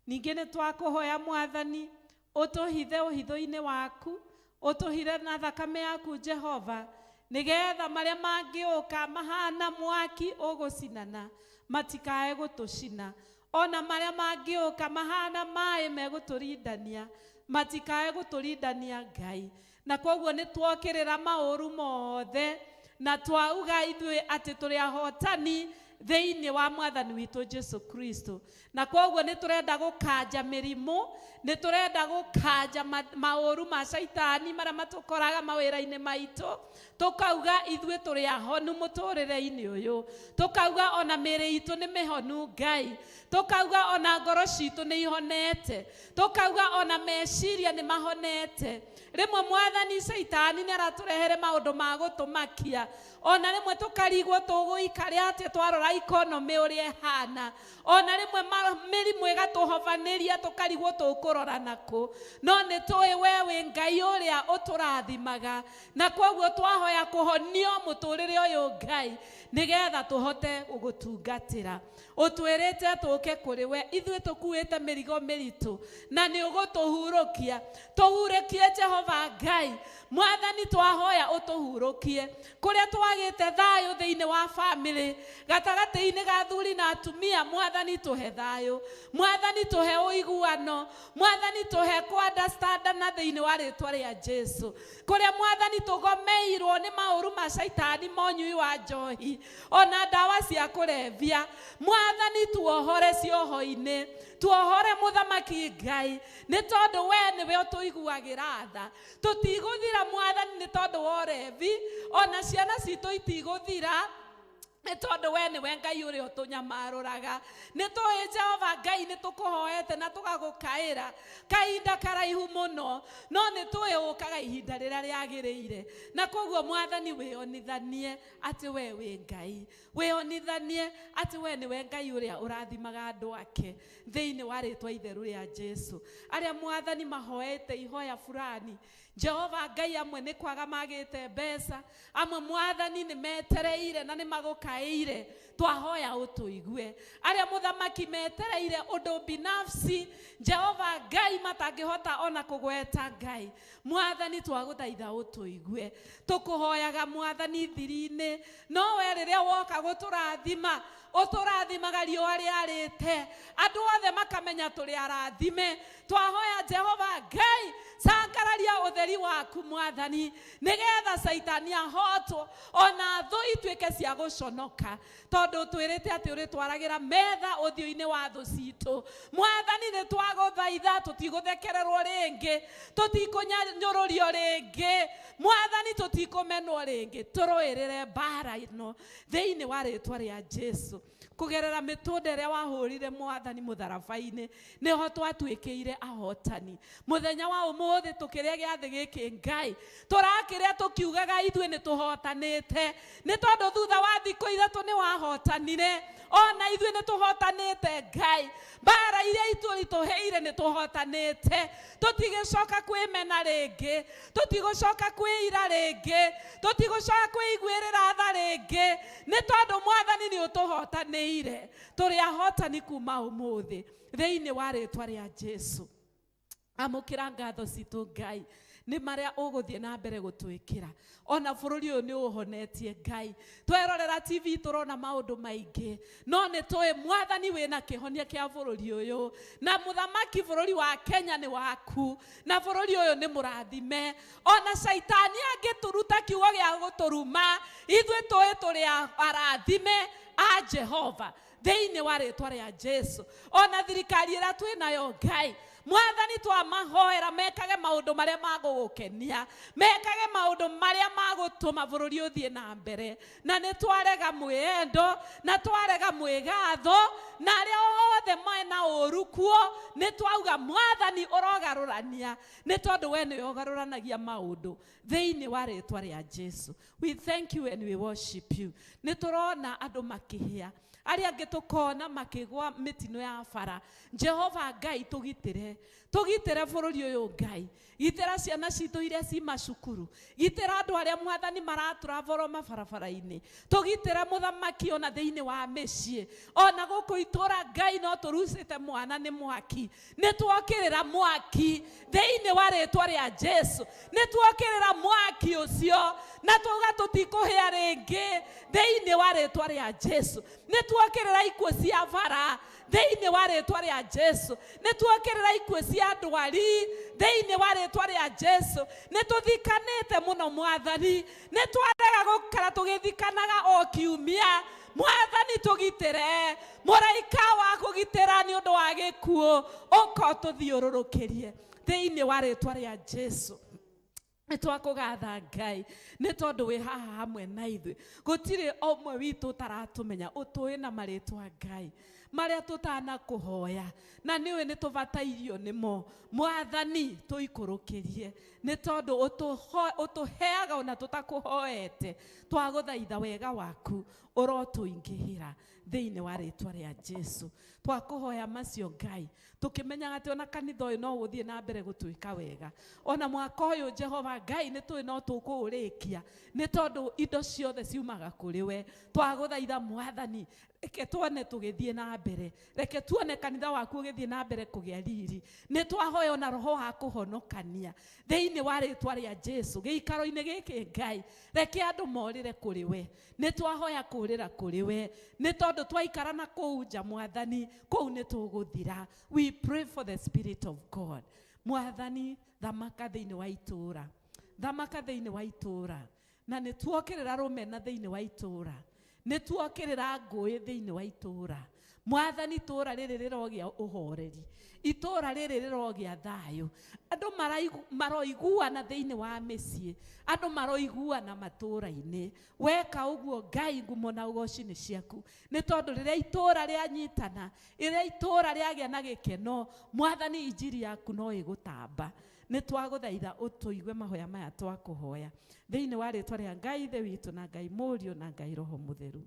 Ningĩ nĩ twakũhoya Mwathani ũtũhithe ũhitho-inĩ waku, ũtũhithe na thakame yaku Jehova, nĩgetha marĩa mangĩũka mahana mwaki ũgũcinana matikae gũtũcina, ona marĩa mangĩũka mahana maĩ megũtũrindania matikae gũtũrindania Ngai. Na koguo nĩ twokĩrĩra maũru mothe na twauga ithuĩ atĩ tũrĩ ahotani Thĩinĩ wa mwathani witũ Jesu Kristo. Na kwoguo nĩ tũrenda gũkanja mĩrimũ, nĩ tũrenda gũkanja maũru ma caitani marĩa matũkoraga mawĩra-inĩ maitũ, tũkauga ithuĩ tũrĩ ahonu mũtũrĩre-inĩ ũyũ, tũkauga ona mĩĩrĩ itũ nĩ mĩhonu Ngai, tũkauga ona ngoro citũ nĩ ihonete, tũkauga ona meciria nĩ mahonete. Rĩmwe mwathani caitani nĩ aratũrehere maũndũ ma gũtũmakia, ona rĩmwe tũkarigwo tũgũikare atĩa twarora economy ũrĩa ĩhana, ona rĩmwe mĩrimũ ĩgatũhobanĩria tũkarigwo tũkũrora nakũ, no nĩ tũĩ we wĩ Ngai ũrĩa ũtũrathimaga, na kwoguo twahoya kũhonio mũtũrĩre ũyũ Ngai nĩgetha tũhote gũgũtungatĩra. Ũtwĩrĩte tũke kũrĩ we ithuĩ tũkuĩte mĩrigo mĩritũ, na nĩ ũgũtũhurũkia. Tũhurũkie Jehova Ngai mwathani, twahoya ũtũhurũkie kũrĩa twagĩte thayũ thĩinĩ wa famĩlĩ, gatagatĩ-inĩ ga athuri na atumia. Mwathani tũhe thayũ, mwathani tũhe ũiguano, mwathani tũhe kũ-understandana thĩinĩ wa rĩtwa rĩa Jesu. Kũrĩa mwathani tũgomeirwo nĩ maũru ma caitani, monyui wa njohi ona ndawa cia kũrebia, mwathani tuohore cioho-inĩ, tuohore mũthamaki Ngai, nĩ tondũ we nĩwe ũtũiguagĩra tha. Tũtigũthira mwathani nĩ tondũ wa ũrebi, ona ciana citũ itigũthira nĩ tondũ we nĩwe Ngai ũrĩa ũtũnyamarũraga. Nĩ tũĩ Jehova Ngai nĩ tũkũhoete na tũgagũkaĩra kahinda karaihu mũno, no nĩ tũĩ ũkaga ihinda rĩrĩa rĩagĩrĩire, na koguo mwathani wĩonithanie atĩ we wĩ Ngai, wĩonithanie atĩ we nĩwe Ngai ũrĩa ũrathimaga andũ ake thĩinĩ wa rĩtwa itheru rĩa Jesu. Arĩa mwathani mahoete ihoya fulani, Jehova Ngai, amwe nĩ kwaga magĩte mbeca, amwe mwathani nĩ metereire na nĩ magũkaĩire, twahoya ũtũigue. Arĩa mũthamaki metereire ũndũ binafsi, Jehova Ngai, matangĩhota ona kũgweta Ngai, mwathani twagũthaitha ũtũigue. Tũkũhoyaga mwathani thiri-inĩ, no we rĩrĩa woka gũtũrathima ũtũrathimaga riũa rĩarĩte, andũ othe makamenya tũrĩ arathime. Twahoya Jehova Ngai, cangararia ũtheri waku mwathani, nĩgetha caitani ahotwo ona thũ ituĩke cia gũconoka, tondũ twĩrĩte atĩ ũrĩtwaragĩra metha ũthiũ-inĩ wa thũ citũ. Mwathani nĩ twagũthaitha, tũtigũthekererwo rĩngĩ, tũtikũnyũrũrio rĩngĩ, mwathani tũtikũmenwo rĩngĩ, tũrũĩrĩre mbara ĩno thĩinĩ wa rĩtwa rĩa Jesu. Kũgerera mĩtũnda ĩrĩa wahũrire mwathani mũtharaba-inĩ, nĩho twatuĩkĩire ahotani. Mũthenya wa ũmũthĩ tũkĩrĩa gĩathĩ gĩkĩ Ngai, tũrakĩrĩa tũkiugaga ithuĩ nĩ tũhotanĩte, nĩ tondũ thutha wa thikũ ithatũ nĩ wahotanire, ona ithuĩ nĩ tũhotanĩte Ngai. Mbara iria itũritũhĩire nĩ tũhotanĩte, tũtigĩcoka kwĩmena rĩngĩ, tũtigũcoka kwĩira rĩngĩ, tũtigũcoka kwĩiguĩrĩra tha rĩngĩ, nĩ tondũ mwathani nĩ ũtũhotanĩire. Tũrĩ ahotani kuma ũmũthĩ thĩinĩ wa rĩtwa rĩa Jesu. Amũkĩra ngatho citũ Ngai nĩ marĩa ũgũthiĩ na mbere gũtwĩkĩra, ona bũrũri ũyũ nĩ ũhonetie Ngai. Twerorera TV tũrona maũndũ maingĩ, no nĩ tũĩ mwathani wĩna kĩhonia kĩa bũrũri ũyũ, na mũthamaki bũrũri wa Kenya nĩ waku, na bũrũri ũyũ nĩ mũrathime. Ona caitani angĩtũruta kiugo gĩa gũtũruma, ithuĩ tũĩ tũrĩ arathime a Jehova thĩinĩ wa rĩtwa rĩa Jesu. Ona thirikari ĩrĩa twĩ nayo Ngai, mwathani twamahoera mekage maũndũ marĩa magũgũkenia, mekage maũndũ marĩa magũtũma bũrũri ũthiĩ na mbere, na nĩ twarega mwĩendo na twarega mwĩgatho, na arĩa othe mena ũru kuo nĩ twauga mwathani ũrogarũrania, nĩ tondũ we nĩwe ũgarũranagia maũndũ thĩinĩ wa rĩtwa rĩa Jesu. We thank you and we worship you. Nĩ tũrona andũ makĩhĩa, arĩa angĩ tũkona makĩgwa mĩtino ya bara. Jehova Ngai, tũgitĩre, tũgitĩre bũrũri ũyũ Ngai, gitĩra ciana citũ iria ci macukuru, gitĩra andũ arĩa mwathani maratũravoro mabarabara-inĩ, tũgitĩre mũthamaki ona thĩinĩ wa mĩciĩ, ona gũkũ itũra Ngai no tũrucĩte mwana nĩ mwaki, nĩ tuokĩrĩra mwaki thĩinĩ wa rĩtwa rĩa Jesu, nĩ tuokĩrĩra mwaki ũcio na tuauga tũtikũhĩa rĩngĩ thĩinĩ wa rĩtwa rĩa Jesu, nĩ tuokĩrĩra ikuũ cia bara thĩinĩ wa rĩtwa rĩa Jesu, nĩ tuokĩrĩra ikuũ cia ndwari thĩinĩ wa rĩtwa rĩa Jesu. Nĩ tũthikanĩte mũno mwathani, nĩ twarega gũikara tũgĩthikanaga o kiumia. Mwathani tũgitĩre, mũraika wa kũgitĩra nĩ ũndũ wa gĩkuũ ũka ũtũthiũrũrũkĩrie thĩinĩ wa rĩtwa rĩa Jesu. Nĩ twakũgatha Ngai nĩ tondũ wĩ haha hamwe na ithuĩ. Gũtirĩ ũmwe witũ ũtaratũmenya, ũtũĩ na marĩtwa Ngai marĩa tũtanakũhoya, na nĩũĩ nĩ tũbatairio nĩmo. Mwathani tũikũrũkĩrie nĩ tondũ ũtũheaga ona tũtakũhoete. Twagũthaitha wega waku ũrotũingĩhĩra thĩinĩ wa rĩtwa rĩa Jesu. Twakũhoya macio Ngai, tũkĩmenyaga atĩ ona kanitha ũyũ no ũthiĩ na mbere gũtuĩka wega. Ona mwaka ũyũ Jehova Ngai nĩ tũĩ no tũkũũrĩkia nĩ tondũ indo ciothe ciumaga kũrĩ we. Twagũthaitha Mwathani, reke tuone tũgĩthiĩ na mbere, reke tuone kanitha waku ũgĩthiĩ na mbere kũgĩa riri. Nĩ twahoya ona roho wa kũhonokania thĩinĩ wa rĩtwa rĩa Jesu gĩikaro-inĩ gĩkĩ Ngai, reke andũ morĩre kũrĩ we. Nĩ twahoya kũrĩra kũrĩ we nĩ tondũ twaikara na kũu nja Mwathani, kũu nĩ tũgũthira. We pray for the spirit of God. Mwathani thamaka thĩinĩ wa itũũra, thamaka thĩinĩ wa itũũra, na nĩ tuokĩrĩra rũmena thĩinĩ wa itũũra, nĩ tuokĩrĩra ngũĩ thĩinĩ wa itũũra. Mwathani itũũra rĩrĩ rĩrogĩa ũhoreri, itũũra rĩrĩ rĩrogĩa thayũ, andũ maroiguana thĩinĩ wa mĩciĩ, andũ maroiguana matũũra-inĩ. Weka ũguo Ngai, ngumo na ũgoci nĩ ciaku, nĩ tondũ rĩrĩa itũũra rĩanyitana, rĩrĩa itũũra rĩagĩa na gĩkeno, Mwathani injiri yaku no ĩgũtamba. Nĩ twagũthaitha ũtũigue mahoya maya twakũhoya thĩinĩ wa rĩtwa rĩa Ngai Ithe witũ na Ngai Mũriũ na Ngai Roho Mũtheru.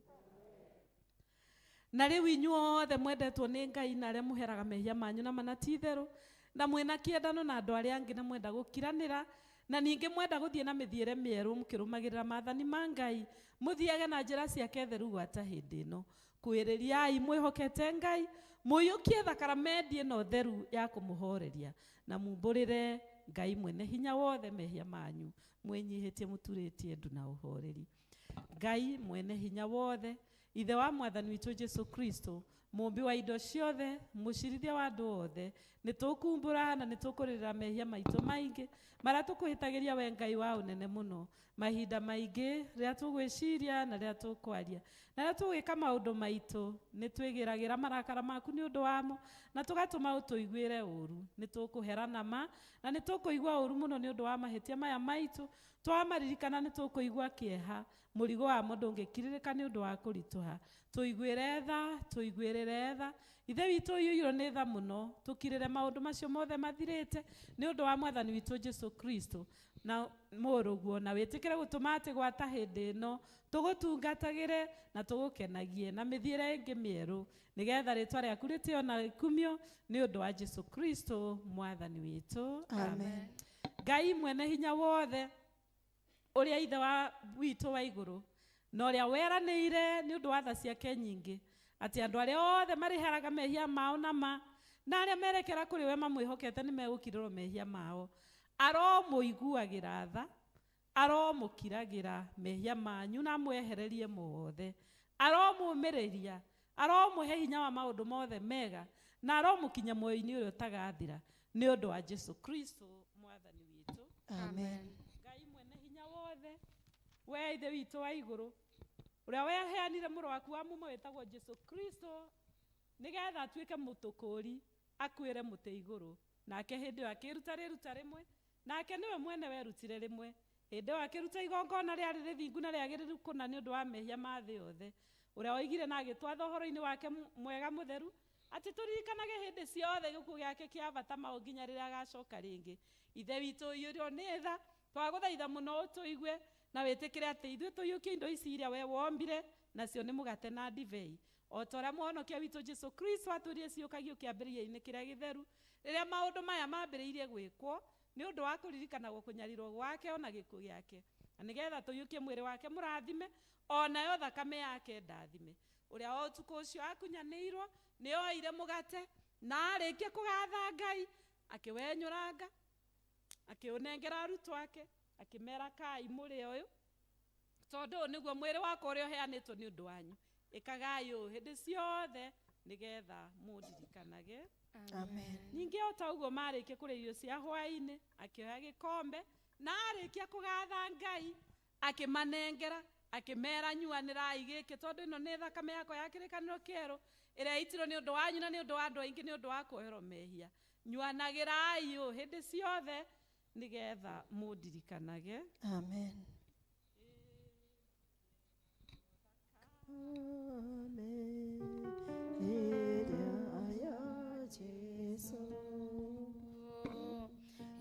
Na rĩu inyuothe mwendetwo nĩ Ngai na arĩa mũheraga mehia manyu na mana ti itherũ, na mwĩna kĩendano na andũ arĩa angĩ, na mwenda gũkiranĩra, na ningĩ mwenda gũthiĩ na mĩthiĩre mĩerũ mũkĩrũmagĩrĩra maathani ma Ngai, mũthiage na njĩra ciake theru gwata hĩndĩ ĩno. Kwĩrĩriai mwĩhokete Ngai, mũiyũkie thakaramendi ĩno theru ya kũmũhoreria, na mumbũrĩre Ngai mwene hinya wothe mehia manyu, mwĩnyihĩtie mũturĩtie ndu na ũhoreri. Ngai mwene hinya wothe, Ithe wa Mwathani witũ Jesu Kristo, mũmbi wa indo ciothe, mũcirithia wa andũ othe, nĩ tũkumbũra na nĩ tũkũrĩrĩra mehia maitũ maingĩ marĩa tũkũhĩtagĩria we Ngai wa ũnene mũno, mahinda maingĩ rĩrĩa tũgwĩciria na rĩrĩa tũkwaria na rĩrĩa tũgwĩka maũndũ maitũ, nĩ twĩgĩragĩra marakara maku nĩ ũndũ wamo na tũgatũma ũtũiguĩre ũru. Nĩ tũkũhera nama na nĩ tũkũigua ũru mũno nĩ ũndũ wa mahĩtia maya maitũ. Twamaririkana nĩ tũkũigua kĩeha, mũrigo wamo ndũngĩkirirĩka nĩ ũndũ wa kũritũha. Tũiguĩre tha, tũiguĩrĩre tha. Ithe witũ ũiyũirwo nĩ tha mũno, tũkirĩre maũndũ macio mothe mathirĩte nĩ ũndũ wa Mwathani witũ Jesu Kristo na mũrũguo, na wĩtĩkĩre gũtũma atĩ gwata hĩndĩ ĩno tũgũtungatagĩre na tũgũkenagie na mĩthiĩre ĩngĩ mĩerũ, nĩgetha rĩtwa rĩaku rĩtĩo na rĩkumio nĩ ũndũ wa Jesu Kristo Mwathani witũ. Amen. Ngai mwene hinya wothe, ũrĩa Ithe wa witũ wa igũrũ, na ũrĩa weranĩire nĩ ũndũ wa tha ciake nyingĩ, atĩ andũ arĩa othe marĩheraga mehia mao na ma, na arĩa merekera kũrĩ we mamwĩhokete nĩ megũkirĩrwo mehia mao, aromũiguagĩra tha, aromũkiragĩra mehia manyu na amwehererie mothe, aromũmĩrĩria, aromũhe hinya wa maũndũ mothe mega, na aromũkinya muoyo-inĩ ũrĩa ũtagathira nĩ ũndũ wa Jesu Kristo Mwathani witũ. Amen. Ngai mwene hinya wothe, we Ithe witũ wa igũrũ, ũrĩa weheanire mũrũ waku wa mũmwe wĩtagwo Jesu Kristo nĩgetha atuĩke mũtũkũri, akuĩre mũtĩ igũrũ, nake hĩndĩ ĩyo akĩruta rĩruta rĩmwe, nake nĩwe mwene werutire rĩmwe, hĩndĩ ĩyo akĩruta igongona rĩarĩ rĩthingu na rĩagĩrĩru kũna nĩ ũndũ wa mehia ma thĩ yothe, ũrĩa woigire na agĩtwatha ũhoro-inĩ wake mwega mũtheru atĩ tũririkanage hĩndĩ ciothe gĩkuũ gĩake kĩa bata mao nginya rĩrĩa agacoka rĩngĩ. Ithe witũ ũiyũirwo nĩ tha, twagũthaitha mũno ũtũigue na wĩtĩkĩre atĩ ithuĩ tũiyũkie indo ici iria we wombire, nacio nĩ mũgate na ndibei, o ta ũrĩa Mũhonokia witũ Jesu Kristo atwĩrire ciũkagio kĩambĩrĩria-inĩ kĩrĩa gĩtheru, rĩrĩa maũndũ maya mambĩrĩirie gwĩkwo nĩ ũndũ wa kũririkanagwo kũnyarirwo gwake ona gĩkuũ gĩake, na nĩgetha tũiyũkie mwĩrĩ wake mũrathime o nayo thakame yake ndathime. Ũrĩa o ũtukũ ũcio akunyanĩirwo nĩ oire mũgate, na arĩkia kũgatha Ngai akĩwenyũranga, akĩũnengera arutwo ake, akĩmera kai mũrĩe ũyũ, tondũ ũyũ nĩguo mwĩrĩ wakwa ũrĩa ũheanĩtwo nĩ ũndũ wanyu, ĩkagai ũũ hĩndĩ ciothe nĩgetha mũndirikanage. Amen. Ningĩ o ta ũguo marĩkia kũrĩa irio cia hwaĩ-inĩ, akĩoya gĩkombe, na arĩkia kũgatha Ngai akĩmanengera, Akĩmera nyuanĩrai gĩkĩ tondũ ĩno nĩ thakame yakwa ya kĩrĩkanĩro kĩerũ ĩrĩa ĩitirwo nĩ ũndũ wanyu na nĩ ũndũ wa andũ aingĩ nĩ ũndũ wa kuoherwo mehia. Nyuanagĩrai ũ hĩndĩ ciothe nĩgetha mũndirikanage. Amen. Amen. Ĩrĩa ya Jesũ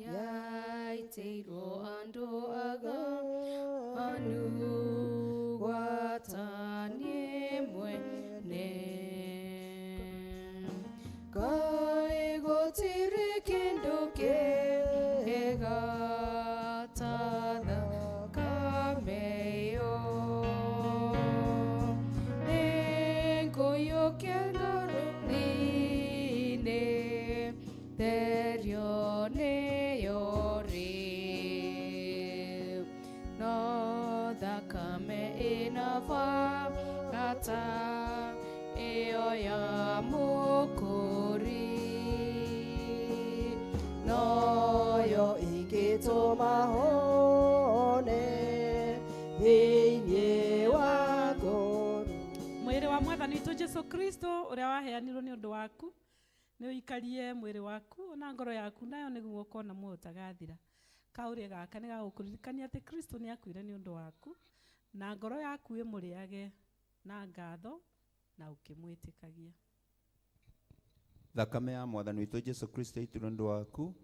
Yaitĩirwo andũ aganu gwata niĩ mwene. Kaĩ gũtirĩ kĩndũ kĩega ta thakame ĩyo. Nĩngũiyũkia ngoro thĩinĩ, therio nĩyo rĩ. No thakame ĩna bata ĩyo ya Mũkũri. Noyo ĩngĩtũma hone thĩinĩ wa ngoro. Mwĩrĩ wa mwathani witũ Jesu Kristo ũrĩa waheanirwo nĩ ũndũ waku nĩ ũikarie mwĩrĩ waku ona ngoro yaku nayo nĩguo ũkona muoyo ũtagathira. Kaũrĩa gaka nĩ gagũkũririkania atĩ Kristo nĩ akuire nĩ ũndũ waku na ngoro yaku ĩmũrĩage na ngatho na ũkĩmwĩtĩkagia. Thakame ya mwathani witũ Jesu Kristo ĩitirwo nĩ ũndũ waku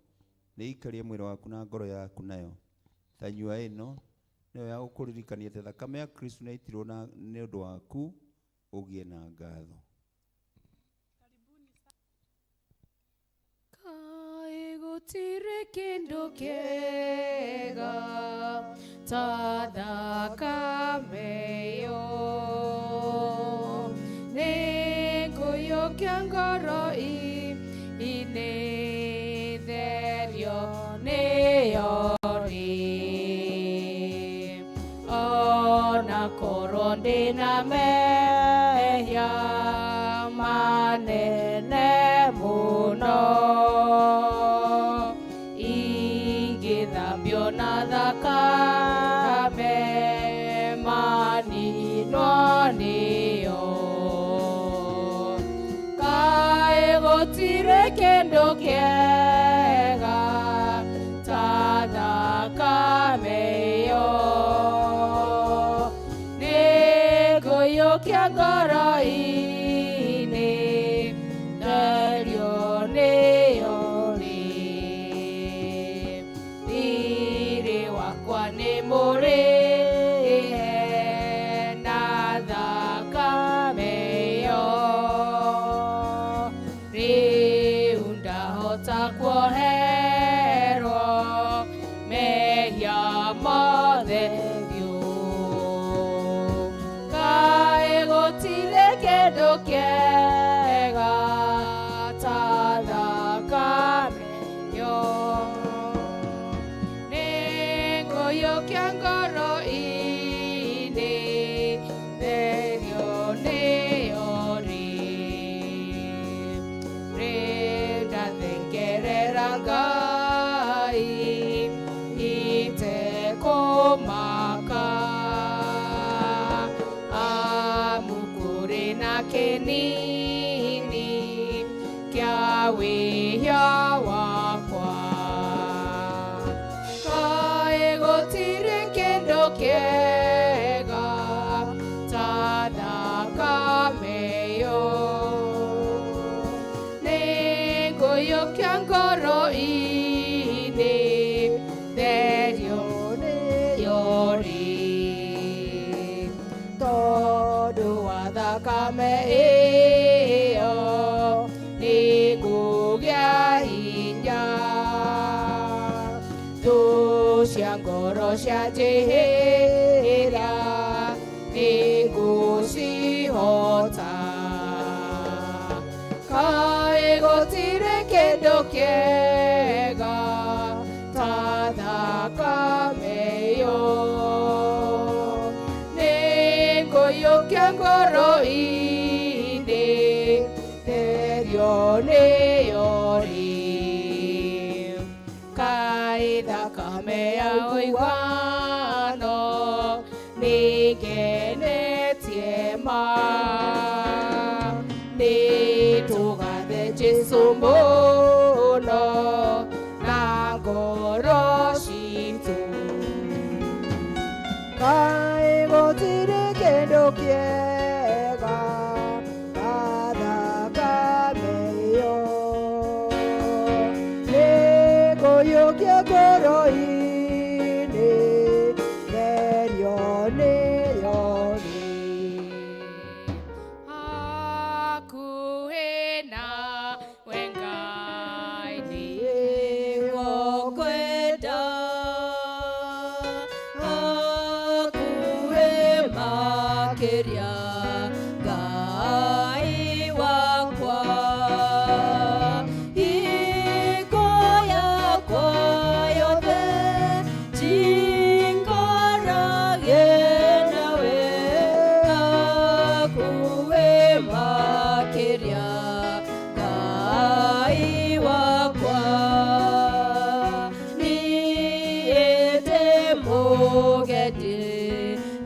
nĩ ĩikarie mwĩrĩ waku na ngoro yaku nayo. Tanyua ĩno nĩyo ya gũkũririkania atĩ thakame ya Kristo nĩ yaitirwo nĩ ũndũ waku ũgĩe na ngatho. Kaĩ gũtirĩ kĩndũ kĩega ta thakame ĩyo. Nĩngũiyũkia ngoro inĩ, therio nĩyo rĩ. Ona korwo ndĩna mehia manene mũno, ingĩthambio na thakame maninwo nĩyo. Kaĩ gũtirĩ kĩndũ kĩega ta thakame ĩyo. Nĩngũiyũkia ngoro-inĩ, therio nĩyo rĩ. Thiirĩ wakwa nĩ mũrĩhe na thakame ĩyo. Rĩu ndahota kuoherwo mehia mothe biũ. Kaĩ gũtirĩ kĩndũ kĩega ta thakame ĩyo. Nĩngũiyũkia ngoro-inĩ, therio nĩyo rĩ. Rĩu ndathengerera Ngai itekũmaka. Amu kũrĩ na kĩnini kĩa wĩhia wakwa. Kaĩ gũtirĩ kĩndũ kĩega ta thakame ĩyo. Nĩngũiyũkia ngoro-inĩ, therio nĩyo rĩ. Tondũ wa thakame ĩyo nĩngũgĩa hinya. Thũ cia ngoro cianjĩhĩra nĩngũcihota. Kaĩ gũtirĩ kĩndũ kĩega ta thakame ĩyo. Nĩngũiyũkia ngoro-inĩ, therio nĩyo rĩ. Kaĩ thakame ya ũiguano nĩ ĩngenetie ma nĩ tũgathe Jesũ mũno na ngoro citũ. Kaĩ gũtirĩ kĩndũ kĩega ta thakame ĩyo nĩ kũiyũkia ngoro-inĩ therio nĩyo rĩ. Hakuhĩ nawe Ngai nĩngũkwenda, hakuhĩ makĩria Ngai wakwa. Hingo yakwa yothe njikaragie nawe, hakuhĩ makĩria Ngai wakwa. Niĩ ndĩ mũgendi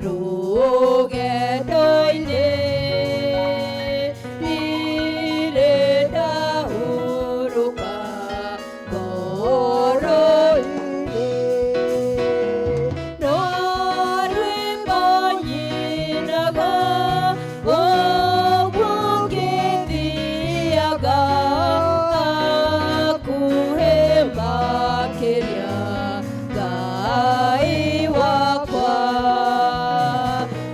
rũgendo-inĩ, ndirĩ ndahurũka ngoro-inĩ, no rwĩmbo nyinaga ũguo ngĩthiaga hakuhĩ makĩria Ngai wakwa.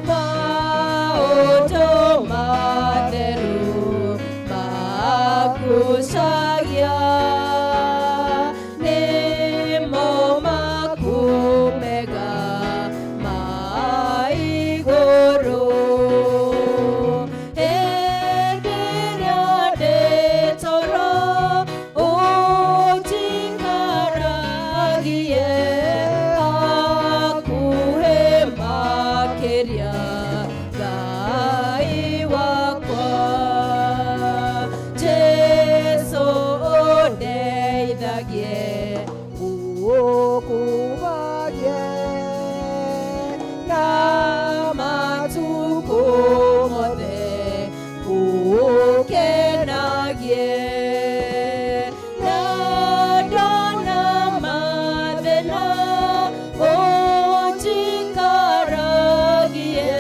Maũndũ matheru magucagia nĩmo maku mega ma igũrũ. Hĩndĩ ĩrĩa ndĩ toro ũnjikaragie hakuhĩ makĩria Ngai wakwa. Jesũ ũndeithagie ũkumagie na matukũ mothe ũkenagie na ndona mathĩna ũnjikaragie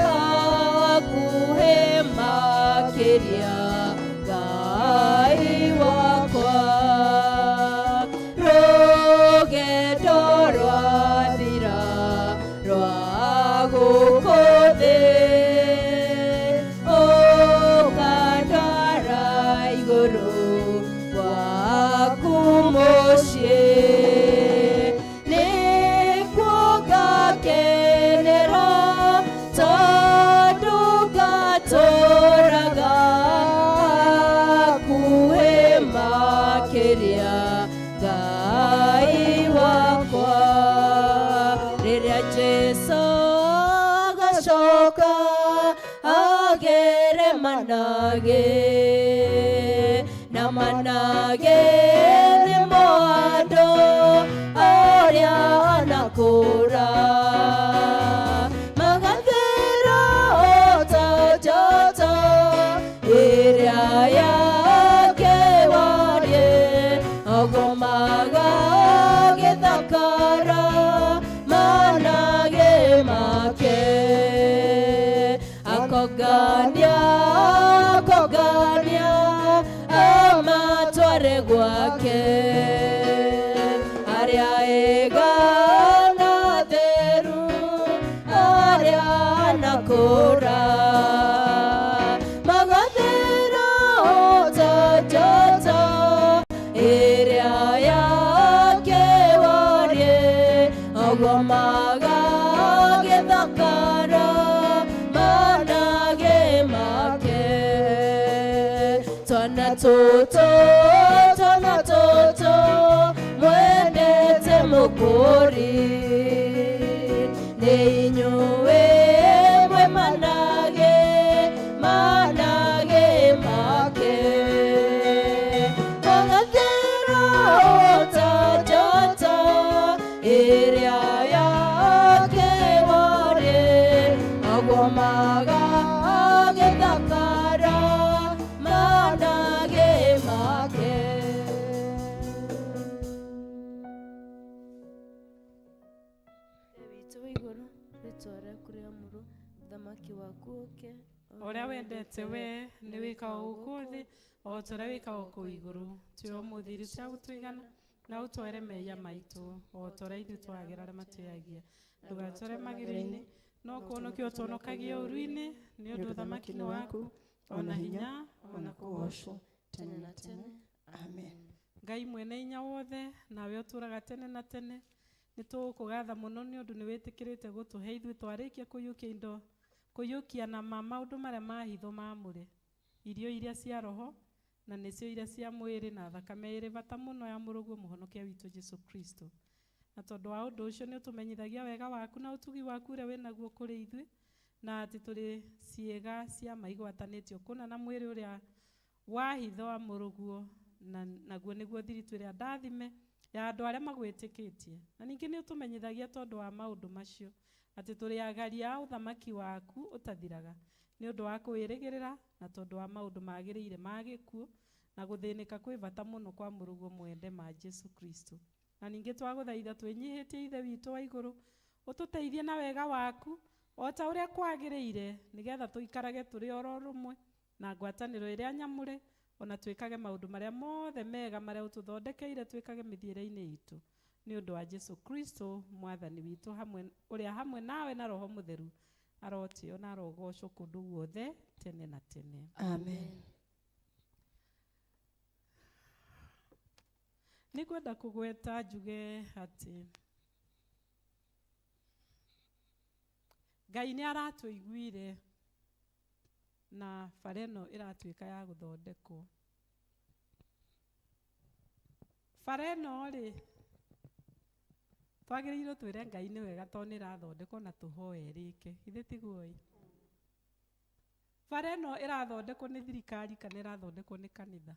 hakuhĩ makĩria Ngai wakwa. Rũgendo rwathira rwa gũkũ thĩ ũkandwara igũrũ gwaku mũciĩ, nĩkuo ngakenera tondũ ngatũũraga hakuhĩ makĩria Ngai wakwa. Rĩrĩa Jesũ agacoka agere manage na manage nĩmo andũ arĩa anakũra magathira o ta njata ĩrĩa yakewarie ogo magagĩthakara manage make akogania akogania amatware gwake arĩa ega na theru arĩa anakũra magathira o ta njata ĩrĩa yakewarie ogo magagĩthakara manage make twana tũtũ twana tũtũ mwendete mũkũri nĩ inyuĩ mwĩ manage manage make magathira o ta njata ĩrĩa yakewarie Rĩĩtwa rĩaku rĩamũrwo, ũthamaki waku ũũke, Ũrĩa wendete we nĩ wĩkagwo gũkũ thĩ o ta ũrĩa wĩkagwo kũu igũrũ. Tũhe ũmũthĩ irio cia gũtũigana, na ũtware mehia maitũ o ta ũrĩa ithuĩ twagĩra arĩa matwĩhagia. Ndũgatware magerio-inĩ, no kũhonokia ũtũhonokagie ũũru-inĩ, nĩ ũndũ ũthamaki nĩ waku, ona hinya, ona kũgoocwo tene na tene. Amen. Ngai mwene hinya wothe, nawe ũtũũraga tene na tene, nĩ tũgũkũgatha mũno nĩ ũndũ nĩ wĩtĩkĩrĩte gũtũhe ithuĩ twarĩkia kũiyũkia indo kũiyũkia na ma maũndũ marĩa ma hitho maamũre, irio iria cia roho na nĩcio iria cia mwĩrĩ na thakame ĩrĩ bata mũno ya mũrũguo mũhonokia witũ Jesu Kristo. Na tondũ wa ũndũ ũcio nĩ ũtũmenyithagia wega waku na ũtugi waku ũrĩa wĩ naguo kũrĩ ithuĩ, na atĩ tũrĩ ciĩga cia ma igwatanĩtio kũna na mwĩrĩ ũrĩa wa hitho wa mũrũguo, na naguo nĩguo thiritũ ĩrĩa ndathime ya andũ arĩa magwĩtĩkĩtie. Na ningĩ nĩ ũtũmenyithagia tondũ wa maũndũ macio atĩ tũrĩ agaria a ũthamaki waku ũtathiraga, nĩ ũndũ wa kũwĩrĩgĩrĩra, na tondũ wa maũndũ magĩrĩire ma gĩkuũ na gũthĩnĩka kwĩ bata mũno kwa mũrũguo mwende ma Jesu Kristo. Na ningĩ twagũthaitha twĩnyihĩtie Ithe witũ wa igũrũ, ũtũteithie na wega waku o ta ũrĩa kwagĩrĩire, nĩgetha tũikarage tũrĩ oro rũmwe na ngwatanĩro ĩrĩa nyamũre, ona twĩkage maũndũ marĩa mothe mega marĩa ũtũthondekeire twĩkage mĩthiĩre-inĩ itũ, nĩ ũndũ wa Jesu Kristo mwathani witũ, hamwe ũrĩa hamwe nawe na Roho Mũtheru arotĩo na arogocwo kũndũ guothe tene na tene. Amen. Nĩ ngwenda kũgweta njuge atĩ Ngai nĩ aratũiguire na bara ĩno ĩratuĩka ya gũthondekwo. Bara ĩno rĩ, twagĩrĩirwo twĩre Ngai nĩ wega tondũ nĩ ĩrathondekwo na tũhoe ĩrĩke. Githĩ tiguo ĩ? Bara ĩno ĩrathondekwo nĩ thirikari kana ĩrathondekwo nĩ kanitha?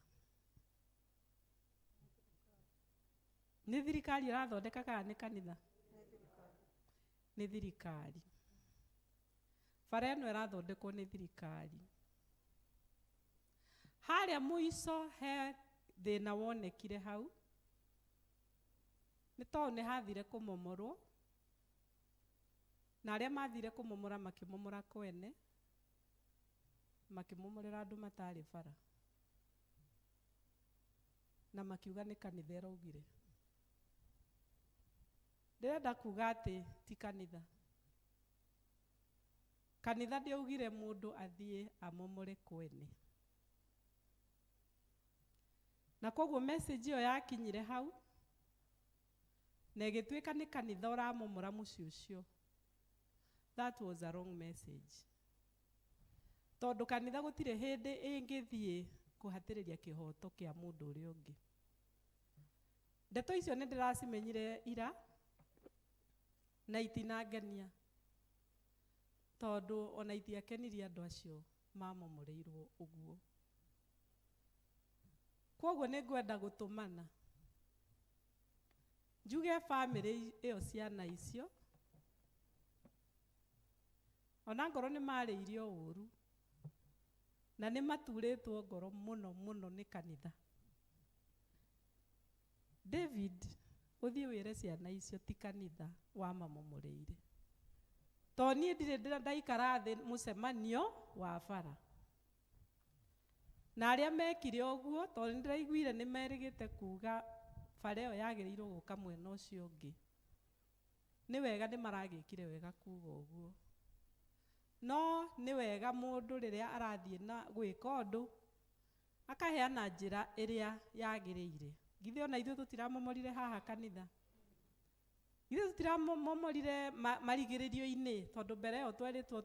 Nĩ thirikari ĩrathondeka kana nĩ kanitha? Nĩ thirikari. Bara ĩno ĩrathondekwo nĩ thirikari. Harĩa mũico he thĩna wonekire hau, nĩ tondũ nĩ hathire kũmomorwo, na arĩa mathire kũmomora makĩmomora kwene, makĩmomorera andũ matarĩ bara, na makiuga nĩ kanitha ĩraugire. Ndĩrenda kuga atĩ ti kanitha. Kanitha ndĩaugire mũndũ athiĩ amomore kwene. Na koguo message ĩyo yakinyire hau, na ĩgĩtuĩka nĩ kanitha ũramomora mũciĩ ũcio. That was a wrong message. Tondũ kanitha gũtirĩ hĩndĩ ĩngĩthiĩ kũhatĩrĩria kĩhoto kĩa mũndũ ũrĩa ũngĩ. Ndeto icio nĩ ndĩracimenyire ira, na itinangenia, tondũ ona itiakenirie andũ acio mamomoreirwo ũguo. Koguo nĩ ngwenda gũtũmana njuge bamĩrĩ ĩyo ciana icio ona ngorwo nĩ marĩirio ũru na nĩ maturĩtwo ngoro mũno mũno nĩ kanitha. David, ũthiĩ wĩre ciana icio ti kanitha wamamomoreire, tondũ niĩ ndirĩ ndaikara thĩ mũcemanio wa bara. Na arĩa mekire ũguo, tondũ nĩ ndĩraiguire nĩ merĩgĩte kuga bara ĩyo yagĩrĩirwo gũka mwena ũcio ũngĩ, nĩ wega nĩ maragĩkire wega kuga ũguo. No nĩ wega mũndũ rĩrĩa arathiĩ na gwĩka ũndũ akaheana njĩra ĩrĩa yagĩrĩire. Githĩ ona ithuĩ tũtiramomorire haha kanitha? Githĩ tũtiramomorire marigĩrĩrio-inĩ, tondũ mbere ĩyo twerĩtwo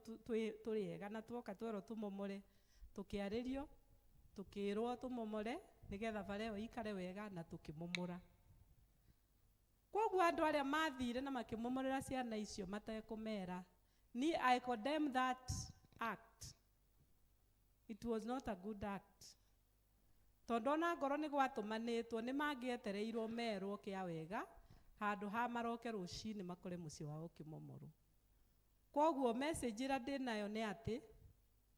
tũrĩ ega na tuoka twerwo tũmomore, tũkĩarĩrio, tũkĩrwo tũmomore nĩgetha bara ĩyo ĩikare wega, na tũkĩmomora. Koguo andũ arĩa mathire na makĩmomorera ciana icio matekũmera, ni I condemn that act. It was not a good act. Tondũ ona ngorwo nĩ gwatũmanĩtwo, nĩ mangĩetereirwo merwo kĩa wega, handũ ha maroke rũcinĩ makore mũciĩ wao ũkĩmomorwo. Koguo message ĩrĩa ndĩnayo nĩ atĩ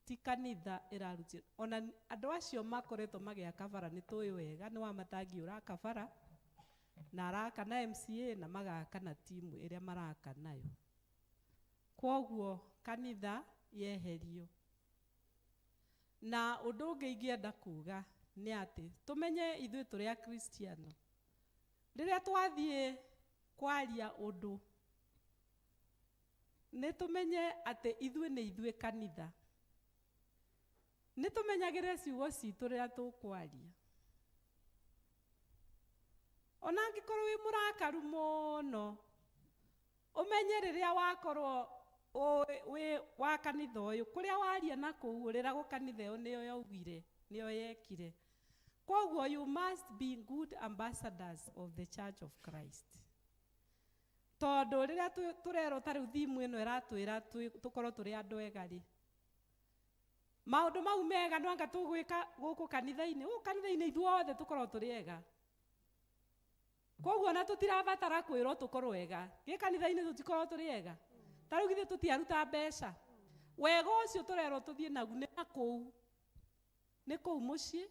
ti kanitha ĩrarutire. Ona andũ acio makoretwo magĩaka bara nĩ tũĩ wega nĩ wa matangi ũraka bara, na araka na MCA na magaka na timu ĩrĩa maraka nayo. Kwoguo kanitha yeherio. Na ũndũ ũngĩ ingĩenda kuga nĩ atĩ tũmenye ithuĩ tũrĩ Akristiano, rĩrĩa twathiĩ kwaria ũndũ nĩ tũmenye atĩ ithuĩ nĩ ithuĩ kanitha. Nĩ tũmenyagĩrĩre ciugo citũ rĩrĩa tũkwaria. Ona angĩkorwo wĩ mũrakaru mũno, ũmenye rĩrĩa wakorwo wĩ wa kanitha ũyũ, kũrĩa waria na kũu ũrĩragwo kanitha ĩyo nĩyo yaugire, nĩyo yekire. Kwoguo you must be good ambassadors of the Church of Christ. Tondũ rĩrĩa tũrerwo ta rĩu thimu ĩno ĩratwĩra tũkorwo tũrĩ andũ ega rĩ, maũndũ mau mega no anga tũgwĩka gũkũ kanitha-inĩ, gũkũ kanitha-inĩ ithuothe tũkorwo tũrĩ ega. Kwoguo ona tũtirabatara kwĩrwo tũkorwo ega, gĩ kanitha-inĩ tũtikorwo tũrĩ ega. Ta rĩu githĩ tũtiaruta mbeca, wega ũcio tũrerwo tũthiĩ nagu nĩ na kũu, nĩ kũu mũciĩ,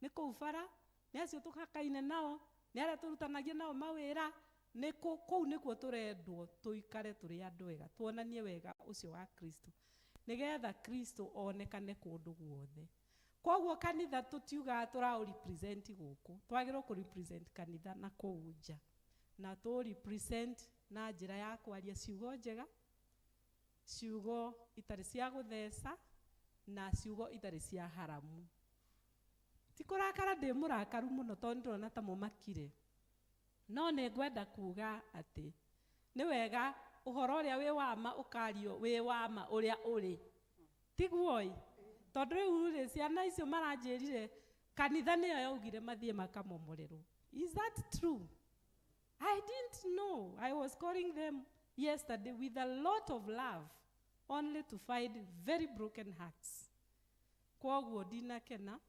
nĩ kũu bara, nĩ acio tũhakaine nao, nĩ arĩa tũrutanagia nao mawĩra, nĩ kũu nĩkuo tũrendwo tũikare tũrĩ andũ ega, tuonanie wega ũcio wa Kristo, nĩgetha Kristo onekane kũndũ guothe. Kwoguo kanitha tũtiugaga tũraũ represent gũkũ, twagĩrĩirwo kũ represent kanitha na kũu nja, na tũ represent na njĩra ya kwaria ciugo njega, ciugo itarĩ cia gũtheca, na ciugo itarĩ cia haramu. Ti kũrakara ndĩ mũrakaru mũno tondũ ndĩrona ta mũmakire, no nĩ ngwenda kuga atĩ nĩ wega ũhoro ũrĩa wĩ wa ma ũkario wĩ wa ma ũrĩa ũrĩ, tiguo-ĩ? Tondũ rĩu rĩ, ciana icio maranjĩrire kanitha nĩyo yaugire mathiĩ makamomorerwo. Is that true? I didn't know. I was calling them yesterday with a lot of love, only to find very broken hearts. Kwoguo ndinakena,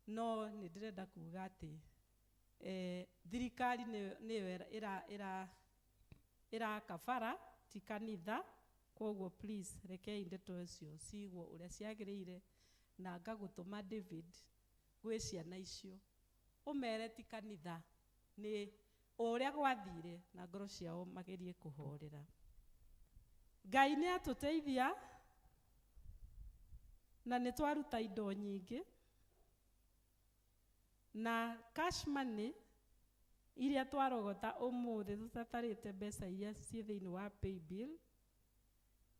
no nĩ ndĩrenda kuga atĩ thirikari nĩyo ĩraka bara, ti kanitha. Kwoguo please rekei ndeto icio cigwo ũrĩa ciagĩrĩire, na ngagũtũma David gwĩ ciana icio ũmere ti kanitha, nĩ ũrĩa gwathire, na ngoro ciao magerie kũhorera. Ngai nĩ atũteithia na nĩ twaruta indo nyingĩ, na cash money iria twarogota ũmũthĩ tũtatarĩte mbeca iria ciĩ thĩinĩ wa paybill,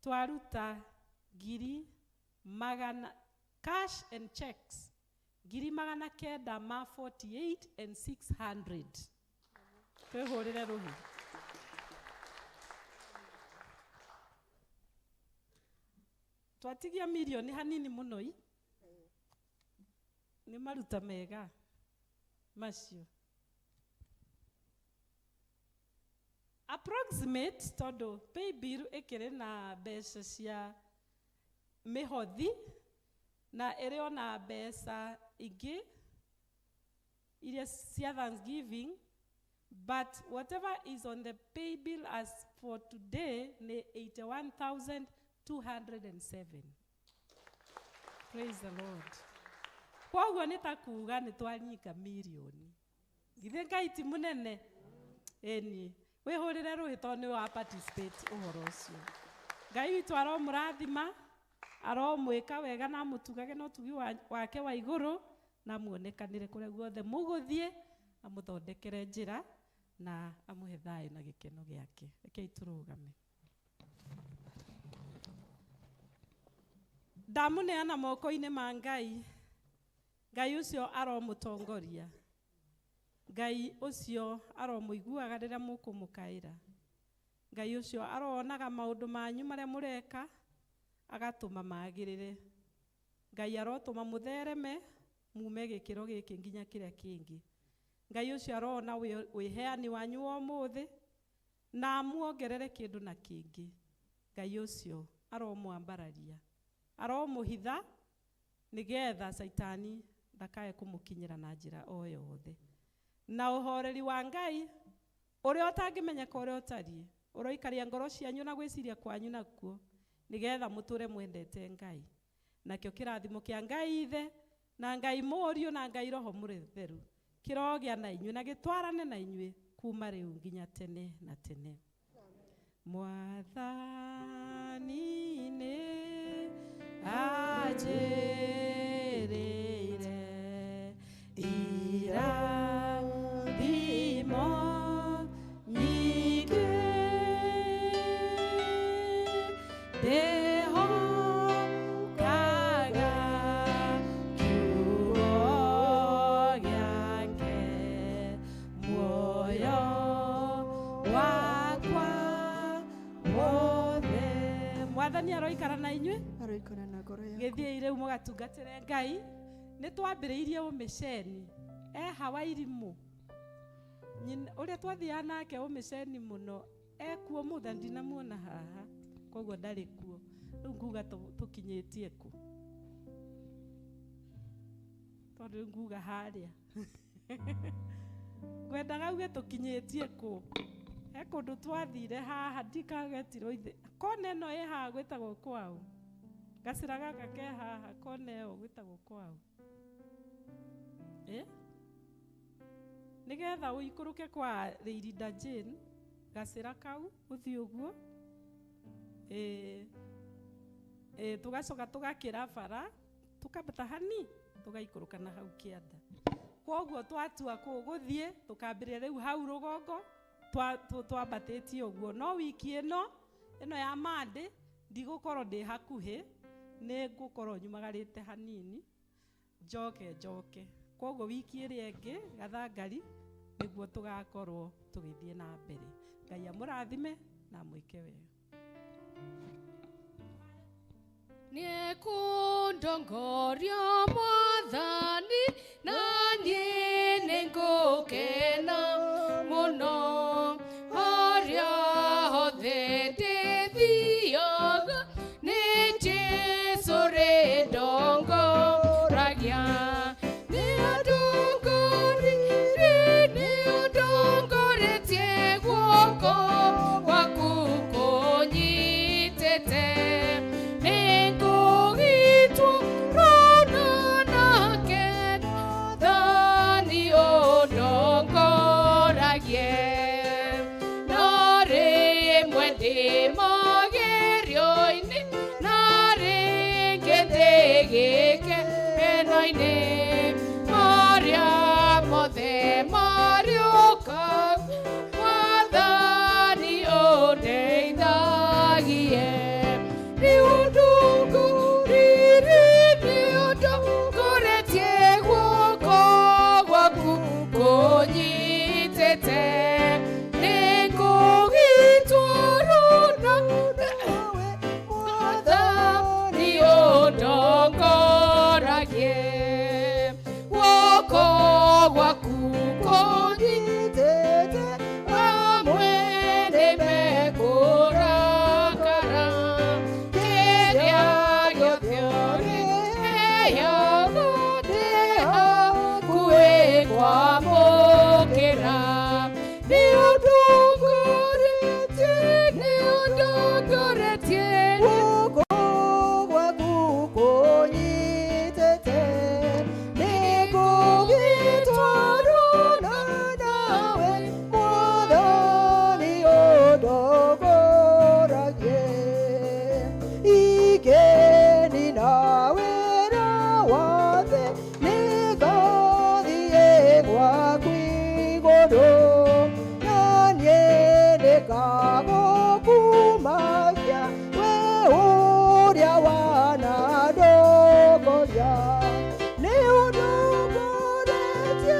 twaruta ngiri magana cash and checks ngiri magana kenda ma 48 and 600. Twĩhũrĩre rũhĩ. Twatigia mirioni hanini mũno i, nĩ maruta mega macio. Approximate, tondũ paybill ĩkĩrĩ na mbeca cia mĩhothi na ĩrĩ ona mbeca ingĩ iria cia Thanksgiving, but whatever is on the paybill as for today ni 81,207. Praise the Lord. Kwoguo nĩ ta kuga nĩ twanyika mirioni. Githĩ Ngai ti mũnene? Ĩni. Wĩhũrĩre rũhĩ tondũ nĩ wa participate ũhoro ũcio. Ngai witũ aromũrathima, aromwĩka wega na amũtugage na ũtugi wake wa igũrũ, na amuonekanĩre kũrĩa guothe mũgũthiĩ, amũthondekere njĩra na amũhe thayũ na gĩkeno gĩake. Rekei tũrũgame. Ndamũneana moko-inĩ ma Ngai. Ngai ũcio aromũtongoria. Ngai ũcio aromũiguaga rĩrĩa mũkũmũkaĩra. Ngai ũcio aronaga maũndũ manyu marĩa mũreka, agatũma magĩrĩre. Ngai arotũma mũthereme mume gĩkĩro gĩkĩ nginya kĩrĩa kĩngĩ. Ngai ũcio arona wĩheani wanyu wa ũmũthĩ na amuongerere kĩndũ na kĩngĩ. Ngai ũcio aromwambararia, aromũhitha nĩgetha Caitani ndakae kũmũkinyĩra na njĩra o yothe. Na ũhoreri wa Ngai ũrĩa ũtangĩmenyeka ũrĩa ũtariĩ, ũroikaria ngoro cianyu na gwĩciria kwanyu nakuo, nĩgetha mũtũre mwendete Ngai. Nakĩo kĩrathimo kĩa Ngai Ithe na Ngai Mũriũ na Ngai Roho Mũtheru kĩrogĩa na inyuĩ na gĩtwarane na inyuĩ kuma rĩu nginya tene na tene. Mwathani anjĩrĩire irathimo nyingĩ ndĩhokaga kiugo gĩake muoyo wakwa wothe. Mwathani aroikara na inyuĩ. Aroikara na ngoro yaku. Gĩthiĩi rĩu mũgatungatĩre Ngai. Nĩ twambĩrĩirie ũmĩceni eha Wairimũ ũrĩa twathiaga nake ũmĩceni mũno ekuo mũthenya ndinamuona haha, koguo ndarĩ kuo. Rĩu nguga tũkinyĩtie kũ tondũ rĩu nguga harĩa ngwendaga uge tũkinyĩtie kũ. He kũndũ twathire haha ndikagetirwo ithe kona ĩno ĩ haha gwĩtagwo kwaũ, gacĩra gaka ke haha kona ĩyo gwĩtagwo kwaũ, nĩgetha ũikũrũke kwa Rĩirinda Jane gacĩra kau ũthiĩ ũguo, tũgacoka tũgakĩra bara tũkambata hani tũgaikũrũka na hau kĩanda. Koguo twatua kũ gũthiĩ tũkambĩrĩria rĩu hau rũgongo twambatĩtie ũguo. No wiki ĩno ĩno ya Monday ndigũkorwo ndĩ hakuhĩ, nĩ ngũkorwo nyumagarĩte hanini njoke njoke. Koguo wiki ĩrĩa ĩngĩ gathangari nĩguo tũgakorwo tũgĩthiĩ na mbere. Ngai amũrathime na amwĩke wega. Nĩekũndongoria Mwathani na niĩ nĩngũkena mũno harĩa hothe ndĩthiaga nĩ Jesũ rĩndongoragia. Nĩandongoretie guoko gwaku kũnyitĩte. Nĩngũgitwo rona nake Mwathani ũndongoragie. Na rĩmwe ndĩ magerio-inĩ na rĩngĩ ndĩ gĩkeno-inĩ, marĩa mothe marĩũkaga Mwathani ũndeithagie. Nĩũndongoretie guoko gwaku kũnyitĩte. Nĩngũgitwo rona Mwathani ũndongoragie. Guoko gwaku kũnyitĩte amwe nĩmekũrakara. Kĩrĩa gĩothe ũrĩheaga ndĩ hakuhĩ kwamũkĩra. Nĩũndongoretie, nĩũndongoretie guoko gwaku kũnyitĩte. Nĩngũgitwo rona nawe Mwathani ũndongoragie. Igeni na wĩra wothe nĩngathiĩ gwaku igũrũ, na niĩ nĩngagũkumagia we ũrĩa wanandongoria. Nĩũndongoretie,